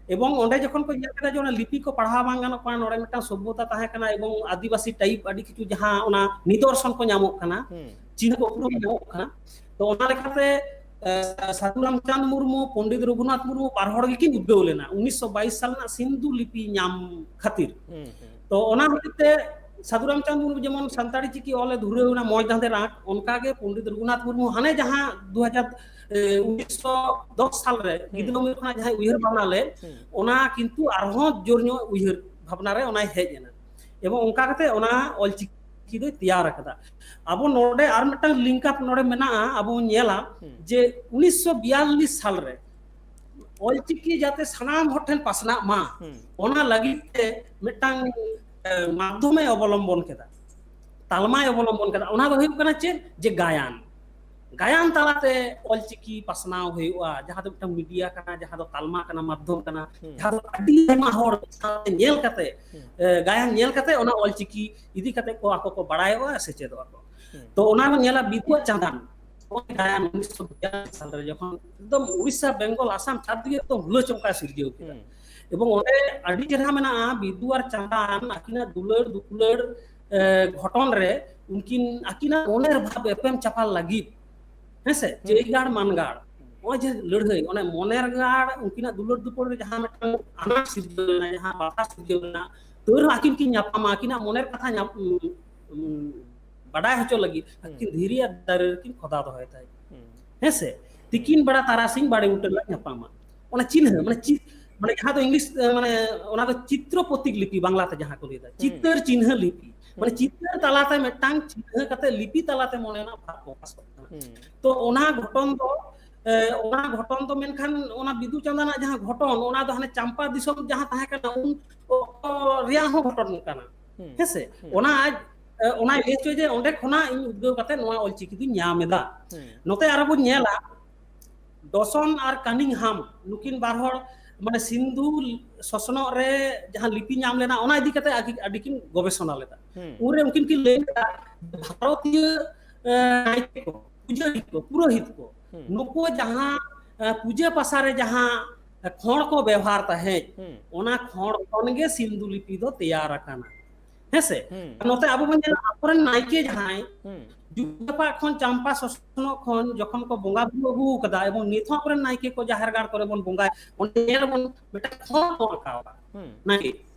ᱮᱵᱚᱝ ᱚᱸᱰᱮ ᱡᱚᱠᱷᱚᱱ ᱠᱚ ᱧᱮᱞ ᱠᱮᱫᱟ ᱡᱮ ᱚᱱᱟ ᱞᱤᱯᱤ ᱠᱚ ᱯᱟᱲᱦᱟᱣ ᱵᱟᱝ ᱜᱟᱱᱚᱜ ᱠᱟᱱᱟ, ᱱᱚᱰᱮ ᱢᱤᱫᱴᱟᱝ ᱥᱚᱵᱷᱚᱛᱟ ᱛᱟᱦᱮᱸ ᱠᱟᱱᱟ ᱮᱵᱚᱝ ᱟᱹᱫᱤᱵᱟᱹᱥᱤ ᱴᱟᱭᱤᱯ ᱟᱹᱰᱤ ᱠᱤᱪᱷᱩ ᱡᱟᱦᱟᱸ ᱚᱱᱟ ᱱᱤᱫᱚᱨᱥᱚᱱ ᱠᱚ ᱧᱟᱢᱚᱜ ᱠᱟᱱᱟ, ᱪᱤᱱᱦᱟᱹ ᱠᱚ ᱩᱯᱨᱩᱢ ᱧᱟᱢᱚᱜ ᱠᱟᱱᱟ, ᱛᱚ ᱚᱱᱟ ᱞᱮᱠᱟᱛᱮ ᱮ, ᱥᱟᱹᱫᱷᱩ ᱨᱟᱢᱪᱟᱸᱫᱽ ᱢᱩᱨᱢᱩ, ᱯᱚᱱᱰᱤᱛ ᱨᱚᱜᱷᱩᱱᱟᱛᱷ ᱢᱩᱨᱢᱩ ᱵᱟᱨ ᱦᱚᱲ ᱜᱮᱠᱤᱱ ᱩᱫᱽᱜᱟᱹᱣ ᱞᱮᱱᱟ ᱩᱱᱤᱥᱥᱚ ᱵᱟᱭᱤᱥ ᱥᱟᱞ ᱨᱮᱱᱟᱜ ᱥᱤᱱᱫᱷᱩ ᱞᱤᱯᱤ ᱧᱟᱢ ᱠᱷᱟᱹᱛᱤᱨ᱾ ᱦᱩᱸ, ᱦᱩᱸ᱾ ᱛᱚ ᱚᱱᱟ ᱦᱚᱛᱮᱡ ᱛᱮ ᱥᱟᱹᱫᱷᱩ ᱨᱟᱢᱪᱟᱸᱫᱽ ᱢᱩᱨᱢᱩ ᱡᱮᱢᱚᱱ ᱥᱟᱱᱛᱟᱲᱤ ᱪᱤᱠᱤ ᱚᱞᱮ ᱫᱷᱩᱨᱟᱹᱣ ᱮᱱᱟ ᱢᱚᱡᱽ ᱫᱷᱟᱸᱫᱮ ᱨᱟᱸᱠ, ᱚᱱᱠᱟ ᱜᱮ ᱯᱚᱱᱰᱤᱛ ᱨᱚᱜᱷᱩᱱᱟᱛᱷ ᱢᱩᱨᱢᱩ ᱦᱟᱱᱮ ᱡᱟᱦᱟᱸ ᱫᱩ ᱦᱟᱡᱟᱨ, ᱮ, ᱩᱱᱤᱥᱥᱚ ᱫᱚᱥ ᱥᱟᱞ ᱨᱮ ᱦᱩᱸ᱾ ᱜᱤᱫᱽᱨᱟᱹ ᱩᱢᱮᱨ ᱠᱷᱚᱱᱟᱜ ᱡᱟᱦᱟᱸᱭ ᱩᱭᱦᱟᱹᱨ ᱵᱷᱟᱵᱽᱱᱟ ᱞᱮᱫ, ᱦᱩᱸ᱾ ᱚᱱᱟ ᱠᱤᱱᱛᱩ ᱟᱨᱦᱚᱸ ᱡᱳᱨ ᱧᱚᱜ ᱩᱭᱦᱟᱹᱨ ᱵᱷᱟᱵᱽᱱᱟ ᱨᱮ ᱚᱱᱟᱭ ᱦᱮᱡ ᱮᱱᱟ᱾ ᱮᱵᱚᱝ ᱚᱱᱠᱟ ᱠᱟᱛᱮ ᱚᱱᱟ ᱚᱞᱪᱤᱠᱤ ᱫᱚᱭ ᱛᱮᱭᱟᱨ ᱟᱠᱟᱫᱟ᱾ ᱟᱵᱚ ᱱᱚᱰᱮ ᱟᱨ ᱢᱤᱫᱴᱟᱝ link up ᱱᱚᱰᱮ ᱢᱮᱱᱟᱜᱼᱟ, ᱟᱵᱚ ᱵᱚᱱ ᱧᱮᱞᱟ ᱦᱩᱸ᱾ ᱡᱮ ᱩᱱᱤᱥᱥᱚ ᱵᱤᱭᱟᱞᱞᱤᱥ ᱥᱟᱞ ᱨᱮ ᱚᱞᱪᱤᱠᱤ ᱡᱟᱛᱮ ᱥᱟᱱᱟᱢ ᱦᱚᱲ ᱴᱷᱮᱱ ᱯᱟᱥᱱᱟᱜ ᱢᱟ, ᱦᱩᱸ᱾ ᱚᱱᱟ ᱞᱟᱹᱜᱤᱫ ᱛᱮ ᱢᱤᱫᱴᱟᱝ, ᱮ, ᱢᱟᱫᱽᱫᱷᱚᱢᱮ ᱚᱵᱚᱞᱚᱢᱵᱚᱱ ᱠᱮᱫᱟ, ᱛᱟᱞᱢᱟᱭ ᱚᱵᱚᱞᱚᱢᱵᱚᱱ ᱠᱮᱫᱟ᱾ ᱚᱱᱟ ᱫᱚ ᱦᱩᱭᱩᱜ ᱠᱟᱱᱟ ᱪᱮᱫ? ᱡᱮ ᱜᱟᱭᱟᱱ, ᱜᱟᱭᱟᱱ ᱛᱟᱞᱟᱛᱮ ᱚᱞᱪᱤᱠᱤ ᱯᱟᱥᱱᱟᱣ ᱦᱩᱭᱩᱜᱼᱟ, ᱡᱟᱦᱟᱸ ᱫᱚ ᱢᱤᱫᱴᱟᱝ media ᱠᱟᱱᱟ, ᱡᱟᱦᱟᱸ ᱫᱚ ᱛᱟᱞᱢᱟ ᱠᱟᱱᱟ, ᱢᱟᱫᱽᱫᱷᱚᱢ ᱠᱟᱱᱟ, ᱦᱩᱸ᱾ ᱡᱟᱦᱟᱸ ᱫᱚ ᱟᱹᱰᱤ ᱟᱭᱢᱟ ᱦᱚᱲ ᱥᱟᱶᱛᱮ ᱧᱮᱞ ᱠᱟᱛᱮ, ᱦᱩᱸ᱾ ᱮ, ᱜᱟᱭᱟᱱ ᱧᱮᱞ ᱠᱟᱛᱮ ᱚᱱᱟ ᱚᱞᱪᱤᱠᱤ ᱤᱫᱤ ᱠᱟᱛᱮ ᱠᱚ ᱟᱠᱚ ᱠᱚ ᱵᱟᱲᱟᱭᱚᱜᱼᱟ, ᱥᱮᱪᱮᱫᱚᱜᱼᱟ ᱠᱚ᱾ ᱦᱩᱸ᱾ ᱛᱚ ᱚᱱᱟ ᱵᱚᱱ ᱧᱮᱞᱟ ᱵᱤᱫᱩᱣᱟᱜ ᱪᱟᱸᱫᱟᱱ, ᱱᱚᱜᱼᱚᱭ ᱜᱟᱭᱟᱱ ᱩᱱᱤᱥᱥᱚ ᱵᱤᱭᱟᱞᱞᱤᱥ ᱥᱟᱞ ᱨᱮ ᱡᱚᱠᱷᱚᱱ ᱮᱠᱫᱚᱢ ᱩᱲᱤᱥᱥᱟ, ᱵᱮᱝᱜᱚᱞ, ᱟᱥᱟᱢ ᱪᱟᱨ ᱫᱤᱠᱮ ᱮᱠᱫᱚᱢ ᱦᱩᱞᱟᱹ ᱪᱚᱢᱠᱟ ᱥᱤᱨᱡᱟᱹᱣ ᱠᱮᱫᱟ᱾ ᱦᱩᱸ᱾ ᱮᱵᱚᱝ ᱚᱸᱰᱮ ᱟᱹᱰᱤ ᱪᱮᱦᱨᱟ ᱢᱮᱱᱟᱜᱼᱟ, ᱵᱤᱫᱩ ᱟᱨ ᱪᱟᱸᱫᱟᱱ ᱟᱹᱠᱤᱱᱟᱜ ᱫᱩᱞᱟᱹᱲ ᱫᱩᱯᱩᱞᱟᱹᱲ, ᱮ, ᱜᱷᱚᱴᱚᱱ ᱨᱮ ᱩᱱᱠᱤᱱ ᱟᱹᱠᱤᱱᱟᱜ ᱢᱚᱱᱮᱨ ᱵᱷᱟᱵᱽ ᱮᱯᱮᱢ ᱪᱟᱯᱟᱞ ᱞᱟᱹᱜᱤᱫ, ᱦᱮᱸᱥᱮ, ᱦᱩᱸ᱾ ᱪᱟᱹᱭ ᱜᱟᱲ ᱢᱟᱱᱜᱟᱲ, ᱱᱚᱜᱼᱚᱭ ᱡᱮ ᱞᱟᱹᱲᱦᱟᱹᱭ, ᱚᱱᱮ ᱢᱚᱱᱮᱨ ᱜᱟᱲ ᱩᱱᱠᱤᱱᱟᱜ ᱫᱩᱞᱟᱹᱲ ᱫᱩᱯᱩᱞᱟᱹᱲ ᱨᱮ ᱡᱟᱦᱟᱸ ᱢᱤᱫᱴᱟᱝ ᱟᱱᱟᱴ ᱥᱤᱨᱡᱟᱹᱣ ᱞᱮᱱᱟ, ᱡᱟᱦᱟᱸ ᱵᱟᱫᱷᱟ ᱥᱤᱨᱡᱟᱹᱣ ᱞᱮᱱᱟ, ᱛᱟᱹᱣ ᱨᱮᱦᱚᱸ ᱟᱹᱠᱤᱱ ᱠᱤᱱ ᱧᱟᱯᱟᱢᱟ, ᱟᱹᱠᱤᱱᱟᱜ ᱢᱚᱱᱮᱨ ᱠᱟᱛᱷᱟ ᱧᱟᱯ-, ᱩᱸ, ᱩᱸ, ᱵᱟᱰᱟᱭ ᱦᱚᱪᱚ ᱞᱟᱹᱜᱤᱫ ᱦᱩᱸ᱾ ᱟᱹᱠᱤᱱ ᱫᱷᱤᱨᱤ ᱟᱨ ᱫᱟᱨᱮ ᱨᱮᱠᱤᱱ ᱠᱷᱚᱫᱟ ᱫᱚᱦᱚᱭ ᱛᱟᱦᱮᱸᱫ᱾ ᱦᱩᱸ᱾ ᱦᱮᱸᱥᱮ? ᱛᱤᱠᱤᱱ ᱵᱮᱲᱟ ᱛᱟᱨᱟᱥᱤᱧ ᱵᱟᱲᱮ ᱵᱩᱴᱟᱹ ᱨᱮᱞᱟᱝ ᱧᱟᱯᱟᱢᱟ᱾ ᱚᱱᱟ ᱪᱤᱱᱦᱟᱹ, ᱢᱟᱱᱮ ᱪᱤ-, ᱢᱟᱱᱮ ᱡᱟᱦᱟᱸ ᱫᱚ English, ᱮ, ᱢᱟᱱᱮ ᱚᱱᱟ ᱫᱚ ᱪᱤᱛᱨᱚ ᱯᱨᱚᱛᱤᱠ ᱞᱤᱯᱤ ᱵᱟᱝᱞᱟ ᱛᱮ ᱡᱟᱦᱟᱸ ᱠᱚ ᱞᱟᱹᱭᱫᱟ, ᱦᱩᱸ᱾ ᱪᱤᱛᱟᱹᱨ ᱪᱤᱱᱦᱟᱹ ᱞᱤᱯᱤ᱾ ᱢᱟᱱᱮ ᱦᱩᱸ᱾ ᱪᱤᱛᱟᱹᱨ ᱛᱟᱞᱟᱛᱮ ᱢᱤᱫᱴᱟᱝ ᱪᱤᱱᱦᱟᱹ ᱠᱟᱛᱮ ᱞᱤᱯᱤ ᱛᱟᱞᱟᱛᱮ ᱢᱚᱱᱮ ᱨᱮᱱᱟᱜ ᱵᱷᱟᱵᱽ ᱯᱨᱚᱠᱟᱥᱚᱜ ᱠᱟᱱᱟ᱾ ᱦᱩᱸ᱾ ᱛᱚ ᱚᱱᱟ ᱜᱷᱚᱴᱚᱱ ᱫᱚ, ᱮ, ᱚᱱᱟ ᱜᱷᱚᱴᱚᱱ ᱫᱚ ᱢᱮᱱᱠᱷᱟᱱ ᱚᱱᱟ ᱵᱤᱫᱩ ᱪᱟᱸᱫᱟᱱᱟᱜ ᱡᱟᱦᱟᱸ ᱜᱷᱚᱴᱚᱱ, ᱚᱱᱟ ᱫᱚ ᱦᱟᱱᱮ ᱪᱟᱢᱯᱟ ᱫᱤᱥᱚᱢ ᱡᱟᱦᱟᱸ ᱛᱟᱦᱮᱸ ᱠᱟᱱᱟ, ᱩᱱ ᱚᱠᱛᱚ ᱨᱮᱭᱟᱜ ᱦᱚᱸ ᱜᱷᱚᱴᱚᱱ ᱠᱟᱱᱟ᱾ ᱦᱩᱸ᱾ ᱦᱮᱸᱥᱮ? ᱦᱩᱸ᱾ ᱚᱱᱟ ᱟᱡ, ᱮ, ᱚᱱᱟᱭ ᱞᱟᱹᱭ ᱦᱚᱪᱚᱭᱟ ᱡᱮ ᱚᱸᱰᱮ ᱠᱷᱚᱱᱟᱜ ᱤᱧ ᱩᱫᱽᱜᱟᱹᱣ ᱠᱟᱛᱮ ᱱᱚᱣᱟ ᱚᱞᱪᱤᱠᱤ ᱫᱩᱧ ᱧᱟᱢ ᱮᱫᱟ᱾ ᱦᱩᱸ᱾ ᱱᱚᱛᱮ ᱟᱨᱚ ᱵᱚᱱ ᱧᱮᱞᱟ, ᱰᱚᱥᱚᱱ ᱟᱨ ᱠᱟᱱᱤᱝᱦᱟᱢ, ᱱᱩᱠᱤᱱ ᱵᱟᱨ ᱦᱚᱲ ᱢᱟᱱᱮ ᱥᱤᱱᱫᱷᱩ ᱥᱚᱥᱱᱚᱜ ᱨᱮ ᱡᱟᱦᱟᱸ ᱞᱤᱯᱤ ᱧᱟᱢ ᱞᱮᱱᱟ, ᱚᱱᱟ ᱤᱫᱤ ᱠᱟᱛᱮ ᱟᱹᱰᱤ, ᱟᱹᱰᱤ ᱠᱤᱱ ᱜᱚᱵᱮᱥᱚᱱᱟ ᱞᱮᱫᱟ᱾ ᱦᱩᱸ᱾ ᱩᱱᱨᱮ ᱩᱱᱠᱤᱱ ᱠᱤᱱ ᱞᱟᱹᱭ ᱞᱮᱫᱟ, ᱵᱷᱟᱨᱚᱛᱤᱭᱟᱹ, ᱮ, ᱱᱟᱭᱠᱮ ᱠᱚ, ᱯᱩᱡᱟᱹᱨᱤ ᱠᱚ, ᱯᱩᱨᱳᱦᱤᱛ ᱠᱚ, ᱦᱩᱸ᱾ ᱱᱩᱠᱩ ᱡᱟᱦᱟᱸ, ᱮ, ᱯᱩᱡᱟᱹ ᱯᱟᱥᱟ ᱨᱮ ᱡᱟᱦᱟᱸ, ᱮ, ᱠᱷᱚᱲ ᱠᱚ ᱵᱮᱣᱦᱟᱨ ᱛᱟᱦᱮᱸᱫ, ᱦᱩᱸ᱾ ᱚᱱᱟ ᱠᱷᱚᱲ ᱠᱷᱚᱱ ᱜᱮ ᱥᱤᱱᱫᱷᱩ ᱞᱤᱯᱤ ᱫᱚ ᱛᱮᱭᱟᱨ ᱟᱠᱟᱱᱟ᱾ ᱦᱮᱸᱥᱮ? ᱱᱚᱛᱮ ᱟᱵᱚ ᱵᱚᱱ ᱧᱮᱞᱟ, ᱟᱠᱚᱨᱮᱱ ᱱᱟᱭᱠᱮ ᱡᱟᱦᱟᱸᱭ ᱡᱩᱜᱽ ᱡᱟᱯᱟᱜ ᱠᱷᱚᱱ ᱪᱟᱢᱯᱟ ᱥᱚᱥᱱᱚᱜ ᱠᱷᱚᱱ ᱡᱚᱠᱷᱚᱱ ᱠᱚ ᱵᱚᱸᱜᱟ ᱵᱩᱨᱩ ᱟᱹᱜᱩ ᱟᱠᱟᱫᱟ, ᱮᱵᱚᱝ ᱱᱤᱛ ᱦᱚᱸ ᱟᱠᱚᱨᱮᱱ ᱱᱟᱭᱠᱮ ᱠᱚ ᱡᱟᱦᱮᱨ ᱜᱟᱲ ᱠᱚᱨᱮ ᱵᱚᱱ ᱵᱚᱸᱜᱟᱭ, ᱚᱸᱰᱮ ᱧᱮᱞ ᱟᱵᱚᱱ ᱢᱤᱫᱴᱟᱝ ᱠᱷᱚᱲ ᱠᱚ ᱟᱸᱠᱟᱣᱟ ᱱᱟᱭᱠᱮ,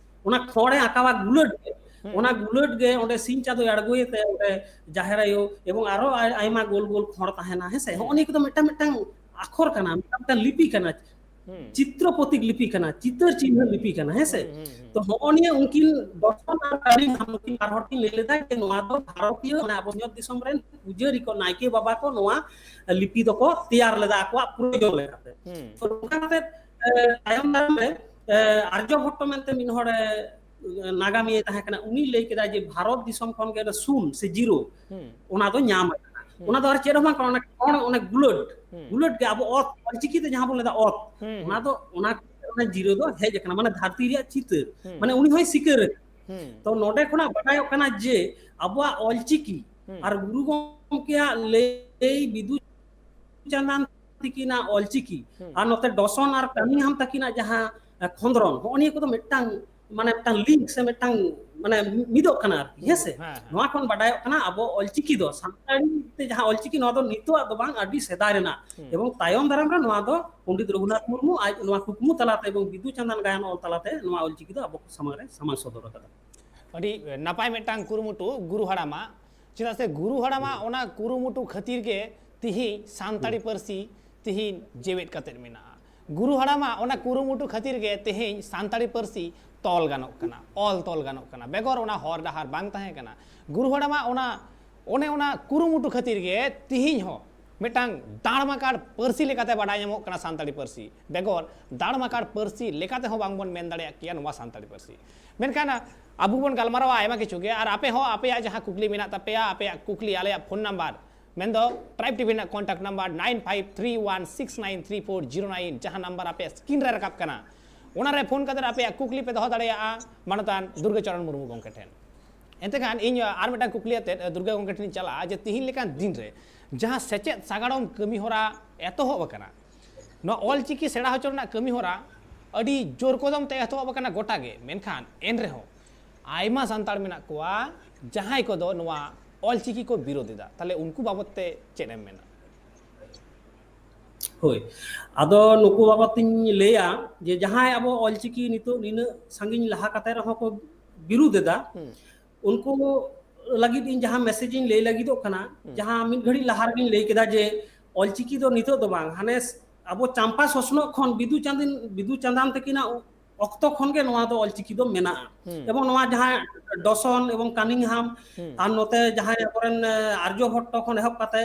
ᱚᱱᱟ ᱠᱷᱚᱲᱮ ᱟᱸᱠᱟᱣᱟ ᱜᱩᱞᱟᱹᱴ ᱜᱮ, ᱚᱱᱟ ᱜᱩᱞᱟᱹᱴ ᱜᱮ ᱚᱸᱰᱮ ᱥᱤᱧ ᱪᱟᱸᱫᱚᱭ ᱟᱬᱜᱚᱭᱮ ᱛᱮ ᱚᱸᱰᱮ ᱡᱟᱦᱮᱨ ᱟᱭᱳ ᱮᱵᱚᱝ ᱟᱨᱚ ᱟᱭ- ᱟᱭᱢᱟ ᱜᱳᱞ ᱜᱳᱞ ᱠᱷᱚᱲ ᱛᱟᱦᱮᱱᱟ, ᱦᱮᱸᱥᱮ? ᱦᱚᱸᱜᱼᱚ ᱱᱤᱭᱟᱹ ᱠᱚᱫᱚ ᱢᱤᱫᱴᱟᱝ ᱢᱤᱫᱴᱟᱝ ᱟᱠᱷᱚᱨ ᱠᱟᱱᱟ, ᱢᱤᱫᱴᱟᱝ ᱢᱤᱫᱴᱟᱝ ᱞᱤᱯᱤ ᱠᱟᱱᱟ, ᱪᱤᱛᱨᱚ ᱯᱨᱚᱛᱤᱠ ᱞᱤᱯᱤ ᱠᱟᱱᱟ, ᱪᱤᱛᱟᱹᱨ ᱪᱤᱱᱦᱟᱹ ᱞᱤᱯᱤ ᱠᱟᱱᱟ, ᱦᱮᱸᱥᱮ? ᱛᱚ ᱦᱚᱸᱜᱼᱚ ᱱᱤᱭᱟᱹ ᱩᱱᱠᱤᱱ ᱫᱚᱨᱥᱚᱱ ᱟᱨ ᱠᱟᱹᱨᱤ ᱱᱩᱠᱤᱱ ᱵᱟᱨ ᱦᱚᱲ ᱠᱤᱱ ᱞᱟᱹᱭ ᱞᱮᱫᱟ ᱡᱮ ᱱᱚᱣᱟ ᱫᱚ ᱵᱷᱟᱨᱚᱛᱤᱭᱚ, ᱢᱟᱱᱮ ᱟᱵᱚ ᱥᱤᱧᱚᱛ ᱫᱤᱥᱚᱢ ᱨᱮᱱ ᱯᱩᱡᱟᱹᱨᱤ ᱠᱚ, ᱱᱟᱭᱠᱮ ᱵᱟᱵᱟ ᱠᱚ ᱱᱚᱣᱟ ᱞᱤᱯᱤ ᱫᱚᱠᱚ ᱛᱮᱭᱟᱨ ᱞᱮᱫᱟ ᱟᱠᱚᱣᱟᱜ ᱯᱨᱚᱭᱳᱡᱚᱱ ᱞᱮᱠᱟᱛᱮ᱾ ᱛᱚ ᱱᱚᱝᱠᱟ ᱠᱟᱛᱮ ᱛᱟᱭᱚᱢ ᱫᱟᱨᱟᱢ ᱨᱮ ᱟᱨᱡᱚ ᱵᱷᱚᱴᱴᱚ ᱢᱮᱱᱛᱮ ᱢᱤᱫ ᱦᱚᱲᱮ ᱱᱟᱜᱟᱢᱤᱭᱟᱹ ᱛᱟᱦᱮᱸ ᱠᱟᱱᱟ, ᱩᱱᱤ ᱞᱟᱹᱭ ᱠᱮᱫᱟ ᱡᱮ ᱵᱷᱟᱨᱚᱛ ᱫᱤᱥᱚᱢ ᱠᱷᱚᱱ ᱜᱮ ᱥᱩᱱ ᱥᱮ ᱡᱤᱨᱳ ᱚᱱᱟ ᱫᱚ ᱧᱟᱢ ᱟᱠᱟᱱᱟ᱾ ᱚᱱᱟ ᱫᱚ ᱟᱨ ᱪᱮᱫ ᱦᱚᱸ ᱵᱟᱝ ᱠᱟᱱᱟ, ᱚᱱᱟ ᱠᱷᱚᱲ, ᱚᱱᱟ ᱜᱩᱞᱟᱹᱴ, ᱜᱩᱞᱟᱹᱴ ᱜᱮ ᱟᱵᱚ ᱚᱛ, ᱚᱞᱪᱤᱠᱤ ᱛᱮ ᱡᱟᱦᱟᱸ ᱵᱚᱱ ᱞᱟᱹᱭᱫᱟ ᱚᱛ, ᱚᱱᱟ ᱫᱚ ᱚᱱᱟ ᱚᱱᱟ ᱡᱤᱨᱳ ᱫᱚ ᱦᱮᱡ ᱟᱠᱟᱱᱟ, ᱢᱟᱱᱮ ᱫᱷᱟᱹᱨᱛᱤ ᱨᱮᱭᱟᱜ ᱪᱤᱛᱟᱹᱨ, ᱢᱟᱱᱮ ᱩᱱᱤ ᱦᱚᱸᱭ ᱥᱤᱠᱟᱹᱨ ᱟᱠᱟᱱᱟ᱾ ᱛᱚ ᱱᱚᱰᱮ ᱠᱷᱚᱱᱟᱜ ᱵᱟᱰᱟᱭᱚᱜ ᱠᱟᱱᱟ ᱡᱮ ᱟᱵᱚᱣᱟᱜ ᱚᱞᱪᱤᱠᱤ ᱟᱨ ᱜᱩᱨᱩ ᱜᱚᱢᱠᱮᱭᱟᱜ ᱞᱟᱹᱭ ᱵᱤᱫᱩ ᱪᱟᱸᱫᱟᱱ ᱛᱤᱠᱤᱱᱟᱜ ᱚᱞᱪᱤᱠᱤ ᱟᱨ ᱱᱚᱛᱮ ᱰᱚᱥᱚᱱ ᱟᱨ ᱠᱟᱹᱢᱤᱦᱟᱢ ᱛᱟᱹᱠᱤᱱᱟᱜ ᱡᱟᱦᱟᱸ ᱠᱷᱚᱸᱫᱽᱨᱚᱱ, ᱦᱚᱸᱜᱼᱚ ᱱᱤᱭᱟᱹ ᱠᱚᱫᱚ ᱢᱤᱫᱴᱟᱝ ᱢᱟᱱᱮ ᱢᱤᱫᱴᱟᱝ ᱞᱤᱝᱠ ᱥᱮ ᱢᱤᱫᱴᱟᱝ ᱢᱟᱱᱮ ᱢᱤᱫᱚᱜ ᱠᱟᱱᱟ ᱟᱨᱠᱤ, ᱦᱮᱸ ᱥᱮ? ᱱᱚᱣᱟ ᱠᱷᱚᱱ ᱵᱟᱰᱟᱭᱚᱜ ᱠᱟᱱᱟ ᱟᱵᱚ ᱚᱞᱪᱤᱠᱤ ᱫᱚ ᱥᱟᱱᱛᱟᱲᱤ ᱛᱮ ᱡᱟᱦᱟᱸ ᱚᱞᱪᱤᱠᱤ, ᱱᱚᱣᱟ ᱫᱚ ᱱᱤᱛᱚᱜ ᱫᱚ ᱵᱟᱝ, ᱟᱹᱰᱤ ᱥᱮᱫᱟᱭ ᱨᱮᱱᱟᱜ, ᱮᱵᱚᱝ ᱛᱟᱭᱚᱢ ᱫᱟᱨᱟᱢ ᱨᱮ ᱱᱚᱣᱟ ᱫᱚ ᱯᱚᱱᱰᱤᱛ ᱨᱚᱜᱷᱩᱱᱟᱛᱷ ᱢᱩᱨᱢᱩ ᱟᱡ ᱱᱚᱣᱟ ᱠᱩᱠᱢᱩ ᱛᱟᱞᱟᱛᱮ ᱮᱵᱚᱝ ᱵᱤᱫᱩ ᱪᱟᱸᱫᱟᱱ ᱜᱟᱭᱟᱱ ᱚᱞ ᱛᱟᱞᱟᱛᱮ ᱱᱚᱣᱟ ᱚᱞᱪᱤᱠᱤ ᱫᱚ ᱟᱵᱚ ᱠᱚ ᱥᱟᱢᱟᱝ ᱨᱮ ᱥᱟᱢᱟᱝ ᱥᱚᱫᱚᱨ ᱟᱠᱟᱫᱟ᱾ ᱟᱹᱰᱤ ᱱᱟᱯᱟᱭ ᱢᱤᱫᱴᱟᱝ ᱠᱩᱨᱩᱢᱩᱴᱩ ᱜᱩᱨᱩ ᱦᱟᱲᱟᱢᱟᱜ᱾ ᱪᱮᱫᱟᱜ ᱥᱮ ᱜᱩᱨᱩ ᱦᱟᱲᱟᱢᱟᱜ ᱚᱱᱟ ᱠᱩᱨᱩᱢᱩᱴᱩ ᱠᱷᱟᱹᱛᱤᱨ ᱜᱮ ᱛᱤᱦᱤᱧ ᱥᱟᱱᱛᱟᱲᱤ ᱯᱟᱹᱨᱥᱤ ᱛᱤᱦᱤᱧ ᱡᱮᱣᱮᱫ ᱠᱟᱛᱮᱫ ᱢᱮᱱᱟᱜᱼᱟ᱾ ᱜᱩᱨᱩ ᱦᱟᱲᱟᱢᱟᱜ ᱚᱱᱟ ᱠᱩᱨᱩᱢᱩᱴᱩ ᱠᱷᱟᱹᱛᱤᱨ ᱜᱮ ᱛᱤᱦᱤᱧ ᱥᱟᱱᱛᱟᱲᱤ ᱯᱟᱹᱨᱥᱤ ᱛᱚᱞ ᱜᱟᱱᱚᱜ ᱠᱟᱱᱟ, ᱚᱞ ᱛᱚᱞ ᱜᱟᱱᱚᱜ ᱠᱟᱱᱟ᱾ ᱵᱮᱜᱚᱨ ᱚᱱᱟ ᱦᱚᱨ ᱰᱟᱦᱟᱨ ᱵᱟᱝ ᱛᱟᱦᱮᱸ ᱠᱟᱱᱟ᱾ ᱜᱩᱨᱩ ᱦᱟᱲᱟᱢᱟᱜ ᱚᱱᱟ, ᱚᱱᱮ ᱚᱱᱟ ᱠᱩᱨᱩᱢᱩᱴᱩ ᱠᱷᱟᱹᱛᱤᱨ ᱜᱮ ᱛᱤᱦᱤᱧ ᱦᱚᱸ ᱢᱤᱫᱴᱟᱝ ᱫᱟᱲᱢᱟᱠᱟᱲ ᱯᱟᱹᱨᱥᱤ ᱞᱮᱠᱟᱛᱮ ᱵᱟᱰᱟᱭ ᱧᱟᱢᱚᱜ ᱠᱟᱱᱟ ᱥᱟᱱᱛᱟᱲᱤ ᱯᱟᱹᱨᱥᱤ᱾ ᱵᱮᱜᱚᱨ ᱫᱟᱲᱢᱟᱠᱟᱲ ᱯᱟᱹᱨᱥᱤ ᱞᱮᱠᱟᱛᱮ ᱦᱚᱸ ᱵᱟᱝᱵᱚᱱ ᱢᱮᱱ ᱫᱟᱲᱮᱭᱟᱜ ᱠᱮᱭᱟ ᱱᱚᱣᱟ ᱥᱟᱱᱛᱟᱲᱤ ᱯᱟᱹᱨᱥᱤ᱾ ᱢᱮᱱᱠᱷᱟᱱ ᱟᱵᱚ ᱵᱚᱱ ᱜᱟᱞᱢᱟᱨᱟᱣᱟ ᱟᱭᱢᱟ ᱠᱤᱪᱷᱩ ᱜᱮ, ᱟᱨ ᱟᱯᱮ ᱦᱚᱸ ᱟᱯᱮᱭᱟᱜ ᱡᱟᱦᱟᱸ ᱠᱩᱠᱞᱤ ᱢᱮᱱᱟᱜ ᱛᱟᱯᱮᱭᱟ, ᱟᱯᱮᱭᱟᱜ ᱠᱩᱠᱞᱤ ᱟᱞᱮᱭᱟᱜ ᱯᱷᱳᱱ ᱱᱟᱢᱵᱟᱨ, ᱢᱮᱱᱫᱚ Tribe TV ᱨᱮᱱᱟᱜ contact number nine five three one six nine three four zero nine, ᱡᱟᱦᱟᱸ ᱱᱟᱢᱵᱟᱨ ᱟᱯᱮᱭᱟᱜ ᱥᱠᱨᱤᱱ ᱨᱮ ᱨᱟᱠᱟᱵ ᱠᱟᱱᱟ, ᱚᱱᱟᱨᱮ ᱯᱷᱳᱱ ᱠᱟᱛᱮ ᱟᱯᱮᱭᱟᱜ ᱠᱩᱠᱞᱤ ᱯᱮ ᱫᱚᱦᱚ ᱫᱟᱲᱮᱭᱟᱜᱼᱟ ᱢᱟᱱᱚᱛᱟᱱ ᱫᱩᱨᱜᱟᱹ ᱪᱚᱨᱚᱬ ᱢᱩᱨᱢᱩ ᱜᱚᱢᱠᱮ ᱴᱷᱮᱱ᱾ ᱮᱱᱛᱮ ᱠᱷᱟᱱ ᱤᱧ ᱟᱨ ᱢᱤᱫᱴᱟᱝ ᱠᱩᱠᱞᱤ ᱟᱛᱮᱫ ᱫᱩᱨᱜᱟᱹ ᱜᱚᱢᱠᱮ ᱴᱷᱮᱱᱤᱧ ᱪᱟᱞᱟᱜᱼᱟ ᱡᱮ ᱛᱤᱦᱤᱧ ᱞᱮᱠᱟᱱ ᱫᱤᱱ ᱨᱮ ᱡᱟᱦᱟᱸ ᱥᱮᱪᱮᱫ ᱥᱟᱜᱟᱲᱚᱢ ᱠᱟᱹᱢᱤ ᱦᱚᱨᱟ ᱮᱛᱚᱦᱚᱵ ᱟᱠᱟᱱᱟ, ᱱᱚᱣᱟ ᱚᱞᱪᱤᱠᱤ ᱥᱮᱬᱟ ᱦᱚᱪᱚ ᱨᱮᱱᱟᱜ ᱠᱟᱹᱢᱤ ᱦᱚᱨᱟ ᱟᱹᱰᱤ ᱡᱳᱨ ᱠᱚᱫᱚᱢ ᱛᱮ ᱮᱛᱚᱦᱚᱵ ᱟᱠᱟᱱᱟ ᱜᱚᱴᱟ ᱜᱮ, ᱢᱮᱱᱠᱷᱟᱱ ᱮᱱ ᱨᱮᱦᱚᱸ ᱟᱭᱢᱟ ᱥᱟᱱᱛᱟᱲ ᱢᱮᱱᱟᱜ ᱠᱚᱣᱟ ᱡᱟᱦᱟᱸᱭ ᱠᱚᱫᱚ ᱱᱚᱣᱟ ᱚᱞᱪᱤᱠᱤ ᱠᱚ ᱵᱤᱨᱳᱫ ᱮᱫᱟ, ᱛᱟᱦᱞᱮ ᱩᱱᱠᱩ ᱵᱟᱵᱚᱛ ᱛᱮ ᱪᱮᱫ ᱮᱢ ᱢᱮᱱᱟ? ᱦᱳᱭ, ᱟᱫᱚ ᱱᱩᱠᱩ ᱵᱟᱵᱚᱛ ᱤᱧ ᱞᱟᱹᱭᱟ ᱡᱮ ᱡᱟᱦᱟᱸᱭ ᱟᱵᱚ ᱚᱞᱪᱤᱠᱤ ᱱᱤᱛᱚᱜ ᱱᱤᱱᱟᱹᱜ ᱥᱟᱺᱜᱤᱧ ᱞᱟᱦᱟ ᱠᱟᱛᱮ ᱨᱮᱦᱚᱸ ᱠᱚ ᱵᱤᱨᱩᱫ ᱮᱫᱟ, ᱩᱱᱠᱩ ᱞᱟᱹᱜᱤᱫ ᱤᱧ ᱡᱟᱦᱟᱸ ᱢᱮᱥᱮᱡᱽ ᱤᱧ ᱞᱟᱹᱭ ᱞᱟᱹᱜᱤᱫᱚᱜ ᱠᱟᱱᱟ, ᱡᱟᱦᱟᱸ ᱢᱤᱫ ᱜᱷᱟᱹᱲᱤᱡ ᱞᱟᱦᱟ ᱨᱮᱜᱤᱧ ᱞᱟᱹᱭ ᱠᱮᱫᱟ ᱡᱮ ᱚᱞᱪᱤᱠᱤ ᱫᱚ ᱱᱤᱛᱚᱜ ᱫᱚ ᱵᱟᱝ, ᱦᱟᱱᱮ ᱟᱵᱚ ᱪᱟᱢᱯᱟ ᱥᱚᱥᱱᱚᱜ ᱠᱷᱚᱱ ᱵᱤᱫᱩ ᱪᱟᱸᱫᱟᱱ, ᱵᱤᱫᱩ ᱪᱟᱸᱫᱟᱱ ᱛᱟᱹᱠᱤᱱᱟᱜ ᱚᱠᱛᱚ ᱠᱷᱚᱱ ᱜᱮ ᱱᱚᱣᱟ ᱫᱚ ᱚᱞᱪᱤᱠᱤ ᱫᱚ ᱢᱮᱱᱟᱜᱼᱟ᱾ ᱮᱵᱚᱝ ᱱᱚᱣᱟ ᱡᱟᱦᱟᱸ ᱰᱚᱥᱚᱱ ᱮᱵᱚᱝ ᱠᱟᱱᱤᱝᱦᱟᱢ ᱟᱨ ᱱᱚᱛᱮ ᱡᱟᱦᱟᱸᱭ ᱟᱵᱚᱨᱮᱱ ᱟᱨᱡᱚ ᱵᱷᱚᱴᱴᱚ ᱠᱷᱚᱱ ᱮᱦᱚᱵ ᱠᱟᱛᱮ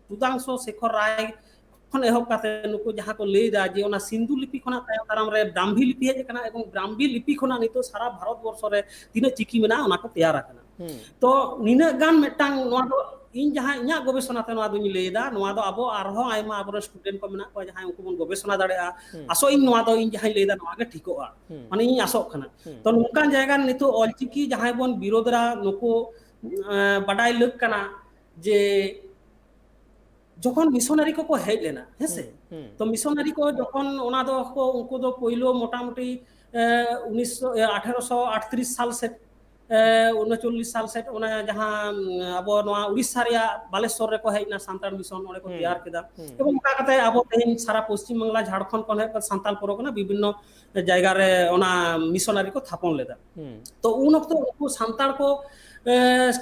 ᱥᱩᱫᱷᱟᱝᱥᱩ ᱥᱮᱠᱷᱚᱨ ᱨᱟᱭ ᱠᱷᱚᱱ ᱮᱦᱚᱵ ᱠᱟᱛᱮ ᱱᱩᱠᱩ ᱡᱟᱦᱟᱸ ᱠᱚ ᱞᱟᱹᱭ ᱮᱫᱟ ᱡᱮ ᱚᱱᱟ ᱥᱤᱱᱫᱷᱩ ᱞᱤᱯᱤ ᱠᱷᱚᱱᱟᱜ ᱛᱟᱭᱚᱢ ᱫᱟᱨᱟᱢ ᱨᱮ ᱵᱨᱟᱢᱵᱷᱤ ᱞᱤᱯᱤ ᱦᱮᱡ ᱟᱠᱟᱱᱟ ᱮᱵᱚᱝ ᱵᱨᱟᱢᱵᱷᱤ ᱞᱤᱯᱤ ᱠᱷᱚᱱᱟᱜ ᱱᱤᱛᱚᱜ ᱥᱟᱨᱟ ᱵᱷᱟᱨᱚᱛ ᱵᱚᱨᱥᱚ ᱨᱮ ᱛᱤᱱᱟᱹᱜ ᱪᱤᱠᱤ ᱢᱮᱱᱟᱜᱼᱟ ᱚᱱᱟ ᱠᱚ ᱛᱮᱭᱟᱨ ᱟᱠᱟᱱᱟ᱾ ᱛᱚ ᱱᱤᱱᱟᱹᱜ ᱜᱟᱱ ᱢᱤᱫᱴᱟᱝ ᱱᱚᱣᱟ ᱫᱚ ᱤᱧ ᱡᱟᱦᱟᱸ ᱤᱧᱟᱹᱜ ᱜᱚᱵᱮᱥᱚᱱᱟ ᱛᱮ ᱱᱚᱣᱟ ᱫᱚᱧ ᱞᱟᱹᱭ ᱮᱫᱟ, ᱱᱚᱣᱟ ᱫᱚ ᱟᱵᱚ ᱟᱨᱦᱚᱸ ᱟᱭᱢᱟ ᱟᱵᱚᱨᱮᱱ ᱥᱴᱩᱰᱮᱱᱴ ᱠᱚ ᱢᱮᱱᱟᱜ ᱠᱚᱣᱟ ᱡᱟᱦᱟᱸᱭ ᱩᱱᱠᱩ ᱵᱚᱱ ᱜᱚᱵᱮᱥᱚᱱᱟ ᱫᱟᱲᱮᱭᱟᱜᱼᱟ᱾ ᱟᱥᱚᱜ ᱤᱧ ᱱᱚᱣᱟ ᱫᱚ ᱤᱧ ᱡᱟᱦᱟᱸᱧ ᱞᱟᱹᱭ ᱮᱫᱟ ᱱᱚᱣᱟ ᱜᱮ ᱴᱷᱤᱠᱚᱜᱼᱟ, ᱢᱟᱱᱮ ᱤᱧ ᱟᱥᱚᱜ ᱠᱟᱱᱟ᱾ ᱛᱚ ᱱᱚᱝᱠᱟᱱ ᱡᱟᱭᱜᱟ ᱨᱮ ᱱᱤᱛᱚᱜ ᱚᱞᱪᱤᱠᱤ ᱡᱟᱦᱟᱸᱭ ᱵᱚᱱ ᱵᱤᱨᱳᱫᱷ ᱮᱫᱟ ᱱᱩᱠᱩ ᱵᱟᱰᱟᱭ ᱞᱟᱹᱠ ᱠᱟᱱᱟ ᱡᱮ ᱡᱚᱠᱷᱚᱱ ᱢᱤᱥᱚᱱᱟᱨᱤ ᱠᱚᱠᱚ ᱦᱮᱡ ᱞᱮᱱᱟ, ᱦᱮᱸᱥᱮ? ᱛᱚ ᱢᱤᱥᱚᱱᱟᱨᱤ ᱠᱚ ᱡᱚᱠᱷᱚᱱ ᱚᱱᱟ ᱫᱚ ᱠᱚ, ᱩᱱᱠᱩ ᱫᱚ ᱯᱳᱭᱞᱳ ᱢᱚᱴᱟᱢᱩᱴᱤ ᱩᱱᱤᱥᱥᱚ ᱟᱴᱷᱮᱨᱚᱥᱚ ᱟᱴᱛᱨᱤᱥ ᱥᱟᱞ ᱥᱮᱫ, ᱩᱱᱚᱪᱚᱞᱞᱤᱥ ᱥᱟᱞ ᱥᱮᱫ, ᱚᱱᱟ ᱡᱟᱦᱟᱸ ᱟᱵᱚ ᱱᱚᱣᱟ ᱩᱲᱤᱥᱥᱟ ᱨᱮᱭᱟᱜ ᱵᱟᱞᱮᱥᱚᱨ ᱨᱮᱠᱚ ᱦᱮᱡ ᱮᱱᱟ, ᱥᱟᱱᱛᱟᱲ ᱢᱤᱥᱚᱱ ᱚᱸᱰᱮ ᱠᱚ ᱛᱮᱭᱟᱨ ᱠᱮᱫᱟ᱾ ᱮᱵᱚᱝ ᱚᱱᱠᱟ ᱠᱟᱛᱮ ᱟᱵᱚ ᱛᱮᱦᱮᱧ ᱥᱟᱨᱟ ᱯᱚᱥᱪᱤᱢ ᱵᱟᱝᱞᱟ, ᱡᱷᱟᱲᱠᱷᱚᱸᱰ ᱠᱷᱚᱱ ᱦᱮᱡ ᱠᱟᱛᱮ ᱥᱟᱱᱛᱟᱲ ᱯᱚᱨᱜᱚᱱᱟ ᱵᱤᱵᱷᱤᱱᱱᱚ ᱡᱟᱭᱜᱟ ᱨᱮ ᱚᱱᱟ ᱢᱤᱥᱚᱱᱟᱨᱤ ᱠᱚ ᱛᱷᱟᱯᱚᱱ ᱞᱮᱫᱟ᱾ ᱛᱚ ᱩᱱ ᱚᱠᱛᱚ ᱩᱱᱠᱩ ᱥᱟᱱᱛᱟᱲ ᱠᱚ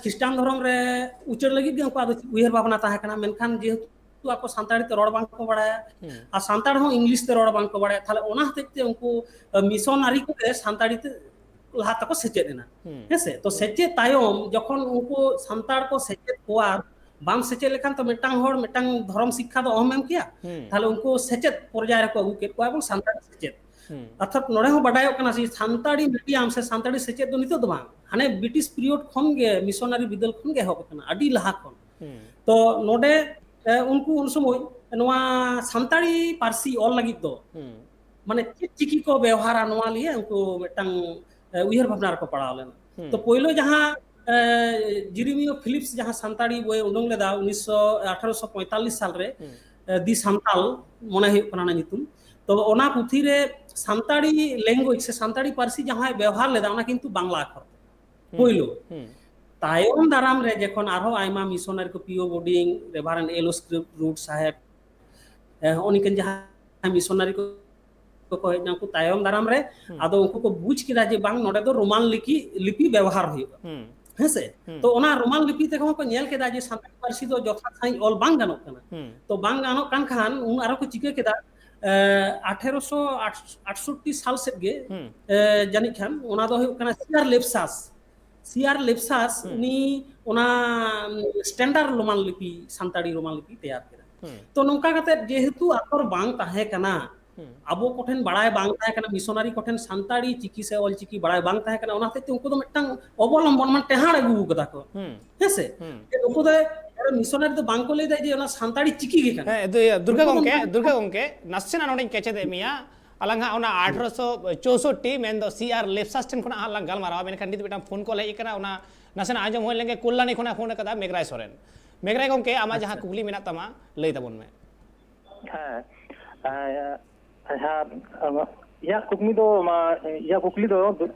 ᱠᱷᱨᱤᱥᱴᱟᱱ ᱫᱷᱚᱨᱚᱢ ᱨᱮ ᱩᱪᱟᱹᱲ ᱞᱟᱹᱜᱤᱫ ᱜᱮ ᱩᱱᱠᱩᱣᱟᱜ ᱫᱚ ᱩᱭᱦᱟᱹᱨ ᱵᱷᱟᱵᱽᱱᱟ ᱛᱟᱦᱮᱸ ᱠᱟᱱᱟ, ᱢᱮᱱᱠᱷᱟᱱ ᱡᱮᱦᱮᱛᱩ ᱟᱠᱚ ᱥᱟᱱᱛᱟᱲᱤ ᱛᱮ ᱨᱚᱲ ᱵᱟᱝ ᱠᱚ ᱵᱟᱲᱟᱭᱟ ᱟᱨ ᱥᱟᱱᱛᱟᱲ ᱦᱚᱸ ᱤᱝᱞᱤᱥ ᱛᱮ ᱨᱚᱲ ᱵᱟᱝ ᱠᱚ ᱵᱟᱲᱟᱭᱟ, ᱛᱟᱦᱞᱮ ᱚᱱᱟ ᱦᱚᱛᱮᱡ ᱛᱮ ᱩᱱᱠᱩ ᱢᱤᱥᱚᱱᱟᱨᱤ ᱠᱚᱜᱮ ᱥᱟᱱᱛᱟᱲᱤ ᱛᱮ ᱞᱟᱦᱟ ᱛᱮᱠᱚ ᱥᱮᱪᱮᱫ ᱮᱱᱟ᱾ ᱦᱮᱸᱥᱮ? ᱛᱚ ᱥᱮᱪᱮᱫ ᱛᱟᱭᱚᱢ ᱡᱚᱠᱷᱚᱱ ᱩᱱᱠᱩ ᱥᱟᱱᱛᱟᱲ ᱠᱚ ᱥᱮᱪᱮᱫ ᱠᱚᱣᱟ, ᱵᱟᱢ ᱥᱮᱪᱮᱫ ᱞᱮᱠᱷᱟᱱ ᱛᱚ ᱢᱤᱫᱴᱟᱝ ᱦᱚᱲ ᱢᱤᱫᱴᱟᱝ ᱫᱷᱚᱨᱚᱢ ᱥᱤᱠᱠᱷᱟ ᱫᱚ ᱚᱦᱚᱢ ᱮᱢ ᱠᱮᱭᱟ᱾ ᱛᱟᱦᱞᱮ ᱩᱱᱠᱩ ᱥᱮᱪᱮᱫ ᱯᱚᱨᱡᱟᱭ ᱨᱮᱠᱚ ᱟᱹᱜᱩ ᱠᱮᱫ ᱠᱚᱣᱟ ᱮᱵᱚᱝ ᱥᱟᱱᱛᱟᱲᱤ ᱥᱮᱪᱮᱫ᱾ ᱚᱨᱛᱷᱟᱛ ᱱᱚᱰᱮ ᱦᱚᱸ ᱵᱟᱰᱟᱭᱚᱜ ᱠᱟᱱᱟ ᱡᱮ ᱥᱟᱱᱛᱟᱲᱤ ᱢᱤᱰᱤᱭᱟᱢ ᱥᱮ ᱥᱟᱱᱛᱟᱲᱤ ᱥᱮᱪᱮᱫ ᱫᱚ ᱱᱤᱛᱚᱜ ᱫᱚ ᱵᱟᱝ, ᱦᱟᱱᱮ ᱵᱨᱤᱴᱤᱥ ᱯᱤᱨᱤᱭᱳᱰ ᱠᱷᱚᱱ ᱜᱮ, ᱢᱤᱥᱚᱱᱟᱨᱤ ᱵᱤᱫᱟᱹᱞ ᱠᱷᱚᱱ ᱜᱮ ᱮᱦᱚᱵ ᱟᱠᱟᱱᱟ, ᱟᱹᱰᱤ ᱞᱟᱦᱟ ᱠᱷᱚᱱ᱾ ᱛᱚ ᱱᱚᱰᱮ ᱩᱱᱠᱩ ᱩᱱ ᱥᱚᱢᱚᱭ ᱱᱚᱣᱟ ᱥᱟᱱᱛᱟᱲᱤ ᱯᱟᱹᱨᱥᱤ ᱚᱞ ᱞᱟᱹᱜᱤᱫ ᱫᱚ ᱢᱟᱱᱮ ᱪᱮᱫ ᱪᱤᱠᱤ ᱠᱚ ᱵᱮᱣᱦᱟᱨᱟ ᱱᱚᱣᱟ ᱞᱤᱭᱮ ᱩᱱᱠᱩ ᱢᱤᱫᱴᱟᱝ ᱩᱭᱦᱟᱹᱨ ᱵᱷᱟᱵᱽᱱᱟ ᱨᱮᱠᱚ ᱯᱟᱲᱟᱣ ᱞᱮᱱᱟ᱾ ᱛᱚ ᱯᱳᱭᱞᱳ ᱡᱟᱦᱟᱸ ᱡᱤᱨᱤᱢᱤᱭᱳ ᱯᱷᱤᱞᱤᱯᱥ ᱡᱟᱦᱟᱸ ᱥᱟᱱᱛᱟᱲᱤ ᱵᱳᱭ ᱩᱰᱩᱝ ᱞᱮᱫᱟ ᱩᱱᱤᱥᱥᱚ ᱟᱴᱷᱟᱨᱚᱥᱚ ᱯᱚᱸᱭᱛᱟᱞᱞᱤᱥ ᱥᱟᱞᱨᱮ, ᱫᱤ ᱥᱟᱱᱛᱟᱞ ᱢᱚᱱᱮ ᱦᱩᱭᱩᱜ ᱠᱟᱱᱟ ᱚᱱᱟ ᱧᱩᱛᱩᱢ᱾ ᱛᱚ ᱚᱱᱟ ᱯᱩᱛᱷᱤ ᱨᱮ ᱥᱟᱱᱛᱟᱲᱤ ᱞᱮᱝᱜᱩᱭᱮᱡᱽ ᱥᱮ ᱥᱟᱱᱛᱟᱲᱤ ᱯᱟᱹᱨᱥᱤ ᱡᱟᱦᱟᱸᱭ ᱵᱮᱣᱦᱟᱨ ᱞᱮᱫᱟ ᱚᱱᱟ ᱠᱤᱱᱛᱩ ᱵᱟᱝᱞᱟ ᱟᱠᱷᱚᱨ ᱛᱮ᱾ ᱯᱳᱭᱞᱳ᱾ ᱛᱟᱭᱚᱢ ᱫᱟᱨᱟᱢ ᱨᱮ ᱡᱚᱠᱷᱚᱱ ᱟᱨᱦᱚᱸ ᱟᱭᱢᱟ ᱢᱤᱥᱚᱱᱟᱨᱤ ᱠᱚ, ᱯᱤ ᱳ ᱵᱳᱨᱰᱤᱝ, ᱨᱮᱵᱷᱟᱨᱮᱱᱰ ᱮᱞ ᱳ ᱥᱠᱨᱤᱯᱴ ᱨᱩᱴ ᱥᱟᱦᱮᱵ, ᱦᱚᱸᱜᱼᱚ ᱱᱤᱝᱠᱟᱹᱱ ᱡᱟᱦᱟᱸ ᱢᱤᱥᱚᱱᱟᱨᱤ ᱠᱚ ᱠᱚ ᱦᱮᱡ ᱮᱱᱟ, ᱩᱱᱠᱩ ᱛᱟᱭᱚᱢ ᱫᱟᱨᱟᱢ ᱨᱮ ᱟᱫᱚ ᱩᱱᱠᱩ ᱠᱚ ᱵᱩᱡᱽ ᱠᱮᱫᱟ ᱡᱮ ᱵᱟᱝ, ᱱᱚᱰᱮ ᱫᱚ ᱨᱳᱢᱟᱱ ᱞᱤᱯᱤ, ᱞᱤᱯᱤ ᱵᱮᱵᱚᱦᱟᱨ ᱦᱩᱭᱩᱜᱼᱟ᱾ ᱦᱮᱸ ᱥᱮ? ᱛᱚ ᱚᱱᱟ ᱨᱳᱢᱟᱱ ᱞᱤᱯᱤ ᱛᱮᱦᱚᱸ ᱠᱚ ᱧᱮᱞ ᱠᱮᱫᱟ ᱡᱮ ᱥᱟᱱᱛᱟᱲᱤ ᱯᱟᱹᱨᱥᱤ ᱫᱚ ᱡᱚᱛᱷᱟᱛ ᱥᱟᱺᱦᱤᱡ ᱚᱞ ᱵᱟᱝ ᱜᱟᱱᱚᱜ ᱠᱟᱱᱟ᱾ ᱛᱚ ᱵᱟᱝ ᱜᱟᱱᱚᱜ ᱠᱟᱱ ᱠᱷᱟᱱ ᱩᱱ ᱟᱨᱚ ᱠᱚ ᱪᱤᱠᱟᱹ ᱠᱮᱫᱟ, ᱮ, ᱟᱴᱷᱮᱨᱚᱥᱚ ᱟᱴᱥᱚᱴᱴᱤ ᱥᱟᱞ ᱥᱮᱫ ᱜᱮ, ᱮ, ᱡᱟᱹᱱᱤᱡ ᱠᱷᱟᱱ ᱚᱱᱟ ᱫᱚ ᱦᱩᱭᱩᱜ ᱠᱟᱱᱟ ᱥᱤ ᱟᱨ ᱞᱮᱯᱥᱟᱥ᱾ ᱥᱤ ᱟᱨ ᱞᱮᱯᱥᱟᱥ ᱩᱱᱤ ᱚᱱᱟ, ᱩᱢ, ᱥᱴᱮᱱᱰᱟᱨᱰ ᱨᱳᱢᱟᱱ ᱞᱤᱯᱤ, ᱥᱟᱱᱛᱟᱲᱤ ᱨᱳᱢᱟᱱ ᱞᱤᱯᱤ ᱛᱮᱭᱟᱨ ᱠᱮᱫᱟ᱾ ᱛᱚ ᱱᱚᱝᱠᱟ ᱠᱟᱛᱮ ᱡᱮᱦᱮᱛᱩ ᱟᱠᱷᱚᱨ ᱵᱟᱝ ᱛᱟᱦᱮᱸ ᱠᱟᱱᱟ, ᱟᱵᱚ ᱠᱚᱴᱷᱮᱱ ᱵᱟᱲᱟᱭ ᱵᱟᱝ ᱛᱟᱦᱮᱸ ᱠᱟᱱᱟ, ᱢᱤᱥᱚᱱᱟᱨᱤ ᱠᱚᱴᱷᱮᱱ ᱥᱟᱱᱛᱟᱲᱤ ᱪᱤᱠᱤ ᱥᱮ ᱚᱞ ᱪᱤᱠᱤ ᱵᱟᱲᱟᱭ ᱵᱟᱝ ᱛᱟᱦᱮᱸ ᱠᱟᱱᱟ, ᱚᱱᱟ ᱦᱚᱛᱮᱡ ᱛᱮ ᱩᱱᱠᱩ ᱫᱚ ᱢᱤᱫᱴᱟᱝ ᱚᱵᱚᱞᱚᱢᱵᱚᱱ, ᱢᱟᱱᱮ ᱴᱮᱦᱟᱸᱰ ᱟᱹᱜᱩ ᱠᱟᱫᱟ ᱠᱚ᱾ ᱦᱮᱸ ᱥᱮ? ᱡᱮ ᱩᱱᱠᱩ ᱫᱚ ᱢᱤᱥᱚᱱᱟᱨᱤ ᱫᱚ ᱵᱟᱝ ᱠᱚ ᱞᱟᱹᱭ ᱫᱟ ᱡᱮ ᱚᱱᱟ ᱥᱟᱱᱛᱟᱲᱤ ᱪᱤᱠᱤ ᱜᱮ ᱠᱟᱱᱟ᱾ ᱦᱮᱸ, ᱫᱩ-, ᱫᱩᱨᱜᱟ ᱩᱱᱠᱩ ᱫᱚ ᱜᱚᱝᱠᱮ, ᱢᱟᱱᱮ ᱫᱩᱨᱜᱟ ᱜᱚᱝᱠᱮ, ᱱᱟᱥᱮᱱᱟᱜ ᱱᱚᱰᱮᱧ ᱠᱮᱪᱮᱫᱮᱫ ᱢᱮᱭᱟ᱾ ᱟᱞᱟᱝ ᱦᱟᱸᱜ ᱚᱱᱟ ᱟᱴᱷᱨᱚᱥᱚ ᱪᱳᱥᱳᱴᱴᱤ, ᱢᱮᱱᱫᱚ ᱥᱤ ᱟᱨ ᱞᱮᱯᱥᱟᱥ ᱴᱷᱮᱱ ᱠᱷᱚᱱᱟᱜ ᱦᱟᱸᱜ ᱞᱟᱝ ᱜᱟᱞᱢᱟᱨᱟᱣᱟ, ᱢᱮᱱᱠᱷᱟᱱ ᱱᱤᱛ ᱢᱤᱫᱴᱟᱝ ᱯᱷᱳᱱ ᱠᱚᱞ ᱦᱮᱡ ᱟᱠᱟᱱᱟ, ᱱᱟᱥᱮᱱᱟᱜ ᱟᱸᱡᱚᱢ ᱦᱩᱭ ᱞᱮᱱᱜᱮ᱾ ᱠᱚᱞᱞᱟᱱᱤ ᱠᱷᱚᱱᱟᱜ ᱯᱷᱳᱱ ᱟᱠᱟᱫᱟ ᱢᱮᱜᱽᱨᱟᱭ ᱥᱚᱨᱮᱱ᱾ ᱢᱮᱜᱽᱨᱟᱭ ᱜᱚᱝᱠᱮ, ᱟᱢᱟᱜ ᱡᱟᱦᱟᱸ ᱟᱪᱪᱷᱟ᱾ ᱠᱩᱠᱞᱤ ᱢᱮᱱᱟᱜ ᱛᱟᱢᱟ, ᱞᱟᱹᱭ ᱛᱟᱵᱚᱱ ᱢᱮ᱾ ᱦᱮᱸ, ᱮ, ᱡᱟᱦᱟᱸ, ᱤᱧᱟᱹᱜ ᱠᱩᱠᱞᱤ ᱫᱚ, ᱢᱟ, ᱤᱧᱟᱹᱜ ᱠᱩᱠᱞᱤ ᱫᱚ,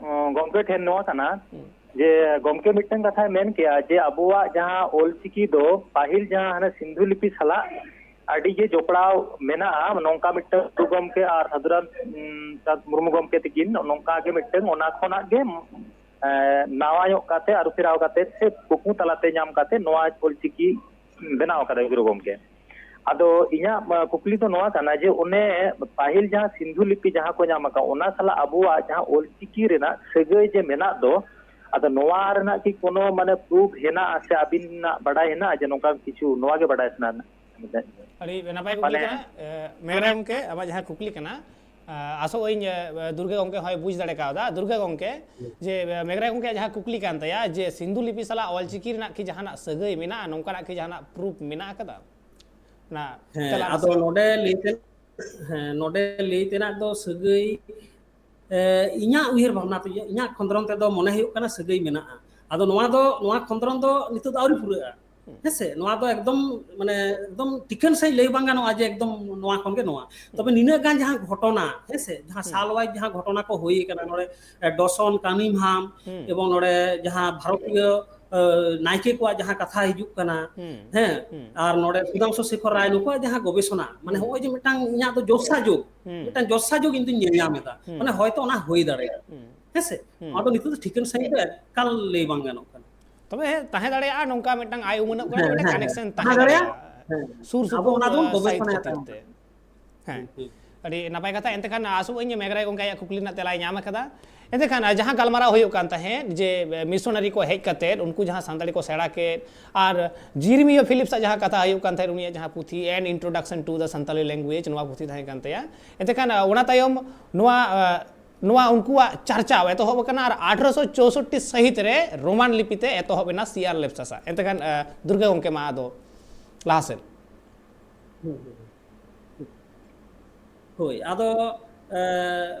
ᱜᱚᱝᱠᱮ ᱴᱷᱮᱱ ᱱᱚᱣᱟ ᱠᱟᱱᱟ ᱦᱩᱸ᱾ ᱡᱮ ᱜᱚᱝᱠᱮ ᱢᱤᱫᱴᱟᱝ ᱠᱟᱛᱷᱟᱭ ᱢᱮᱱ ᱠᱮᱜᱼᱟ ᱡᱮ ᱟᱵᱚᱣᱟᱜ ᱡᱟᱦᱟᱸ ᱚᱞᱪᱤᱠᱤ ᱫᱚ ᱯᱟᱹᱦᱤᱞ ᱡᱟᱦᱟᱸ ᱦᱟᱱᱮ ᱥᱤᱱᱫᱷᱩ ᱞᱤᱯᱤ ᱥᱟᱞᱟᱜ ᱟᱹᱰᱤ ᱜᱮ ᱡᱚᱯᱲᱟᱣ ᱢᱮᱱᱟᱜᱼᱟ, ᱱᱚᱝᱠᱟ ᱢᱤᱫᱴᱟᱝ ᱜᱩᱨᱩ ᱜᱚᱢᱠᱮ ᱟᱨ ᱥᱟᱫᱷᱩᱨᱟᱢ, ᱩᱢ, ᱪᱟᱸᱫᱽ ᱢᱩᱨᱢᱩ ᱜᱚᱢᱠᱮ ᱛᱟᱹᱠᱤᱱ ᱱᱚᱝᱠᱟ ᱜᱮ ᱢᱤᱫᱴᱟᱝ ᱚᱱᱟ ᱠᱷᱚᱱᱟᱜ ᱜᱮ, ᱮ, ᱱᱟᱣᱟ ᱧᱚᱜ ᱠᱟᱛᱮ, ᱟᱹᱨᱩ ᱯᱷᱮᱨᱟᱣ ᱠᱟᱛᱮ ᱥᱮ ᱠᱩᱠᱢᱩ ᱛᱟᱞᱟᱛᱮ ᱧᱟᱢ ᱠᱟᱛᱮ ᱱᱚᱣᱟ ᱚᱞᱪᱤᱠᱤ ᱵᱮᱱᱟᱣ ᱟᱠᱟᱫᱟᱭ ᱜᱩᱨᱩ ᱜᱚᱢᱠᱮ᱾ ᱟᱫᱚ ᱤᱧᱟᱹᱜ, ᱟ, ᱠᱩᱠᱞᱤ ᱫᱚ ᱱᱚᱣᱟ ᱠᱟᱱᱟ ᱡᱮ ᱚᱱᱮ ᱯᱟᱹᱦᱤᱞ ᱡᱟᱦᱟᱸ ᱥᱤᱱᱫᱷᱩ ᱞᱤᱯᱤ ᱡᱟᱦᱟᱸ ᱠᱚ ᱧᱟᱢ ᱟᱠᱟᱫ, ᱚᱱᱟ ᱥᱟᱞᱟᱜ ᱟᱵᱚᱣᱟᱜ ᱡᱟᱦᱟᱸ ᱚᱞᱪᱤᱠᱤ ᱨᱮᱱᱟᱜ ᱥᱟᱹᱜᱟᱹᱭ ᱡᱮ ᱢᱮᱱᱟᱜ ᱫᱚ, ᱟᱫᱚ ᱱᱚᱣᱟ ᱨᱮᱱᱟᱜ ᱠᱤ ᱠᱳᱱᱳ ᱢᱟᱱᱮ ᱯᱨᱩᱯᱷ ᱦᱮᱱᱟᱜᱼᱟ ᱥᱮ ᱟᱹᱵᱤᱱᱟᱜ ᱵᱟᱰᱟᱭ ᱦᱮᱱᱟᱜᱼᱟ ᱡᱮ ᱱᱚᱝᱠᱟ ᱠᱤᱪᱷᱩ, ᱱᱚᱣᱟ ᱜᱮ ᱵᱟᱰᱟᱭ ᱥᱟᱱᱟ ᱞᱤᱧᱟ᱾ ᱟᱹᱰᱤ ᱱᱟᱯᱟᱭ ᱠᱩᱠᱞᱤ ᱢᱟᱱᱮ ᱠᱟᱱᱟ᱾ ᱮ, ᱢᱮᱜᱽᱨᱟᱭ ᱜᱚᱢᱠᱮ, ᱟᱢᱟᱜ ᱡᱟᱦᱟᱸ ᱠᱩᱠᱞᱤ ᱠᱟᱱᱟ, ᱟ, ᱟᱥᱚᱜ ᱟᱹᱧ, ᱮ, ᱫᱩᱨᱜᱟᱹ ᱜᱚᱢᱠᱮ ᱦᱚᱸᱭ ᱵᱩᱡᱽ ᱫᱟᱲᱮ ᱠᱟᱣᱫᱟ᱾ ᱫᱩᱨᱜᱟᱹ ᱜᱚᱢᱠᱮ, ᱡᱮ, ᱮ, ᱢᱮᱜᱽᱨᱟᱭ ᱜᱚᱢᱠᱮᱭᱟᱜ ᱡᱟᱦᱟᱸ ᱠᱩᱠᱞᱤ ᱠᱟᱱ ᱛᱟᱭᱟ ᱡᱮ ᱥᱤᱱᱫᱷᱩ ᱞᱤᱯᱤ ᱥᱟᱞᱟᱜ ᱚᱞᱪᱤᱠᱤ ᱨᱮᱱᱟᱜ ᱠᱤ ᱡᱟᱦᱟᱱᱟᱜ ᱥᱟᱹᱜᱟᱹᱭ ᱢᱮᱱᱟᱜᱼᱟ, ᱱᱚᱝᱠᱟᱱᱟᱜ ᱠᱤ ᱡᱟᱦᱟᱱᱟᱜ ᱯᱨᱩᱯᱷ ᱢᱮᱱᱟᱜ ᱟᱠᱟᱫᱟ? ᱚᱱᱟ ᱦᱮᱸ, ᱛᱮᱞᱟ ᱟᱫᱚ ᱱᱟᱥᱮ ᱱᱚᱰᱮ ᱞᱟᱹᱭ ᱛᱮ-, ᱦᱮᱸ, ᱱᱚᱰᱮ ᱞᱟᱹᱭ ᱛᱮᱱᱟᱜ ᱫᱚ ᱥᱟᱹᱜᱟᱹᱭ, ᱮ, ᱤᱧᱟᱹᱜ ᱩᱭᱦᱟᱹᱨ ᱵᱷᱟᱵᱽᱱᱟ ᱛᱮ, ᱤᱧᱟᱹᱜ ᱠᱷᱚᱸᱫᱽᱨᱚᱸᱫᱽ ᱛᱮᱫᱚ ᱢᱚᱱᱮ ᱦᱩᱭᱩᱜ ᱠᱟᱱᱟ ᱥᱟᱹᱜᱟᱹᱭ ᱢᱮᱱᱟᱜᱼᱟ᱾ ᱟᱫᱚ ᱱᱚᱣᱟ ᱫᱚ, ᱱᱚᱣᱟ ᱠᱷᱚᱸᱫᱽᱨᱚᱸᱫᱽ ᱫᱚ ᱱᱤᱛᱚᱜ ᱫᱚ ᱟᱹᱣᱨᱤ ᱯᱩᱨᱟᱹᱜᱼᱟ᱾ ᱦᱮᱸᱥᱮ, ᱱᱚᱣᱟ ᱫᱚ ᱮᱠᱫᱚᱢ, ᱢᱟᱱᱮ, ᱮᱠᱫᱚᱢ ᱴᱷᱤᱠᱟᱹᱱ ᱥᱟᱺᱦᱤᱡ ᱞᱟᱹᱭ ᱵᱟᱝ ᱜᱟᱱᱚᱜᱼᱟ ᱡᱮ ᱮᱠᱫᱚᱢ ᱱᱚᱣᱟ ᱠᱷᱚᱱ ᱜᱮ ᱱᱚᱣᱟ᱾ ᱛᱚᱵᱮ ᱱᱤᱱᱟᱹᱜ ᱜᱟᱱ ᱡᱟᱦᱟᱸ ᱜᱷᱚᱴᱚᱱᱟ, ᱦᱮᱸᱥᱮ, ᱡᱟᱦᱟᱸ ᱥᱟᱞ ᱣᱟᱭᱤᱡ ᱡᱟᱦᱟᱸ ᱜᱷᱚᱴᱚᱱᱟ ᱠᱚ ᱦᱩᱭ ᱟᱠᱟᱱᱟ, ᱱᱚᱰᱮ, ᱮ, ᱰᱚᱥᱚᱱ ᱠᱟᱱᱤᱝᱦᱟᱢ, ᱮᱵᱚᱝ ᱱᱚᱰᱮ ᱡᱟᱦᱟᱸ ᱵᱷᱟᱨᱚᱛᱤᱭᱚ, ᱮ, ᱱᱟᱭᱠᱮ ᱠᱚᱣᱟᱜ ᱡᱟᱦᱟᱸ ᱠᱟᱛᱷᱟ ᱦᱤᱡᱩᱜ ᱠᱟᱱᱟ, ᱦᱮᱸ, ᱟᱨ ᱱᱚᱰᱮ ᱥᱩᱫᱷᱟᱝᱥᱩ ᱥᱮᱠᱷᱚᱨ ᱨᱟᱭ, ᱱᱩᱠᱩᱣᱟᱜ ᱡᱟᱦᱟᱸ ᱜᱚᱵᱮᱥᱚᱱᱟ, ᱢᱟᱱᱮ, ᱦᱚᱸᱜᱼᱚᱭ ᱡᱮ ᱢᱤᱫᱴᱟᱝ ᱤᱧᱟᱹᱜ ᱫᱚ ᱡᱚᱥᱟ ᱡᱳᱜᱽ, ᱢᱤᱫᱴᱟᱝ ᱡᱚᱥᱟ ᱡᱳᱜᱽ ᱤᱧ ᱫᱩᱧ ᱧᱮᱞ ᱧᱟᱢ ᱮᱫᱟ, ᱢᱟᱱᱮ, ᱦᱚᱭᱛᱚ ᱚᱱᱟ ᱦᱩᱭ ᱫᱟᱲᱮᱭᱟᱜᱼᱟ, ᱦᱮᱸᱥᱮ? ᱱᱚᱣᱟ ᱫᱚ ᱱᱤᱛᱚᱜ ᱫᱚ ᱴᱷᱤᱠᱟᱹᱱ ᱥᱟᱺᱦᱤᱡ ᱫᱚ ᱮᱠᱟᱞ ᱞᱟᱹᱭ ᱵᱟᱝ ᱜᱟᱱᱚᱜ ᱠᱟᱱᱟ᱾ ᱛᱚᱵᱮ ᱦᱮᱸ, ᱛᱟᱦᱮᱸ ᱫᱟᱲᱮᱭᱟᱜᱼᱟ ᱱᱚᱝᱠᱟ ᱢᱤᱫᱴᱟᱝ ᱟᱭ ᱩᱢᱟᱹᱱᱚᱜ ᱠᱟᱱᱟ, ᱦᱮᱸ, ᱢᱤᱫᱴᱟᱝ ᱦᱮᱸ, ᱠᱟᱱᱮᱠᱥᱚᱱ ᱦᱮᱸ, ᱛᱟᱦᱮᱸ ᱛᱟᱦᱮᱸ ᱫᱟᱲᱮᱭᱟᱜᱼᱟ᱾ ᱫᱟᱲᱮᱭᱟᱜᱼᱟ᱾ ᱦᱮᱸ᱾ ᱥᱩᱨ ᱟᱵᱚ ᱥᱩᱯᱩᱨ, ᱚᱱᱟ ᱫᱚᱵᱚᱱ ᱟᱸ, ᱥᱟᱭᱤᱰ ᱜᱚᱵᱮᱥᱚᱱᱟᱭᱟ ᱠᱷᱟᱹᱛᱤᱨ ᱛᱟᱭᱚᱢ ᱛᱮ᱾ ᱛᱮ᱾ ᱦᱮᱸ᱾ ᱦᱩᱸ, ᱦᱩᱸ᱾ ᱟᱹᱰᱤ ᱱᱟᱯᱟᱭ ᱠᱟᱛᱷᱟ᱾ ᱮᱱᱛᱮ ᱠᱷᱟᱱ ᱟᱥᱚᱜ ᱟᱹᱧ ᱢᱮᱜᱷᱨᱟᱭ ᱜᱚᱝᱠᱮ ᱟᱭᱟᱜ ᱠᱩᱠᱞᱤ ᱨᱮᱱᱟᱜ ᱛᱮᱞᱟᱭ ᱧᱟᱢ ᱟᱠᱟᱫᱟ᱾ ᱮᱱᱛᱮ ᱠᱷᱟᱱ, ᱟᱸ, ᱡᱟᱦᱟᱸ ᱜᱟᱞᱢᱟᱨᱟᱣ ᱦᱩᱭᱩᱜ ᱠᱟᱱ ᱛᱟᱦᱮᱸᱫ ᱡᱮ, ᱮ, ᱢᱤᱥᱚᱱᱟᱨᱤ ᱠᱚ ᱦᱮᱡ ᱠᱟᱛᱮᱫ ᱩᱱᱠᱩ ᱡᱟᱦᱟᱸ ᱥᱟᱱᱛᱟᱲᱤ ᱠᱚ ᱥᱮᱬᱟ ᱠᱮᱫ, ᱟᱨ ᱡᱤᱨᱢᱤᱭᱳ ᱯᱷᱤᱞᱤᱯᱥ ᱟᱜ ᱡᱟᱦᱟᱸ ᱠᱟᱛᱷᱟ ᱦᱩᱭᱩᱜ ᱠᱟᱱ ᱛᱟᱦᱮᱸᱫ, ᱩᱱᱤᱭᱟᱜ ᱡᱟᱦᱟᱸ ᱯᱩᱛᱷᱤ An Introduction to the Santali Language, ᱱᱚᱣᱟ ᱯᱩᱛᱷᱤ ᱛᱟᱦᱮᱸ ᱠᱟᱱ ᱛᱟᱭᱟ᱾ ᱮᱱᱛᱮ ᱠᱷᱟᱱ, ᱟᱸ, ᱚᱱᱟ ᱛᱟᱭᱚᱢ ᱱᱚᱣᱟ, ᱟᱸ, ᱱᱚᱣᱟ ᱩᱱᱠᱩᱣᱟᱜ ᱪᱟᱨᱪᱟᱣ ᱮᱛᱚᱦᱚᱵ ᱟᱠᱟᱱᱟ ᱟᱨ ᱟᱴᱷᱨᱚᱥᱚ ᱪᱳᱥᱳᱴᱴᱤ ᱥᱟᱹᱦᱤᱛ ᱨᱮ ᱨᱳᱢᱟᱱ ᱞᱤᱯᱤ ᱛᱮ ᱮᱛᱚᱦᱚᱵ ᱮᱱᱟ ᱥᱤ ᱟᱨ ᱞᱮᱯᱪᱟᱥᱟ᱾ ᱮᱱᱛᱮ ᱠᱷᱟᱱ, ᱟᱸ, ᱫᱩᱨᱜᱟ ᱜᱚᱢᱠᱮ, ᱢᱟ ᱟᱫᱚ ᱞᱟᱦᱟ ᱥᱮᱫ᱾ ᱦᱩᱸ, ᱦᱩᱸ, ᱦᱩᱸ᱾ ᱦᱳᱭ, ᱟᱫᱚ, ᱮ,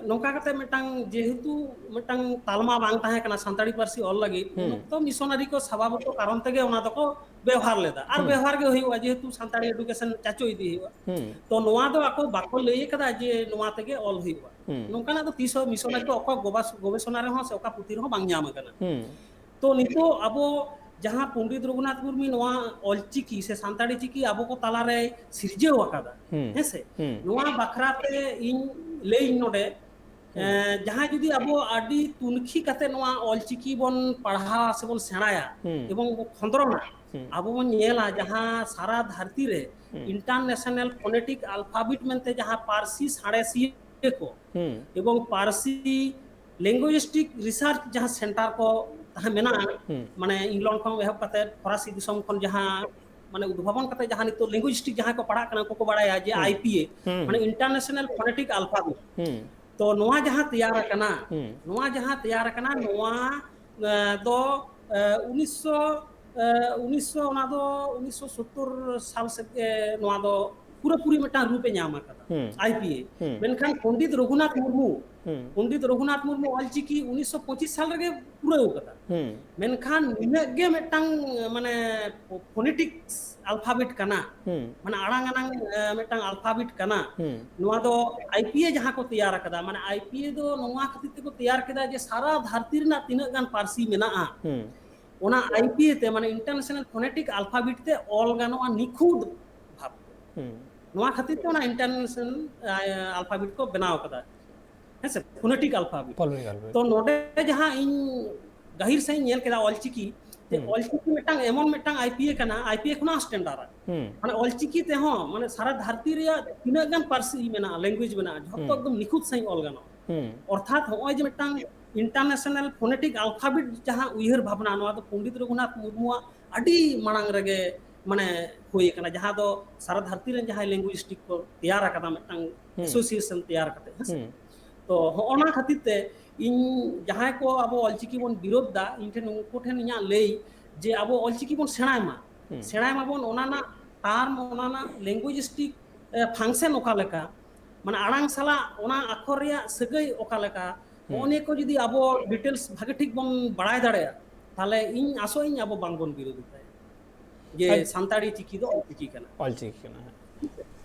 ᱱᱚᱝᱠᱟ ᱠᱟᱛᱮ ᱢᱤᱫᱴᱟᱝ, ᱡᱮᱦᱮᱛᱩ ᱢᱤᱫᱴᱟᱝ ᱛᱟᱞᱢᱟ ᱵᱟᱝ ᱛᱟᱦᱮᱸ ᱠᱟᱱᱟ ᱥᱟᱱᱛᱟᱲᱤ ᱯᱟᱹᱨᱥᱤ ᱚᱞ ᱞᱟᱹᱜᱤᱫ, ᱩᱱ ᱦᱩᱸ᱾ ᱚᱠᱛᱚ ᱢᱤᱥᱚᱱᱟᱨᱤ ᱠᱚ ᱥᱟᱵᱷᱟᱵᱚᱛᱚ ᱠᱟᱨᱚᱱ ᱛᱮᱜᱮ ᱚᱱᱟ ᱫᱚᱠᱚ ᱵᱮᱣᱦᱟᱨ ᱞᱮᱫᱟ᱾ ᱟᱨ ᱦᱩᱸ᱾ ᱵᱮᱣᱦᱟᱨ ᱜᱮ ᱦᱩᱭᱩᱜᱼᱟ, ᱡᱮᱦᱮᱛᱩ ᱥᱟᱱᱛᱟᱲᱤ ᱮᱰᱩᱠᱮᱥᱚᱱ ᱪᱟᱪᱳ ᱤᱫᱤ ᱦᱩᱭᱩᱜᱼᱟ᱾ ᱦᱩᱸ᱾ ᱛᱚ ᱱᱚᱣᱟ ᱫᱚ ᱟᱠᱚ ᱵᱟᱠᱚ ᱞᱟᱹᱭ ᱟᱠᱟᱫᱟ ᱡᱮ ᱱᱚᱣᱟ ᱛᱮᱜᱮ ᱚᱞ ᱦᱩᱭᱩᱜᱼᱟ᱾ ᱦᱩᱸ᱾ ᱱᱚᱝᱠᱟᱱᱟᱜ ᱫᱚ ᱛᱤᱥ ᱦᱚᱸ ᱢᱤᱥᱚᱱᱟᱨᱤ ᱠᱚ ᱚᱠᱚᱭ ᱜᱚᱵᱟᱥ-, ᱜᱚᱵᱮᱥᱚᱱᱟ ᱨᱮᱦᱚᱸ ᱥᱮ ᱚᱠᱟ ᱯᱩᱛᱷᱤ ᱨᱮᱦᱚᱸ ᱵᱟᱝ ᱧᱟᱢ ᱟᱠᱟᱱᱟ᱾ ᱦᱩᱸ᱾ ᱛᱚ ᱱᱤᱛᱚᱜ ᱟᱵᱚ ᱡᱟᱦᱟᱸ ᱯᱚᱱᱰᱤᱛ ᱨᱚᱜᱷᱩᱱᱟᱛᱷ ᱢᱩᱨᱢᱩ ᱱᱚᱣᱟ ᱚᱞᱪᱤᱠᱤ ᱥᱮ ᱥᱟᱱᱛᱟᱲᱤ ᱪᱤᱠᱤ ᱟᱵᱚ ᱠᱚ ᱛᱟᱞᱟᱨᱮᱭ ᱥᱤᱨᱡᱟᱹᱣ ᱟᱠᱟᱫᱟ, ᱦᱩᱸ᱾ ᱦᱮᱸ ᱥᱮ? ᱦᱩᱸ᱾ ᱱᱚᱣᱟ ᱵᱟᱠᱷᱨᱟ ᱛᱮ ᱤᱧ ᱞᱟᱹᱭᱟᱹᱧ ᱱᱚᱰᱮ, ᱦᱩᱸ᱾ ᱮᱸ, ᱡᱟᱦᱟᱸᱭ ᱡᱩᱫᱤ ᱟᱵᱚ ᱟᱹᱰᱤ ᱛᱩᱱᱠᱷᱤ ᱠᱟᱛᱮ ᱱᱚᱣᱟ ᱚᱞᱪᱤᱠᱤ ᱵᱚᱱ ᱯᱟᱲᱦᱟᱣᱟ ᱥᱮ ᱵᱚᱱ ᱥᱮᱬᱟᱭᱟ ᱦᱩᱸ᱾ ᱮᱵᱚᱝ ᱵᱚᱱ ᱠᱷᱚᱸᱫᱽᱨᱚᱱᱟ, ᱦᱩᱸ᱾ ᱟᱵᱚ ᱵᱚᱱ ᱧᱮᱞᱟ ᱡᱟᱦᱟᱸ ᱥᱟᱨᱟ ᱫᱷᱟᱹᱨᱛᱤ ᱨᱮ ᱦᱩᱸ᱾ International Phonetic Alphabet ᱢᱮᱱᱛᱮ ᱡᱟᱦᱟᱸ ᱯᱟᱹᱨᱥᱤ ᱥᱟᱬᱮᱥᱤᱭᱟᱹ ᱠᱚ ᱦᱩᱸ᱾ ᱮᱵᱚᱝ ᱯᱟᱹᱨᱥᱤ linguistic research ᱡᱟᱦᱟᱸ center ᱠᱚ ᱛᱟᱦᱮᱸ ᱢᱮᱱᱟᱜᱼᱟ, ᱦᱩᱸ᱾ ᱢᱟᱱᱮ ᱤᱝᱞᱚᱱᱰ ᱠᱷᱚᱱ ᱮᱦᱚᱵ ᱠᱟᱛᱮ ᱯᱷᱚᱨᱟᱥᱤ ᱫᱤᱥᱚᱢ ᱠᱷᱚᱱ ᱡᱟᱦᱟᱸ, ᱢᱟᱱᱮ, ᱩᱫᱵᱷᱟᱵᱚᱱ ᱠᱟᱛᱮ ᱡᱟᱦᱟᱸ ᱱᱤᱛᱚᱜ linguistic ᱡᱟᱦᱟᱸᱭ ᱠᱚ ᱯᱟᱲᱦᱟᱜ ᱠᱟᱱᱟ, ᱩᱱᱠᱩ ᱠᱚ ᱵᱟᱲᱟᱭᱟ ᱡᱮ ᱦᱩᱸ᱾ I P A, ᱦᱩᱸ, ᱢᱟᱱᱮ, ᱦᱩᱸ᱾ International Phonetic Alphabet᱾ ᱦᱩᱸ᱾ ᱛᱚ ᱱᱚᱣᱟ ᱡᱟᱦᱟᱸ ᱛᱮᱭᱟᱨ ᱟᱠᱟᱱᱟ, ᱦᱩᱸ᱾ ᱱᱚᱣᱟ ᱡᱟᱦᱟᱸ ᱛᱮᱭᱟᱨ ᱟᱠᱟᱱᱟ, ᱱᱚᱣᱟ, ᱮ, ᱫᱚ, ᱮ, ᱩᱱᱤᱥᱥᱚ, ᱮ, ᱩᱱᱤᱥᱥᱚ, ᱚᱱᱟ ᱫᱚ ᱩᱱᱤᱥᱥᱚ ᱥᱳᱛᱛᱳᱨ ᱥᱟᱞ ᱥᱮᱫ ᱜᱮ ᱱᱚᱣᱟ ᱫᱚ ᱯᱩᱨᱟᱹᱯᱩᱨᱤ ᱢᱤᱫᱴᱟᱝ ᱨᱩᱯ ᱮ ᱧᱟᱢ ᱟᱠᱟᱫᱟ᱾ ᱦᱩᱸ᱾ I P A. ᱦᱩᱸ᱾ ᱢᱮᱱᱠᱷᱟᱱ ᱯᱚᱱᱰᱤᱛ ᱨᱚᱜᱷᱩᱱᱟᱛᱷ ᱢᱩᱨᱢᱩ, ᱦᱩᱸ᱾ ᱯᱚᱱᱰᱤᱛ ᱨᱚᱜᱷᱩᱱᱟᱛᱷ ᱢᱩᱨᱢᱩ ᱚᱞᱪᱤᱠᱤ ᱩᱱᱤᱥᱥᱚ ᱯᱚᱸᱪᱤᱥ ᱥᱟᱞ ᱨᱮᱜᱮ ᱯᱩᱨᱟᱹᱣ ᱟᱠᱟᱫᱟ᱾ ᱦᱩᱸ᱾ ᱢᱮᱱᱠᱷᱟᱱ ᱱᱤᱱᱟᱹᱜ ᱜᱮ ᱢᱤᱫᱴᱟᱝ, ᱢᱟᱱᱮ, ᱯᱷᱳᱱᱮᱴᱤᱠᱥ ᱟᱞᱯᱷᱟᱵᱮᱴ ᱠᱟᱱᱟ, ᱦᱩᱸ᱾ ᱢᱟᱱᱮ ᱟᱲᱟᱝ ᱟᱱᱟᱝ, ᱮ, ᱢᱤᱫᱴᱟᱝ ᱟᱞᱯᱷᱟᱵᱮᱴ ᱠᱟᱱᱟ᱾ ᱦᱩᱸ᱾ ᱱᱚᱣᱟ ᱫᱚ ᱟᱭ ᱯᱤ ᱮ ᱡᱟᱦᱟᱸ ᱠᱚ ᱛᱮᱭᱟᱨ ᱟᱠᱟᱫᱟ, ᱢᱟᱱᱮ ᱟᱭ ᱯᱤ ᱮ ᱫᱚ ᱱᱚᱣᱟ ᱠᱷᱟᱹᱛᱤᱨ ᱛᱮᱠᱚ ᱛᱮᱭᱟᱨ ᱠᱮᱫᱟ ᱡᱮ ᱥᱟᱨᱟ ᱫᱷᱟᱹᱨᱛᱤ ᱨᱮᱱᱟᱜ ᱛᱤᱱᱟᱹᱜ ᱜᱟᱱ ᱯᱟᱹᱨᱥᱤ ᱢᱮᱱᱟᱜᱼᱟ, ᱦᱩᱸ᱾ ᱚᱱᱟ ᱟᱭ ᱯᱤ ᱮ ᱛᱮ, ᱢᱟᱱᱮ ᱤᱱᱴᱟᱨᱱᱮᱥᱱᱟᱞ ᱯᱷᱳᱱᱮᱴᱤᱠ ᱟᱞᱯᱷᱟᱵᱮᱴ ᱛᱮ ᱚᱞ ᱜᱟᱱᱚᱜᱼᱟ ᱱᱤᱠᱷᱩᱛ ᱵᱷᱟᱵᱽ᱾ ᱦᱩᱸ᱾ ᱱᱚᱣᱟ ᱠᱷᱟᱹᱛᱤᱨ ᱛᱮ ᱚᱱᱟ ᱤᱱᱴᱟᱨᱱᱮᱥᱱᱟᱞ, ᱟ, ᱟᱞᱯᱷᱟᱵᱮᱴ ᱠᱚ ᱵᱮᱱᱟᱣ ᱠᱟᱫᱟ, ᱦᱮᱸ ᱥᱮ, ᱯᱷᱳᱱᱮᱴᱤᱠ ᱟᱞᱯᱷᱟᱵᱮᱴ᱾ ᱯᱷᱳᱱᱮᱴᱤᱠ ᱟᱞᱯᱷᱟᱵᱮᱴ᱾ ᱛᱚ ᱱᱚᱰᱮ ᱡᱟᱦᱟᱸ ᱤᱧ ᱜᱟᱹᱦᱤᱨ ᱥᱟᱺᱦᱤᱡ ᱤᱧ ᱧᱮᱞ ᱠᱮᱫᱟ ᱚᱞᱪᱤᱠᱤ, ᱡᱮ ᱦᱩᱸ᱾ ᱚᱞᱪᱤᱠᱤ ᱢᱤᱫᱴᱟᱝ ᱮᱢᱚᱱ ᱢᱤᱫᱴᱟᱝ ᱟᱭ ᱯᱤ ᱮ ᱠᱟᱱᱟ, ᱟᱭ ᱯᱤ ᱮ ᱠᱷᱚᱱᱟᱜ ᱦᱚᱸ ᱥᱴᱮᱱᱰᱟᱨᱰ᱾ ᱦᱩᱸ᱾ ᱢᱟᱱᱮ ᱚᱞᱪᱤᱠᱤ ᱛᱮᱦᱚᱸ, ᱢᱟᱱᱮ ᱥᱟᱨᱟ ᱫᱷᱟᱹᱨᱛᱤ ᱨᱮᱭᱟᱜ ᱛᱤᱱᱟᱹᱜ ᱜᱟᱱ ᱯᱟᱹᱨᱥᱤ ᱢᱮᱱᱟᱜᱼᱟ, ᱞᱮᱝᱜᱩᱭᱮᱡᱽ ᱢᱮᱱᱟᱜᱼᱟ, ᱡᱷᱚᱛᱚ ᱦᱩᱸ᱾ ᱮᱠᱫᱚᱢ ᱱᱤᱠᱷᱩᱛ ᱥᱟᱺᱦᱤᱡ ᱚᱞ ᱜᱟᱱᱚᱜᱼᱟ᱾ ᱦᱩᱸ᱾ ᱚᱨᱛᱷᱟᱛ ᱦᱚᱸᱜᱼᱚᱭ ᱡᱮ ᱢᱤᱫᱴᱟᱝ ᱤᱱᱴᱟᱨᱱᱮᱥᱱᱟᱞ ᱯᱷᱳᱱᱮᱴᱤᱠ ᱟᱞᱯᱷᱟᱵᱮᱴ ᱡᱟᱦᱟᱸ ᱩᱭᱦᱟᱹᱨ ᱵᱷᱟᱵᱽᱱᱟ, ᱱᱚᱣᱟ ᱫᱚ ᱯᱚᱱᱰᱤᱛ ᱨᱚᱜᱷᱩᱱᱟᱛᱷ ᱢᱩᱨᱢᱩᱣᱟᱜ ᱟᱹᱰᱤ ᱢᱟᱲᱟᱝ ᱨᱮᱜᱮ, ᱢᱟᱱᱮ, ᱦᱩᱭ ᱟᱠᱟᱱᱟ, ᱡᱟᱦᱟᱸ ᱫᱚ ᱥᱟᱨᱟ ᱫᱷᱟᱹᱨᱛᱤ ᱨᱮᱱ ᱡᱟᱦᱟᱸᱭ ᱞᱮᱝᱜᱩᱭᱤᱥᱴᱤᱠ ᱠᱚ ᱛᱮᱭᱟᱨ ᱟᱠᱟᱫᱟ ᱢᱤᱫᱴᱟᱝ ᱦᱩᱸ᱾ ᱮᱥᱳᱥᱤᱭᱮᱥᱚᱱ ᱛᱮᱭᱟᱨ ᱠᱟᱛᱮ, ᱦᱮᱸ ᱥᱮ? ᱦᱩᱸ᱾ ᱛᱚ ᱦᱚᱸᱜᱼᱚ ᱱᱟ ᱠᱷᱟᱹᱛᱤᱨ ᱛᱮ ᱤᱧ ᱡᱟᱦᱟᱸᱭ ᱠᱚ ᱟᱵᱚ ᱚᱞᱪᱤᱠᱤ ᱵᱚᱱ ᱵᱤᱨᱳᱫᱷ ᱫᱟ, ᱤᱧ ᱴᱷᱮᱱ ᱩᱱᱠᱩ ᱴᱷᱮᱱ ᱤᱧᱟᱹᱜ ᱞᱟᱹᱭ ᱡᱮ ᱟᱵᱚ ᱚᱞᱪᱤᱠᱤ ᱵᱚᱱ ᱥᱮᱬᱟᱭ ᱢᱟ, ᱦᱩᱸ᱾ ᱥᱮᱬᱟᱭ ᱢᱟᱵᱚᱱ, ᱚᱱᱟ ᱨᱮᱱᱟᱜ ᱴᱟᱨᱢ, ᱚᱱᱟ ᱨᱮᱱᱟᱜ ᱞᱮᱝᱜᱩᱭᱤᱥᱴᱤᱠ, ᱮ, ᱯᱷᱟᱝᱥᱮᱱ ᱚᱠᱟ ᱞᱮᱠᱟ, ᱢᱟᱱᱮ ᱟᱲᱟᱝ ᱥᱟᱞᱟᱜ ᱚᱱᱟ ᱟᱠᱷᱚᱨ ᱨᱮᱭᱟᱜ ᱥᱟᱹᱜᱟᱹᱭ ᱚᱠᱟ ᱞᱮᱠᱟ, ᱦᱩᱸ᱾ ᱦᱚᱸᱜᱼᱚ ᱱᱤᱭᱟᱹ ᱠᱚ ᱡᱩᱫᱤ ᱟᱵᱚ ᱰᱤᱴᱮᱞᱥ ᱵᱷᱟᱜᱮ ᱴᱷᱤᱠ ᱵᱚᱱ ᱵᱟᱲᱟᱭ ᱫᱟᱲᱮᱭᱟᱜᱼᱟ, ᱛᱟᱦᱞᱮ ᱤᱧ ᱟᱥᱚᱜ ᱟᱹᱧ ᱟᱵᱚ ᱵᱟᱝᱵᱚᱱ ᱵᱤᱨᱳᱫᱷ ᱫᱟᱲᱮᱭᱟᱜᱼᱟ ᱡᱮ ᱟᱡ- ᱥᱟᱱᱛᱟᱲᱤ ᱪᱤᱠᱤ ᱫᱚ ᱚᱞᱪᱤᱠᱤ ᱠᱟᱱᱟ᱾ ᱚᱞᱪᱤᱠᱤ ᱠᱟᱱᱟ, ᱦᱮᱸ᱾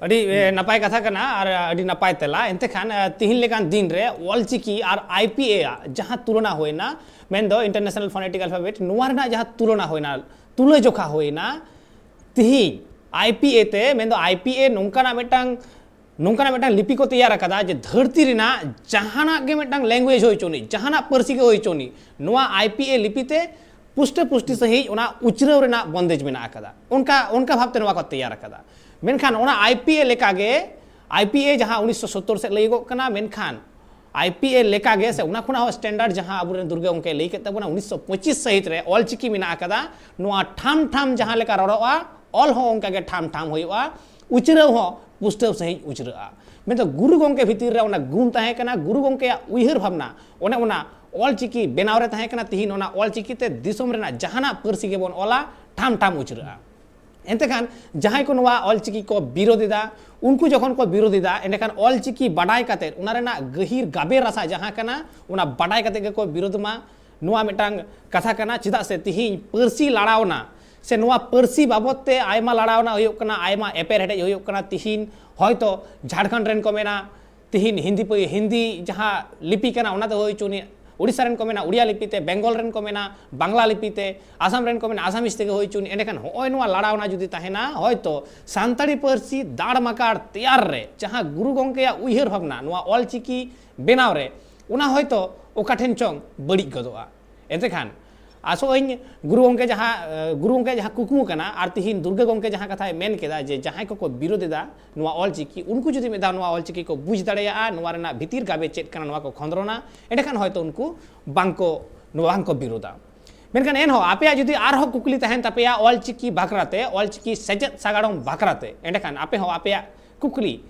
ᱟᱹᱰᱤ, ᱮ, ᱦᱩᱸ᱾ ᱱᱟᱯᱟᱭ ᱠᱟᱛᱷᱟ ᱠᱟᱱᱟ ᱟᱨ ᱟᱹᱰᱤ ᱱᱟᱯᱟᱭ ᱛᱮᱞᱟ᱾ ᱮᱱᱛᱮ ᱠᱷᱟᱱ, ᱮ, ᱛᱤᱦᱤᱧ ᱞᱮᱠᱟᱱ ᱫᱤᱱ ᱨᱮ ᱚᱞᱪᱤᱠᱤ ᱟᱨ ᱟᱭ ᱯᱤ ᱮ ᱟᱜ ᱡᱟᱦᱟᱸ ᱛᱩᱞᱚᱱᱟ ᱦᱩᱭᱱᱟ, ᱢᱮᱱᱫᱚ ᱤᱱᱴᱟᱨᱱᱮᱥᱱᱟᱞ ᱯᱷᱳᱱᱮᱴᱤᱠ ᱟᱞᱯᱷᱟᱵᱮᱴ, ᱱᱚᱣᱟ ᱨᱮᱱᱟᱜ ᱡᱟᱦᱟᱸ ᱛᱩᱞᱚᱱᱟ ᱦᱩᱭᱱᱟ, ᱛᱩᱞᱟᱹᱡᱚᱠᱷᱟ ᱦᱩᱭᱱᱟ, ᱛᱤᱦᱤᱧ ᱟᱭ ᱯᱤ ᱮ ᱛᱮ, ᱢᱮᱱᱫᱚ ᱟᱭ ᱯᱤ ᱮ ᱱᱚᱝᱠᱟᱱᱟᱜ ᱢᱤᱫᱴᱟᱝ, ᱱᱚᱝᱠᱟᱱᱟᱜ ᱢᱤᱫᱴᱟᱝ ᱞᱤᱯᱤ ᱠᱚ ᱛᱮᱭᱟᱨ ᱟᱠᱟᱫᱟ ᱡᱮ ᱫᱷᱟᱹᱨᱛᱤ ᱨᱮᱱᱟᱜ ᱡᱟᱦᱟᱱᱟᱜ ᱜᱮ ᱢᱤᱫᱴᱟᱝ ᱞᱮᱝᱜᱩᱭᱮᱡᱽ ᱦᱩᱭ ᱦᱚᱪᱚᱱᱤᱡ, ᱡᱟᱦᱟᱱᱟᱜ ᱯᱟᱹᱨᱥᱤ ᱜᱮ ᱦᱩᱭ ᱦᱚᱪᱚᱱᱤᱡ, ᱱᱚᱣᱟ ᱟᱭ ᱯᱤ ᱮ ᱞᱤᱯᱤ ᱛᱮ ᱯᱩᱥᱴᱟᱹ ᱯᱩᱥᱴᱤ ᱥᱟᱺᱦᱤᱡ ᱚᱱᱟ ᱩᱪᱨᱟᱹᱣ ᱨᱮᱱᱟᱜ ᱵᱚᱱᱫᱮᱡᱽ ᱢᱮᱱᱟᱜ ᱟᱠᱟᱫᱟ᱾ ᱚᱱᱠᱟ, ᱚᱱᱠᱟ ᱵᱷᱟᱵᱽᱛᱮ ᱱᱚᱣᱟ ᱠᱚ ᱛᱮᱭᱟᱨ ᱟᱠᱟᱫᱟ᱾ ᱢᱮᱱᱠᱷᱟᱱ ᱚᱱᱟ ᱟᱭ ᱯᱤ ᱮ ᱞᱮᱠᱟᱜᱮ, ᱟᱭ ᱯᱤ ᱮ ᱡᱟᱦᱟᱸ ᱩᱱᱤᱥᱥᱚ ᱥᱚᱛᱛᱚᱨ ᱥᱮᱫ ᱞᱟᱹᱭᱚᱜᱚᱜ ᱠᱟᱱᱟ, ᱢᱮᱱᱠᱷᱟᱱ ᱟᱭ ᱯᱤ ᱮ ᱞᱮᱠᱟᱜᱮ ᱥᱮ ᱚᱱᱟ ᱠᱷᱚᱱᱟᱜ ᱦᱚᱸ ᱥᱴᱮᱱᱰᱟᱨᱰ ᱡᱟᱦᱟᱸ ᱟᱵᱚᱨᱮᱱ ᱫᱩᱨᱜᱟᱹ ᱜᱚᱢᱠᱮ ᱞᱟᱹᱭ ᱠᱮᱫ ᱛᱟᱵᱚᱱᱟ, ᱩᱱᱤᱥᱥᱚ ᱯᱚᱸᱪᱤᱥ ᱥᱟᱹᱦᱤᱛ ᱨᱮ ᱚᱞᱪᱤᱠᱤ ᱢᱮᱱᱟᱜ ᱟᱠᱟᱫᱟ᱾ ᱱᱚᱣᱟ ᱴᱷᱟᱢ ᱴᱷᱟᱢ ᱡᱟᱦᱟᱸ ᱞᱮᱠᱟ ᱨᱚᱲᱚᱜᱼᱟ, ᱚᱞ ᱦᱚᱸ ᱚᱱᱠᱟᱜᱮ ᱴᱷᱟᱢ ᱴᱷᱟᱢ ᱦᱩᱭᱩᱜᱼᱟ, ᱩᱪᱨᱟᱹᱣ ᱦᱚᱸ ᱯᱩᱥᱴᱟᱹᱣ ᱥᱟᱺᱦᱤᱡ ᱩᱪᱨᱟᱹᱜᱼᱟ᱾ ᱢᱮᱱᱫᱚ ᱜᱩᱨᱩ ᱜᱚᱢᱠᱮ ᱵᱷᱤᱛᱤᱨ ᱨᱮ ᱚᱱᱟ ᱜᱩᱱ ᱛᱟᱦᱮᱸ ᱠᱟᱱᱟ, ᱜᱩᱨᱩ ᱜᱚᱢᱠᱮᱭᱟᱜ ᱩᱭᱦᱟᱹᱨ ᱵᱷᱟᱵᱽᱱᱟ ᱚᱱᱮ ᱚᱱᱟ ᱚᱞᱪᱤᱠᱤ ᱵᱮᱱᱟᱣ ᱨᱮ ᱛᱟᱦᱮᱸ ᱠᱟᱱᱟ᱾ ᱛᱤᱦᱤᱧ ᱚᱱᱟ ᱚᱞᱪᱤᱠᱤ ᱛᱮ ᱫᱤᱥᱚᱢ ᱨᱮᱱᱟᱜ ᱡᱟᱦᱟᱱᱟᱜ ᱯᱟᱹᱨᱥᱤ ᱜᱮᱵᱚᱱ ᱚᱞᱟ, ᱴᱷᱟᱢ ᱴᱷᱟᱢ ᱩᱪᱨᱟᱹᱜᱼᱟ᱾ ᱮᱱᱛᱮ ᱠᱷᱟᱱ ᱡᱟᱦᱟᱸᱭ ᱠᱚ ᱱᱚᱣᱟ ᱚᱞᱪᱤᱠᱤ ᱠᱚ ᱵᱤᱨᱳᱫ ᱮᱫᱟ, ᱩᱱᱠᱩ ᱡᱚᱠᱷᱚᱱ ᱠᱚ ᱵᱤᱨᱳᱫ ᱮᱫᱟ, ᱮᱸᱰᱮᱠᱷᱟᱱ ᱚᱞᱪᱤᱠᱤ ᱵᱟᱰᱟᱭ ᱠᱟᱛᱮᱫ, ᱚᱱᱟ ᱨᱮᱱᱟᱜ ᱜᱟᱹᱦᱤᱨ ᱜᱟᱵᱮ ᱨᱟᱥᱟ ᱡᱟᱦᱟᱸ ᱠᱟᱱᱟ, ᱚᱱᱟ ᱵᱟᱰᱟᱭ ᱠᱟᱛᱮᱫ ᱜᱮᱠᱚ ᱵᱤᱨᱳᱫ ᱢᱟ᱾ ᱱᱚᱣᱟ ᱢᱤᱫᱴᱟᱝ ᱠᱟᱛᱷᱟ ᱠᱟᱱᱟ, ᱪᱮᱫᱟᱜ ᱥᱮ ᱛᱤᱦᱤᱧ ᱯᱟᱹᱨᱥᱤ ᱞᱟᱲᱟᱣᱱᱟ ᱥᱮ ᱱᱚᱣᱟ ᱯᱟᱹᱨᱥᱤ ᱵᱟᱵᱚᱫ ᱛᱮ ᱟᱭᱢᱟ ᱞᱟᱲᱟᱣᱱᱟ ᱦᱩᱭᱩᱜ ᱠᱟᱱᱟ, ᱟᱭᱢᱟ ᱮᱯᱮᱨ ᱦᱮᱰᱮᱡ ᱦᱩᱭᱩᱜ ᱠᱟᱱᱟ᱾ ᱛᱤᱦᱤᱧ ᱦᱚᱭᱛᱚ ᱡᱷᱟᱲᱠᱷᱚᱸᱰ ᱨᱮᱱ ᱠᱚ ᱢᱮᱱᱟ, ᱛᱤᱦᱤᱧ ᱦᱤᱱᱫᱤ ᱯᱟᱹ-, ᱦᱤᱱᱫᱤ ᱡᱟᱦᱟᱸ ᱞᱤᱯᱤ ᱠᱟᱱᱟ, ᱚᱱᱟ ᱛᱮ ᱦᱩᱭ ᱦᱚᱪᱚᱱᱤᱡ, ᱳᱰᱤᱥᱟ ᱨᱮᱱ ᱠᱚ ᱢᱮᱱᱟ ᱳᱰᱤᱭᱟ ᱞᱤᱯᱤ ᱛᱮ, ᱵᱮᱝᱜᱚᱞ ᱨᱮᱱ ᱠᱚ ᱢᱮᱱᱟ ᱵᱟᱝᱞᱟ ᱞᱤᱯᱤ ᱛᱮ, ᱟᱥᱟᱢ ᱨᱮᱱ ᱠᱚ ᱢᱮᱱᱟ ᱟᱥᱟᱢᱤᱡ ᱛᱮᱜᱮ ᱦᱩᱭ ᱦᱚᱪᱚᱱᱤᱡ᱾ ᱮᱸᱰᱮᱠᱷᱟᱱ ᱦᱚᱸᱜᱼᱚᱭ ᱱᱚᱣᱟ ᱞᱟᱲᱟᱣᱱᱟ ᱡᱩᱫᱤ ᱛᱟᱦᱮᱱᱟ, ᱦᱚᱭᱛᱚ ᱥᱟᱱᱛᱟᱲᱤ ᱯᱟᱹᱨᱥᱤ ᱫᱟᱲ ᱢᱟᱠᱟᱲ ᱛᱮᱭᱟᱨ ᱨᱮ ᱡᱟᱦᱟᱸ ᱜᱩᱨᱩ ᱜᱚᱢᱠᱮᱭᱟᱜ ᱩᱭᱦᱟᱹᱨ ᱵᱷᱟᱵᱽᱱᱟ ᱱᱚᱣᱟ ᱚᱞᱪᱤᱠᱤ ᱵᱮᱱᱟᱣ ᱨᱮ, ᱚᱱᱟ ᱦᱚᱭᱛᱚ ᱚᱠᱟ ᱴᱷᱮᱱ ᱪᱚᱝ ᱵᱟᱹᱲᱤᱡ ᱜᱚᱫᱚᱜᱼᱟ᱾ ᱮᱱᱛᱮ ᱠᱷᱟᱱ ᱟᱥᱚᱜ ᱟᱹᱧ ᱜᱩᱨᱩ ᱜᱚᱢᱠᱮ ᱡᱟᱦᱟᱸ, ᱮ, ᱜᱩᱨᱩ ᱜᱚᱢᱠᱮ ᱡᱟᱦᱟᱸ ᱠᱩᱠᱢᱩ ᱠᱟᱱᱟ, ᱟᱨ ᱛᱤᱦᱤᱧ ᱫᱩᱨᱜᱟᱹ ᱜᱚᱢᱠᱮ ᱡᱟᱦᱟᱸ ᱠᱟᱛᱷᱟᱭ ᱢᱮᱱ ᱠᱮᱫᱟ ᱡᱮ ᱡᱟᱦᱟᱸᱭ ᱠᱚᱠᱚ ᱵᱤᱨᱳᱫ ᱮᱫᱟ ᱱᱚᱣᱟ ᱚᱞᱪᱤᱠᱤ, ᱩᱱᱠᱩ ᱡᱩᱫᱤ ᱢᱤᱫ ᱫᱷᱟᱣ ᱱᱚᱣᱟ ᱚᱞᱪᱤᱠᱤ ᱠᱚ ᱵᱩᱡᱽ ᱫᱟᱲᱮᱭᱟᱜᱼᱟ, ᱱᱚᱣᱟ ᱨᱮᱱᱟᱜ ᱵᱷᱤᱛᱤᱨ ᱜᱟᱵᱮ ᱪᱮᱫ ᱠᱟᱱᱟ, ᱱᱚᱣᱟ ᱠᱚ ᱠᱷᱚᱸᱫᱽᱨᱚᱱᱟ, ᱮᱸᱰᱮᱠᱷᱟᱱ ᱦᱚᱭᱛᱚ ᱩᱱᱠᱩ ᱵᱟᱝᱠᱚ, ᱱᱚᱣᱟ ᱵᱟᱝᱠᱚ ᱵᱤᱨᱳᱫᱟ᱾ ᱢᱮᱱᱠᱷᱟᱱ ᱮᱱᱦᱚᱸ ᱟᱯᱮᱭᱟᱜ ᱡᱩᱫᱤ ᱟᱨᱦᱚᱸ ᱠᱩᱠᱞᱤ ᱛᱟᱦᱮᱱ ᱛᱟᱯᱮᱭᱟ ᱚᱞᱪᱤᱠᱤ ᱵᱟᱠᱷᱨᱟᱛᱮ, ᱚᱞᱪᱤᱠᱤ ᱥᱮᱪᱮᱫ ᱥᱟᱜᱟᱲᱚᱢ ᱵᱟᱠᱷᱨᱟᱛᱮ, ᱮᱸᱰᱮᱠᱷᱟᱱ ᱟᱯᱮ ᱦᱚᱸ ᱟᱯᱮᱭᱟᱜ ᱠᱩᱠᱞᱤ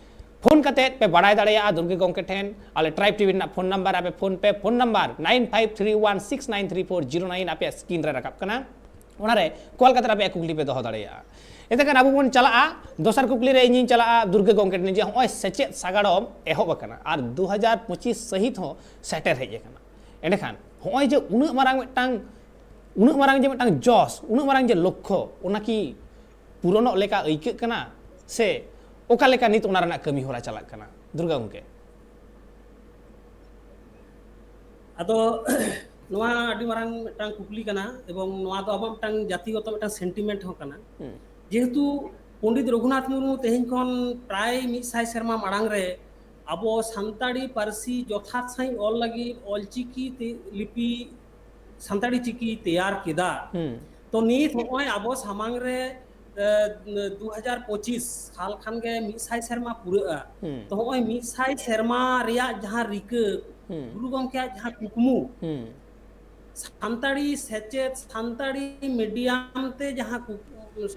ᱯᱷᱳᱱ ᱠᱟᱛᱮ ᱯᱮ ᱵᱟᱲᱟᱭ ᱫᱟᱲᱮᱭᱟᱜᱼᱟ ᱫᱩᱨᱜᱟᱹ ᱜᱚᱢᱠᱮ ᱴᱷᱮᱱ᱾ ᱟᱞᱮ ᱴᱨᱟᱭᱤᱵᱽ ᱴᱤᱵᱷᱤ ᱨᱮᱱᱟᱜ ᱯᱷᱳᱱ ᱱᱟᱢᱵᱟᱨ ᱟᱯᱮ ᱯᱷᱳᱱ ᱯᱮ, phone number nine five three one six nine three four zero nine ᱟᱯᱮᱭᱟᱜ ᱥᱠᱨᱤᱱ ᱨᱮ ᱨᱟᱠᱟᱵ ᱠᱟᱱᱟ, ᱚᱱᱟᱨᱮ ᱠᱚᱞ ᱠᱟᱛᱮ ᱟᱯᱮᱭᱟᱜ ᱠᱩᱠᱞᱤ ᱯᱮ ᱫᱚᱦᱚ ᱫᱟᱲᱮᱭᱟᱜᱼᱟ᱾ ᱮᱱᱛᱮ ᱠᱷᱟᱱ ᱟᱵᱚ ᱵᱚᱱ ᱪᱟᱞᱟᱜᱼᱟ ᱫᱚᱥᱟᱨ ᱠᱩᱠᱞᱤ ᱨᱮ, ᱤᱧᱤᱧ ᱪᱟᱞᱟᱜᱼᱟ ᱫᱩᱨᱜᱟᱹ ᱜᱚᱢᱠᱮ ᱴᱷᱮᱱ ᱡᱮ ᱦᱚᱸᱜᱼᱚᱭ ᱥᱮᱪᱮᱫ ᱥᱟᱜᱟᱲᱚᱢ ᱮᱦᱚᱵ ᱟᱠᱟᱱᱟ ᱟᱨ ᱫᱩ ᱦᱟᱡᱟᱨ ᱯᱚᱸᱪᱤᱥ ᱥᱟᱹᱦᱤᱛ ᱦᱚᱸ ᱥᱮᱴᱮᱨ ᱦᱮᱡ ᱟᱠᱟᱱᱟ᱾ ᱮᱸᱰᱮᱠᱷᱟᱱ ᱦᱚᱸᱜᱼᱚᱭ ᱡᱮ ᱩᱱᱟᱹᱜ ᱢᱟᱨᱟᱝ ᱢᱤᱫᱴᱟᱝ, ᱩᱱᱟᱹᱜ ᱢᱟᱨᱟᱝ ᱡᱮ ᱢᱤᱫᱴᱟᱝ ᱡᱚᱥ, ᱩᱱᱟᱹᱜ ᱢᱟᱨᱟᱝ ᱡᱮ ᱞᱚᱠᱠᱷᱚ, ᱚᱱᱟ ᱠᱤ ᱯᱩᱨᱚᱱᱚᱜ ᱞᱮᱠᱟ ᱟᱹᱭᱠᱟᱹᱜ ᱠᱟᱱᱟ ᱥᱮ ᱚᱠᱟ ᱞᱮᱠᱟ ᱱᱤᱛ ᱚᱱᱟ ᱨᱮᱱᱟᱜ ᱠᱟᱹᱢᱤ ᱦᱚᱨᱟ ᱪᱟᱞᱟᱜ ᱠᱟᱱᱟ ᱫᱩᱨᱜᱟ ᱜᱚᱢᱠᱮ? ᱟᱫᱚ ᱱᱚᱣᱟ ᱟᱹᱰᱤ ᱢᱟᱨᱟᱝ ᱢᱤᱫᱴᱟᱝ ᱠᱩᱠᱞᱤ ᱠᱟᱱᱟ, ᱮᱵᱚᱝ ᱱᱚᱣᱟ ᱫᱚ ᱟᱵᱚᱣᱟᱜ ᱢᱤᱫᱴᱟᱝ ᱡᱟᱹᱛᱤᱜᱚᱛᱚ ᱢᱤᱫᱴᱟᱝ ᱥᱮᱱᱴᱤᱢᱮᱱᱴ ᱦᱚᱸ ᱠᱟᱱᱟ᱾ ᱦᱩᱸ᱾ ᱡᱮᱦᱮᱛᱩ ᱯᱚᱱᱰᱤᱛ ᱨᱚᱜᱷᱩᱱᱟᱛᱷ ᱢᱩᱨᱢᱩ ᱛᱮᱦᱮᱧ ᱠᱷᱚᱱ ᱯᱨᱟᱭ ᱢᱤᱫ ᱥᱟᱭ ᱥᱮᱨᱢᱟ ᱢᱟᱲᱟᱝ ᱨᱮ ᱟᱵᱚ ᱥᱟᱱᱛᱟᱲᱤ ᱯᱟᱹᱨᱥᱤ ᱡᱚᱛᱷᱟᱛ ᱥᱟᱺᱦᱤᱡ ᱚᱞ ᱞᱟᱹᱜᱤᱫ ᱚᱞᱪᱤᱠᱤ ᱛᱮ ᱞᱤᱯᱤ ᱥᱟᱱᱛᱟᱲᱤ ᱪᱤᱠᱤ ᱛᱮᱭᱟᱨ ᱠᱮᱫᱟ᱾ ᱦᱩᱸ᱾ ᱛᱚ ᱱᱤᱛ ᱦᱚᱸᱜᱼᱚᱭ ᱟᱵᱚ ᱥᱟᱢᱟᱝ ᱨᱮ, ᱮ, ᱫᱩ ᱦᱟᱡᱟᱨ ᱯᱚᱸᱪᱤᱥ ᱥᱟᱞ ᱠᱷᱟᱱ ᱜᱮ ᱢᱤᱫ ᱥᱟᱭ ᱥᱮᱨᱢᱟ ᱯᱩᱨᱟᱹᱜᱼᱟ᱾ ᱦᱩᱸ᱾ ᱛᱚ ᱦᱚᱸᱜᱼᱚᱭ ᱢᱤᱫ ᱥᱟᱭ ᱥᱮᱨᱢᱟ ᱨᱮᱭᱟᱜ ᱡᱟᱦᱟᱸ ᱨᱤᱠᱟᱹ, ᱦᱩᱸ᱾ ᱜᱩᱨᱩ ᱜᱚᱢᱠᱮᱭᱟᱜ ᱡᱟᱦᱟᱸ ᱠᱩᱠᱢᱩ, ᱦᱩᱸ᱾ ᱥᱟᱱᱛᱟᱲᱤ ᱥᱮᱪᱮᱫ, ᱥᱟᱱᱛᱟᱲᱤ ᱢᱤᱰᱤᱭᱟᱢ ᱛᱮ ᱡᱟᱦᱟᱸ ᱠᱩᱠᱢᱩ,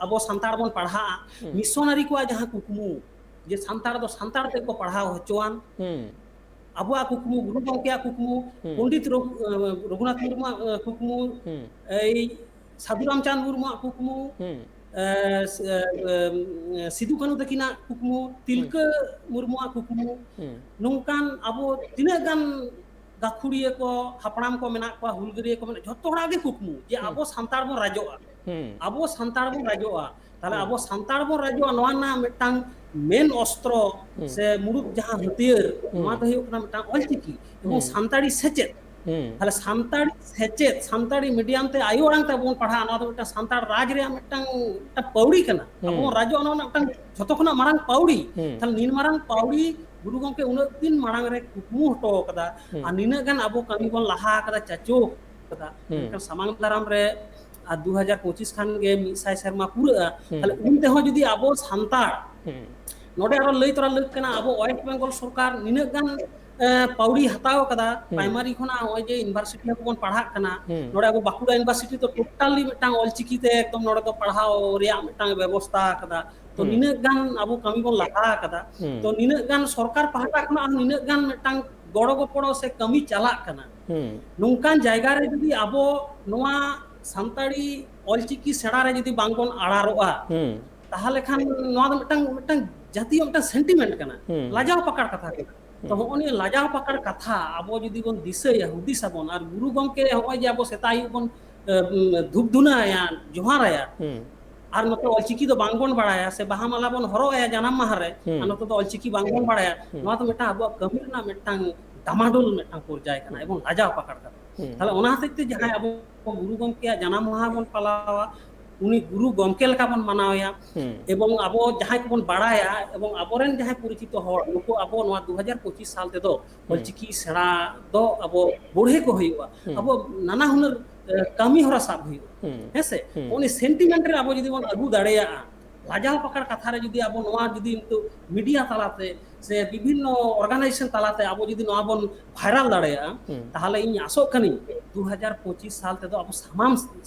ᱟᱵᱚ ᱥᱟᱱᱛᱟᱲ ᱵᱚᱱ ᱯᱟᱲᱦᱟᱜᱼᱟ, ᱦᱩᱸ᱾ ᱢᱤᱥᱚᱱᱟᱨᱤ ᱠᱚᱣᱟᱜ ᱡᱟᱦᱟᱸ ᱠᱩᱠᱢᱩ, ᱡᱮ ᱥᱟᱱᱛᱟᱲ ᱫᱚ ᱥᱟᱱᱛᱟᱲ ᱛᱮᱠᱚ ᱯᱟᱲᱦᱟᱣ ᱦᱚᱪᱚᱣᱟᱱ, ᱦᱩᱸ᱾ ᱟᱵᱚᱣᱟᱜ ᱠᱩᱠᱢᱩ, ᱜᱩᱨᱩ ᱜᱚᱢᱠᱮᱭᱟᱜ ᱠᱩᱠᱢᱩ, ᱦᱩᱸ᱾ ᱯᱚᱱᱰᱤᱛ ᱨᱚᱜᱷᱩ-, ᱨᱚᱜᱷᱩᱱᱟᱛᱷ ᱢᱩᱨᱢᱩᱣᱟᱜ, ᱮ, ᱠᱩᱠᱢᱩ, ᱦᱩᱸ᱾ ᱮᱭ ᱥᱟᱹᱫᱷᱩ ᱨᱟᱢᱪᱟᱸᱫᱽ ᱢᱩᱨᱢᱩᱣᱟᱜ ᱠᱩᱠᱢᱩ, ᱦᱩᱸ᱾ ᱮ, ᱥᱤᱫᱩ ᱠᱟᱹᱱᱦᱩ ᱛᱟᱹᱠᱤᱱᱟᱜ ᱠᱩᱠᱢᱩ, ᱛᱤᱞᱠᱟᱹ ᱢᱩᱨᱢᱩᱣᱟᱜ ᱠᱩᱠᱢᱩ, ᱱᱚᱝᱠᱟᱱ ᱟᱵᱚ ᱛᱤᱱᱟᱹᱜ ᱜᱟᱱ ᱜᱟᱹᱠᱷᱩᱲᱤᱭᱟᱹ ᱠᱚ, ᱦᱟᱯᱲᱟᱢ ᱠᱚ ᱢᱮᱱᱟᱜ ᱠᱚᱣᱟ, ᱦᱩᱞᱜᱟᱹᱨᱤᱭᱟᱹ ᱠᱚ ᱢᱮᱱᱟᱜ, ᱡᱷᱚᱛᱚ ᱦᱚᱲᱟᱜ ᱜᱮ ᱠᱩᱠᱢᱩ ᱡᱮ ᱟᱵᱚ ᱥᱟᱱᱛᱟᱲ ᱵᱚᱱ ᱨᱟᱡᱚᱜᱼᱟ, ᱟᱵᱚ ᱥᱟᱱᱛᱟᱲ ᱵᱚᱱ ᱨᱟᱡᱚᱜᱼᱟ᱾ ᱛᱟᱦᱞᱮ ᱟᱵᱚ ᱥᱟᱱᱛᱟᱲ ᱵᱚᱱ ᱨᱟᱡᱚᱜᱼᱟ, ᱱᱚᱣᱟ ᱨᱮᱱᱟᱜ ᱢᱤᱫᱴᱟᱝ ᱢᱮᱱ ᱚᱥᱛᱨᱚ ᱥᱮ ᱢᱩᱲᱩᱫ ᱡᱟᱦᱟᱸ ᱦᱟᱹᱛᱭᱟᱹᱨ, ᱱᱚᱣᱟ ᱫᱚ ᱦᱩᱭᱩᱜ ᱠᱟᱱᱟ ᱢᱤᱫᱴᱟᱝ ᱚᱞᱪᱤᱠᱤ ᱮᱵᱚᱝ ᱥᱟᱱᱛᱟᱲᱤ ᱥᱮᱪᱮᱫ᱾ ᱛᱟᱦᱞᱮ ᱥᱟᱱᱛᱟᱲᱤ ᱥᱮᱪᱮᱫ, ᱥᱟᱱᱛᱟᱲᱤ ᱢᱤᱰᱤᱭᱟᱢ ᱛᱮ ᱟᱭᱳ ᱟᱲᱟᱝ ᱛᱮ ᱟᱵᱚ ᱵᱚᱱ ᱯᱟᱲᱦᱟᱜᱼᱟ, ᱱᱚᱣᱟ ᱫᱚ ᱢᱤᱫᱴᱟᱝ ᱥᱟᱱᱛᱟᱲ ᱨᱟᱡᱽ ᱨᱮᱭᱟᱜ ᱢᱤᱫᱴᱟᱝ, ᱢᱤᱫᱴᱟᱝ ᱯᱟᱹᱣᱲᱤ ᱠᱟᱱᱟ᱾ ᱟᱵᱚ ᱵᱚᱱ ᱨᱟᱡᱚᱜᱼᱟ, ᱱᱚᱣᱟ ᱨᱮᱱᱟᱜ ᱢᱤᱫᱴᱟᱝ ᱡᱷᱚᱛᱚ ᱠᱷᱚᱱᱟᱜ ᱢᱟᱨᱟᱝ ᱯᱟᱹᱣᱲᱤ᱾ ᱛᱟᱦᱞᱮ ᱱᱤᱱ ᱢᱟᱨᱟᱝ ᱯᱟᱹᱣᱲᱤ ᱜᱩᱨᱩ ᱜᱚᱢᱠᱮ ᱩᱱᱟᱹᱜ ᱫᱤᱱ ᱢᱟᱲᱟᱝ ᱨᱮ ᱠᱩᱠᱢᱩ ᱦᱚᱴᱚ ᱟᱠᱟᱫᱟ, ᱟᱨ ᱱᱤᱱᱟᱹᱜ ᱜᱟᱱ ᱟᱵᱚ ᱠᱟᱹᱢᱤ ᱵᱚᱱ ᱞᱟᱦᱟ ᱟᱠᱟᱫᱟ, ᱪᱟᱪᱳ ᱟᱠᱟᱫᱟ, ᱢᱮᱱᱠᱷᱟᱱ ᱥᱟᱢᱟᱝ ᱫᱟᱨᱟᱢ ᱨᱮ ᱟᱨ ᱫᱩ ᱦᱟᱡᱟᱨ ᱯᱚᱸᱪᱤᱥ ᱠᱷᱟᱱ ᱜᱮ ᱢᱤᱫ ᱥᱟᱭ ᱥᱮᱨᱢᱟ ᱯᱩᱨᱟᱹᱜᱼᱟ᱾ ᱛᱟᱦᱞᱮ ᱩᱱ ᱛᱮᱦᱚᱸ ᱡᱩᱫᱤ ᱟᱵᱚ ᱥᱟᱱᱛᱟᱲ, ᱱᱚᱰᱮ ᱟᱨᱚ ᱞᱟᱹᱭ ᱛᱚᱨᱟ ᱞᱟᱹᱠ ᱠᱟᱱᱟ, ᱟᱵᱚ ᱳᱭᱮᱥᱴ ᱵᱮᱝᱜᱚᱞ ᱥᱚᱨᱠᱟᱨ ᱱᱤᱱᱟᱹᱜ ᱜᱟᱱ ᱮ, ᱯᱟᱹᱣᱲᱤ ᱦᱟᱛᱟᱣ ᱟᱠᱟᱫᱟ, ᱯᱨᱟᱭᱢᱟᱨᱤ ᱠᱷᱚᱱᱟᱜ ᱱᱚᱜᱼᱚᱭ ᱡᱮ ᱤᱭᱩᱱᱤᱵᱷᱟᱨᱥᱤᱴᱤ ᱦᱚᱸ ᱵᱚᱱ ᱯᱟᱲᱦᱟᱜ ᱠᱟᱱᱟ, ᱱᱚᱰᱮ ᱟᱵᱚ ᱵᱟᱸᱠᱩᱲᱟ ᱤᱭᱩᱱᱤᱵᱷᱟᱨᱥᱤᱴᱤ ᱫᱚ ᱴᱳᱴᱟᱞᱤ ᱢᱤᱫᱴᱟᱝ ᱚᱞᱪᱤᱠᱤ ᱛᱮ ᱮᱠᱫᱚᱢ ᱱᱚᱰᱮ ᱫᱚ ᱯᱟᱲᱦᱟᱣ ᱨᱮᱭᱟᱜ ᱢᱤᱫᱴᱟᱝ ᱵᱮᱵᱚᱥᱛᱷᱟ ᱟᱠᱟᱫᱟ᱾ ᱛᱚ ᱱᱤᱱᱟᱹᱜ ᱜᱟᱱ ᱟᱵᱚ ᱠᱟᱹᱢᱤ ᱵᱚᱱ ᱞᱟᱦᱟ ᱟᱠᱟᱫᱟ᱾ ᱛᱚ ᱱᱤᱱᱟᱹᱜ ᱜᱟᱱ ᱥᱚᱨᱠᱟᱨ ᱯᱟᱦᱴᱟ ᱠᱷᱚᱱᱟᱜ ᱦᱚᱸ ᱱᱤᱱᱟᱹᱜ ᱜᱟᱱ ᱢᱤᱫᱴᱟᱝ ᱜᱚᱲᱚ ᱜᱚᱯᱚᱲᱚ ᱥᱮ ᱠᱟᱹᱢᱤ ᱪᱟᱞᱟᱜ ᱠᱟᱱᱟ᱾ ᱱᱚᱝᱠᱟᱱ ᱡᱟᱭᱜᱟ ᱨᱮ ᱡᱩᱫᱤ ᱟᱵᱚ ᱱᱚᱣᱟ ᱥᱟᱱᱛᱟᱲᱤ ᱚᱞᱪᱤᱠᱤ ᱥᱮᱬᱟ ᱨᱮ ᱡᱩᱫᱤ ᱵᱟᱝᱵᱚᱱ ᱟᱲᱟᱨᱚᱜᱼᱟ, ᱛᱟᱦᱚᱞᱮ ᱠᱷᱟᱱ ᱱᱚᱣᱟ ᱫᱚ ᱢᱤᱫᱴᱟᱝ, ᱢᱤᱫᱴᱟᱝ ᱡᱟᱹᱛᱤᱭᱚ ᱢᱤᱫᱴᱟᱝ ᱥᱮᱱᱴᱤᱢᱮᱱᱴ ᱠᱟᱱᱟ, ᱞᱟᱡᱟᱣ ᱯᱟᱠᱟᱲ ᱠᱟᱛᱷᱟ ᱠᱟᱱᱟ᱾ ᱛᱚ ᱦᱚᱸᱜᱼᱚ ᱱᱤᱭᱟᱹ ᱞᱟᱡᱟᱣ ᱯᱟᱠᱟᱲ ᱠᱟᱛᱷᱟ ᱟᱵᱚ ᱡᱩᱫᱤ ᱵᱚᱱ ᱫᱤᱥᱟᱹᱭᱟ, ᱦᱩᱫᱤᱥ ᱟᱵᱚᱱ, ᱟᱨ ᱜᱩᱨᱩ ᱜᱚᱢᱠᱮ ᱦᱚᱸᱜᱼᱚᱭ ᱡᱮ ᱟᱵᱚ ᱥᱮᱛᱟᱜ ᱟᱹᱭᱩᱵ ᱵᱚᱱ, ᱮ, ᱩᱢ, ᱫᱷᱩᱯ ᱫᱷᱩᱱᱟᱹ ᱟᱭᱟ, ᱡᱚᱦᱟᱨ ᱟᱭᱟ, ᱟᱨ ᱱᱚᱛᱮ ᱚᱞᱪᱤᱠᱤ ᱫᱚ ᱵᱟᱝᱵᱚᱱ ᱵᱟᱲᱟᱭᱟ, ᱥᱮ ᱵᱟᱦᱟ ᱢᱟᱞᱟ ᱵᱚᱱ ᱦᱚᱨᱚᱜ ᱟᱭᱟ ᱡᱟᱱᱟᱢ ᱢᱟᱦᱟ ᱨᱮ, ᱟᱨ ᱱᱚᱛᱮ ᱫᱚ ᱚᱞᱪᱤᱠᱤ ᱵᱟᱝᱵᱚᱱ ᱵᱟᱲᱟᱭᱟ, ᱱᱚᱣᱟ ᱫᱚ ᱢᱤᱫᱴᱟᱝ ᱟᱵᱚᱣᱟᱜ ᱠᱟᱹᱢᱤ ᱨᱮᱱᱟᱜ ᱢᱤᱫᱴᱟᱝ ᱰᱟᱢᱟᱰᱳᱞ ᱢᱤᱫᱴᱟᱝ ᱯᱚᱨᱡᱟᱭ ᱠᱟᱱᱟ, ᱮᱵᱚᱝ ᱞᱟᱡᱟᱣ ᱯᱟᱠᱟᱲ ᱠᱟᱱᱟ᱾ ᱛᱟᱦᱞᱮ ᱚᱱᱟ ᱦᱚᱛᱮᱡ ᱛᱮ ᱡᱟᱦᱟᱸᱭ ᱟᱵᱚ ᱜᱩᱨᱩ ᱜᱚᱢᱠᱮᱭᱟᱜ ᱡᱟᱱᱟᱢ ᱢᱟᱦᱟ ᱵᱚᱱ ᱯᱟᱞᱟᱣᱟ, ᱩᱱᱤ ᱜᱩᱨᱩ ᱜᱚᱢᱠᱮ ᱞᱮᱠᱟ ᱵᱚᱱ ᱢᱟᱱᱟᱣᱮᱭᱟ, ᱮᱵᱚᱝ ᱟᱵᱚ ᱡᱟᱦᱟᱸᱭ ᱠᱚᱵᱚᱱ ᱵᱟᱲᱟᱭᱟ, ᱮᱵᱚᱝ ᱟᱵᱚᱨᱮᱱ ᱡᱟᱦᱟᱸᱭ ᱯᱚᱨᱤᱪᱤᱛᱚ ᱦᱚᱲ, ᱱᱩᱠᱩ ᱟᱵᱚ ᱱᱚᱣᱟ ᱫᱩ ᱦᱟᱡᱟᱨ ᱯᱚᱸᱪᱤᱥ ᱥᱟᱞ ᱛᱮᱫᱚ ᱚᱞᱪᱤᱠᱤ ᱥᱮᱬᱟ ᱫᱚ ᱟᱵᱚ ᱵᱚᱲᱦᱮ ᱠᱚ ᱦᱩᱭᱩᱜᱼᱟ᱾ ᱟᱵᱚ ᱱᱟᱱᱟ ᱦᱩᱱᱟᱹᱨ, ᱮ, ᱠᱟᱹᱢᱤ ᱦᱚᱨᱟ ᱥᱟᱵ ᱦᱩᱭᱩᱜᱼᱟ᱾ ᱦᱮᱸ ᱥᱮ? ᱩᱱᱤ ᱥᱮᱱᱴᱤᱢᱮᱱᱴ ᱨᱮ ᱟᱵᱚ ᱡᱩᱫᱤ ᱵᱚᱱ ᱟᱹᱜᱩ ᱫᱟᱲᱮᱭᱟᱜᱼᱟ, ᱞᱟᱡᱟᱣ ᱯᱟᱠᱟᱲ ᱠᱟᱛᱷᱟ ᱨᱮ ᱡᱩᱫᱤ ᱟᱵᱚ ᱱᱚᱣᱟ ᱡᱩᱫᱤ ᱱᱤᱛᱚᱜ ᱢᱤᱰᱤᱭᱟ ᱛᱟᱞᱟᱛᱮ ᱥᱮ ᱵᱤᱵᱷᱤᱱᱱᱚ ᱚᱨᱜᱟᱱᱟᱭᱡᱮᱥᱚᱱ ᱛᱟᱞᱟᱛᱮ ᱟᱵᱚ ᱡᱩᱫᱤ ᱱᱚᱣᱟ ᱵᱚᱱ ᱵᱷᱟᱭᱨᱟᱞ ᱫᱟᱲᱮᱭᱟᱜᱼᱟ, ᱛᱟᱦᱚᱞᱮ ᱤᱧ ᱟᱥᱚᱜ ᱠᱟᱹᱱᱟᱹᱧ ᱫᱩ ᱦᱟᱡᱟᱨ ᱯᱚᱸᱪᱤᱥ ᱥᱟᱞ ᱛᱮᱫᱚ ᱟᱵᱚ ᱥᱟᱱᱟᱢ,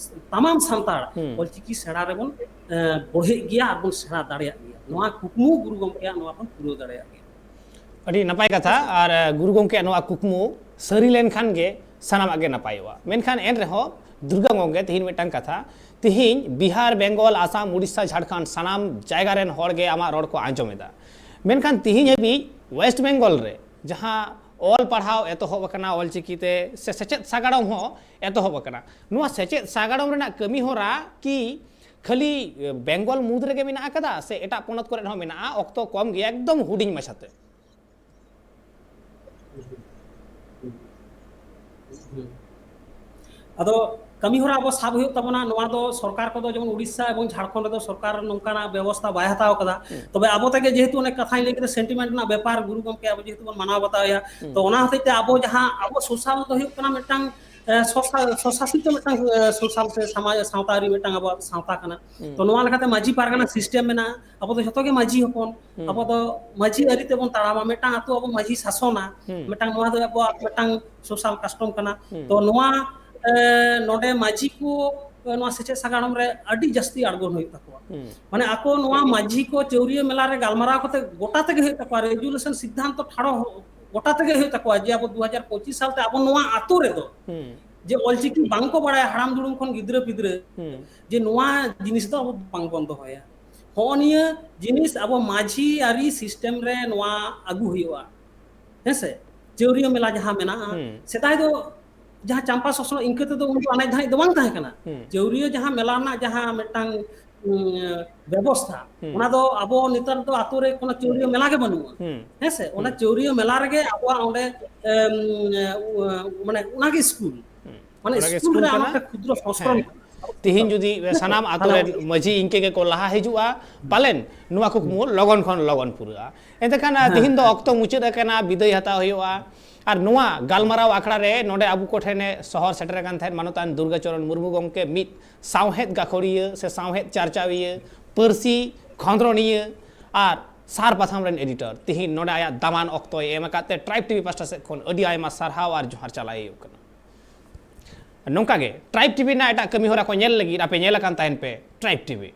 ᱛᱟᱢᱟᱢ ᱥᱟᱱᱛᱟᱲ ᱚᱞᱪᱤᱠᱤ ᱥᱮᱬᱟ ᱨᱮᱵᱚᱱ, ᱮ, ᱵᱚᱲᱦᱮᱜ ᱜᱮᱭᱟ ᱟᱨ ᱵᱚᱱ ᱥᱮᱬᱟ ᱫᱟᱲᱮᱭᱟᱜ ᱜᱮᱭᱟ᱾ ᱱᱚᱣᱟ ᱠᱩᱠᱢᱩ ᱜᱩᱨᱩ ᱜᱚᱢᱠᱮᱭᱟᱜ ᱱᱚᱣᱟ ᱵᱚᱱ ᱯᱩᱨᱟᱹᱣ ᱫᱟᱲᱮᱭᱟᱜ ᱜᱮᱭᱟ᱾ ᱟᱹᱰᱤ ᱱᱟᱯᱟᱭ ᱠᱟᱛᱷᱟ᱾ ᱟᱨ, ᱮ, ᱜᱩᱨᱩ ᱜᱚᱢᱠᱮᱭᱟᱜ ᱱᱚᱣᱟ ᱠᱩᱠᱢᱩ ᱥᱟᱹᱨᱤ ᱞᱮᱱᱠᱷᱟᱱ ᱜᱮ ᱥᱟᱱᱟᱢᱟᱜ ᱜᱮ ᱱᱟᱯᱟᱭᱚᱜᱼᱟ᱾ ᱢᱮᱱᱠᱷᱟᱱ ᱮᱱ ᱨᱮᱦᱚᱸ ᱫᱩᱨᱜᱟ ᱜᱚᱢᱠᱮ, ᱛᱤᱦᱤᱧ ᱢᱤᱫᱴᱟᱝ ᱠᱟᱛᱷᱟ, ᱛᱤᱦᱤᱧ ᱵᱤᱦᱟᱨ, ᱵᱮᱝᱜᱚᱞ, ᱟᱥᱟᱢ, ᱩᱲᱤᱥᱥᱟ, ᱡᱷᱟᱲᱠᱷᱚᱸᱰ, ᱥᱟᱱᱟᱢ ᱡᱟᱭᱜᱟ ᱨᱮᱱ ᱦᱚᱲ ᱜᱮ ᱟᱢᱟᱜ ᱨᱚᱲ ᱠᱚ ᱟᱸᱡᱚᱢ ᱮᱫᱟ, ᱢᱮᱱᱠᱷᱟᱱ ᱛᱤᱦᱤᱧ ᱦᱟᱹᱵᱤᱡ ᱳᱭᱮᱥᱴ ᱵᱮᱝᱜᱚᱞ ᱨᱮ ᱡᱟᱦᱟᱸ ᱚᱞ ᱯᱟᱲᱦᱟᱣ ᱮᱛᱚᱦᱚᱵ ᱟᱠᱟᱱᱟ ᱚᱞᱪᱤᱠᱤ ᱛᱮ, ᱥᱮ ᱥᱮᱪᱮᱫ ᱥᱟᱜᱟᱲᱚᱢ ᱦᱚᱸ ᱮᱛᱚᱦᱚᱵ ᱟᱠᱟᱱᱟ, ᱱᱚᱣᱟ ᱥᱮᱪᱮᱫ ᱥᱟᱜᱟᱲᱚᱢ ᱨᱮᱱᱟᱜ ᱠᱟᱹᱢᱤ ᱦᱚᱨᱟ ᱠᱤ ᱠᱷᱟᱹᱞᱤ ᱵᱮᱝᱜᱚᱞ ᱢᱩᱫᱽ ᱨᱮᱜᱮ ᱢᱮᱱᱟᱜ ᱟᱠᱟᱫᱟ ᱥᱮ ᱮᱴᱟᱜ ᱯᱚᱱᱚᱛ ᱠᱚᱨᱮ ᱦᱚᱸ ᱢᱮᱱᱟᱜᱼᱟ? ᱚᱠᱛᱚ ᱠᱚᱢ ᱜᱮᱭᱟ, ᱮᱠᱫᱚᱢ ᱦᱩᱰᱤᱧ ᱢᱟᱪᱷᱟᱛᱮ᱾ ᱟᱫᱚ ᱠᱟᱹᱢᱤ ᱦᱚᱨᱟ ᱟᱵᱚ ᱥᱟᱵ ᱦᱩᱭᱩᱜ ᱛᱟᱵᱚᱱᱟ᱾ ᱱᱚᱣᱟ ᱫᱚ ᱥᱚᱨᱠᱟᱨ ᱠᱚᱫᱚ, ᱡᱮᱢᱚᱱ ᱩᱲᱤᱥᱥᱟ ᱮᱵᱚᱝ ᱡᱷᱟᱲᱠᱷᱚᱸᱰ ᱨᱮᱫᱚ ᱥᱚᱨᱠᱟᱨ ᱱᱚᱝᱠᱟᱱᱟᱜ ᱵᱮᱵᱚᱥᱛᱷᱟ ᱵᱟᱭ ᱦᱟᱛᱟᱣ ᱟᱠᱟᱫᱟ᱾ ᱛᱚᱵᱮ ᱟᱵᱚ ᱛᱮᱜᱮ, ᱡᱮᱦᱮᱛᱩ ᱚᱱᱮ ᱠᱟᱛᱷᱟᱧ ᱞᱟᱹᱭ ᱠᱮᱫᱟ, ᱥᱮᱱᱴᱤᱢᱮᱱᱴ ᱨᱮᱱᱟᱜ ᱵᱮᱯᱟᱨ, ᱜᱩᱨᱩ ᱜᱚᱢᱠᱮ ᱟᱵᱚ ᱡᱮᱦᱮᱛᱩ ᱵᱚᱱ ᱢᱟᱱᱟᱣ ᱵᱟᱛᱟᱣᱮᱭᱟ, ᱛᱚ ᱚᱱᱟ ᱦᱚᱛᱮᱡ ᱛᱮ ᱟᱵᱚ ᱡᱟᱦᱟᱸ ᱟᱵᱚ ᱥᱳᱥᱟᱞ ᱫᱚ ᱦᱩᱭᱩᱜ ᱠᱟᱱᱟ ᱢᱤᱫᱴᱟᱝ, ᱮ, ᱥᱚᱥᱟ-, ᱥᱚᱥᱟᱥᱤᱛᱚ ᱢᱤᱫᱴᱟᱝ, ᱮ, ᱥᱳᱥᱟᱞ ᱥᱮ ᱥᱟᱢᱟᱡᱽ ᱥᱟᱶᱛᱟ ᱟᱹᱨᱤ ᱢᱤᱫᱴᱟᱝ ᱟᱵᱚᱣᱟᱜ ᱥᱟᱶᱛᱟ ᱠᱟᱱᱟ᱾ ᱛᱚ ᱱᱚᱣᱟ ᱞᱮᱠᱟᱛᱮ ᱢᱟᱹᱡᱷᱤ ᱯᱟᱨᱜᱟᱱᱟ ᱥᱤᱥᱴᱮᱢ ᱢᱮᱱᱟᱜᱼᱟ᱾ ᱟᱵᱚ ᱫᱚ ᱡᱷᱚᱛᱚ ᱜᱮ ᱢᱟᱹᱡᱷᱤ ᱦᱚᱯᱚᱱ, ᱟᱵᱚ ᱫᱚ ᱢᱟᱹᱡᱷᱤ ᱟᱹᱨᱤ ᱛᱮᱵᱚᱱ ᱛᱟᱲᱟᱢᱟ᱾ ᱢᱤᱫᱴᱟᱝ ᱟᱹᱛᱩ ᱟᱵᱚ ᱢᱟᱹᱡᱷᱤ ᱥᱟᱥᱚᱱᱟ, ᱢᱤᱫᱴᱟᱝ, ᱱᱚᱣᱟ ᱫᱚ ᱟᱵᱚᱣᱟᱜ ᱢᱤᱫᱴᱟᱝ ᱥᱳᱥᱟᱞ ᱠᱟᱥᱴᱚᱢ ᱠᱟᱱᱟ᱾ ᱛᱚ ᱱᱚᱣᱟ, ᱮ, ᱱᱚᱰᱮ ᱢᱟᱹᱡᱷᱤ ᱠᱚ, ᱮ, ᱱᱚᱣᱟ ᱥᱮᱪᱮᱫ ᱥᱟᱜᱟᱲᱚᱢ ᱨᱮ ᱟᱹᱰᱤ ᱡᱟᱹᱥᱛᱤ ᱟᱬᱜᱚᱱ ᱦᱩᱭᱩᱜ ᱛᱟᱠᱚᱣᱟ᱾ ᱢᱟᱱᱮ ᱟᱠᱚ ᱱᱚᱣᱟ ᱢᱟᱹᱡᱷᱤ ᱠᱚ ᱪᱟᱹᱣᱨᱤᱭᱟᱹ ᱢᱮᱞᱟ ᱨᱮ ᱜᱟᱞᱢᱟᱨᱟᱣ ᱠᱟᱛᱮ ᱜᱚᱴᱟ ᱛᱮᱜᱮ ᱦᱩᱭᱩᱜ ᱛᱟᱠᱚᱣᱟ, ᱨᱮᱡᱩᱞᱮᱥᱚᱱ ᱥᱤᱫᱽᱫᱷᱟᱱᱛᱚ ᱴᱷᱟᱲᱚ ᱜᱚᱴᱟ ᱛᱮᱜᱮ ᱦᱩᱭᱩᱜ ᱛᱟᱠᱚᱣᱟ, ᱡᱮ ᱟᱵᱚ ᱫᱩ ᱦᱟᱡᱟᱨ ᱯᱚᱸᱪᱤᱥ ᱥᱟᱞᱛᱮ ᱟᱵᱚ ᱱᱚᱣᱟ ᱟᱛᱳ ᱨᱮᱫᱚ ᱡᱮ ᱚᱞᱪᱤᱠᱤ ᱵᱟᱝ ᱠᱚ ᱵᱟᱲᱟᱭᱟ ᱦᱟᱲᱟᱢ ᱫᱩᱲᱩᱢ ᱠᱷᱚᱱ ᱜᱤᱫᱽᱨᱟᱹ ᱯᱤᱫᱽᱨᱟᱹ, ᱡᱮ ᱱᱚᱣᱟ ᱡᱤᱱᱤᱥ ᱫᱚ ᱟᱵᱚ ᱵᱟᱝ ᱵᱚᱱ ᱫᱚᱦᱚᱭᱟ᱾ ᱦᱚᱸᱜᱼᱚ ᱱᱤᱭᱟᱹ ᱡᱤᱱᱤᱥ ᱟᱵᱚ ᱢᱟᱹᱡᱷᱤ ᱟᱹᱨᱤ ᱥᱤᱥᱴᱮᱢ ᱨᱮ ᱱᱚᱣᱟ ᱟᱹᱜᱩ ᱦᱩᱭᱩᱜᱼᱟ᱾ ᱦᱮᱸ ᱥᱮ? ᱪᱟᱹᱣᱨᱤᱭᱟᱹ ᱢᱮᱞᱟ ᱡᱟᱦᱟᱸ ᱢᱮᱱᱟᱜᱼᱟ, ᱥᱮᱫᱟᱭ ᱫᱚ ᱡᱟᱦᱟᱸ ᱪᱟᱢᱯᱟ ᱥᱚᱥᱱᱚᱜ ᱤᱱᱠᱟᱹ ᱛᱮᱫᱚ ᱩᱱ ᱫᱚ ᱟᱱᱮᱡ ᱫᱷᱟᱱᱮᱡ ᱫᱚ ᱵᱟᱝ ᱛᱟᱦᱮᱸ ᱠᱟᱱᱟ᱾ ᱪᱟᱹᱣᱨᱤᱭᱟᱹ ᱡᱟᱦᱟᱸ ᱢᱮᱞᱟ ᱨᱮᱱᱟᱜ ᱡᱟᱦᱟᱸ ᱢᱤᱫᱴᱟᱝ, ᱩᱸ, ᱵᱮᱵᱚᱥᱛᱷᱟ, ᱚᱱᱟ ᱫᱚ ᱟᱵᱚ ᱱᱮᱛᱟᱨ ᱫᱚ ᱟᱛᱳ ᱨᱮ ᱠᱳᱱᱳ ᱪᱟᱹᱣᱨᱤᱭᱟᱹ ᱢᱮᱞᱟ ᱜᱮ ᱵᱟᱹᱱᱩᱜᱼᱟ᱾ ᱦᱮᱸ ᱥᱮ? ᱚᱱᱟ ᱪᱟᱹᱣᱨᱤᱭᱟᱹ ᱢᱮᱞᱟ ᱨᱮᱜᱮ ᱟᱵᱚᱣᱟᱜ ᱚᱸᱰᱮ, ᱮᱢ, ᱩ-, ᱢᱟᱱᱮ ᱚᱱᱟᱜᱮ ᱥᱠᱩᱞ᱾ ᱢᱟᱱᱮ ᱚᱱᱟᱜᱮ ᱥᱠᱩᱞ ᱥᱠᱩᱞ ᱨᱮ ᱠᱟᱱᱟ᱾ ᱟᱢᱟᱜ ᱠᱷᱩᱫᱨᱚ ᱥᱚᱝᱥᱠᱨᱚᱢ ᱦᱮᱸ᱾ ᱠᱟᱱᱟ᱾ ᱛᱤᱦᱤᱧ ᱡᱩᱫᱤ ᱥᱟᱱᱟᱢ ᱟᱛᱳ ᱨᱮᱱ ᱢᱟᱹᱡᱷᱤ ᱤᱱᱠᱟᱹ ᱜᱮᱠᱚ ᱞᱟᱦᱟ ᱦᱤᱡᱩᱜᱼᱟ, ᱯᱟᱞᱮᱱ ᱱᱚᱣᱟ ᱠᱩᱠᱢᱩ ᱞᱚᱜᱚᱱ ᱠᱷᱚᱱ ᱞᱚᱜᱚᱱ ᱯᱩᱨᱟᱹᱜᱼᱟ᱾ ᱮᱱᱛᱮ ᱠᱷᱟᱱ, ᱦᱮᱸ, ᱛᱤᱦᱤᱧ ᱫᱚ ᱦᱮᱸ᱾ ᱚᱠᱛᱚ ᱢᱩᱪᱟᱹᱫ ᱟᱠᱟᱱᱟ, ᱵᱤᱫᱟᱹᱭ ᱦᱟᱛᱟᱣ ᱦᱩᱭᱩᱜᱼᱟ᱾ ᱟᱨ ᱱᱚᱣᱟ ᱜᱟᱞᱢᱟᱨᱟᱣ ᱟᱠᱷᱲᱟ ᱨᱮ ᱱᱚᱰᱮ ᱟᱵᱚ ᱠᱚᱴᱷᱮᱱᱮ ᱥᱚᱦᱚᱨ ᱥᱮᱴᱮᱨ ᱟᱠᱟᱱ ᱛᱟᱦᱮᱸᱫ ᱢᱟᱱᱚᱛᱟᱱ ᱫᱩᱨᱜᱟᱪᱚᱨᱚᱱ ᱢᱩᱨᱢᱩ ᱜᱚᱢᱠᱮ, ᱢᱤᱫ ᱥᱟᱶᱦᱮᱫ ᱜᱟᱹᱠᱷᱩᱲᱤᱭᱟᱹ ᱥᱮ ᱥᱟᱶᱦᱮᱫ ᱪᱟᱨᱪᱟᱣᱤᱭᱟᱹ, ᱯᱟᱹᱨᱥᱤ ᱠᱷᱚᱸᱫᱽᱨᱚᱱᱤᱭᱟᱹ ᱟᱨ ᱥᱟᱨ ᱯᱟᱛᱷᱟᱢ ᱨᱮᱱ ᱮᱰᱤᱴᱚᱨ᱾ ᱛᱤᱦᱤᱧ ᱱᱚᱰᱮ ᱟᱭᱟᱜ ᱫᱟᱢᱟᱱ ᱚᱠᱛᱚᱭ ᱮᱢ ᱟᱠᱟᱫ ᱛᱮ ᱴᱨᱟᱭᱤᱵᱽ ᱴᱤᱵᱷᱤ ᱯᱟᱥᱴᱟ ᱥᱮᱫ ᱠᱷᱚᱱ ᱟᱹᱰᱤ ᱟᱭᱢᱟ ᱥᱟᱨᱦᱟᱣ ᱟᱨ ᱡᱚᱦᱟᱨ ᱪᱟᱞᱟᱭ ᱦᱩᱭᱩᱜ ᱠᱟᱱᱟ᱾ ᱱᱚᱝᱠᱟ ᱜᱮ ᱴᱨᱟᱭᱤᱵᱽ ᱴᱤᱵᱷᱤ ᱨᱮᱱᱟᱜ ᱮᱴᱟᱜ ᱠᱟᱹᱢᱤ ᱦᱚᱨᱟ ᱠᱚ ᱧᱮᱞ ᱞᱟᱹᱜᱤᱫ ᱟᱯᱮ ᱧᱮᱞ ᱟᱠᱟᱱ ᱛᱟᱦᱮᱱ ᱯᱮ ᱴᱨᱟᱭᱤᱵᱽ ᱴᱤᱵᱷᱤ᱾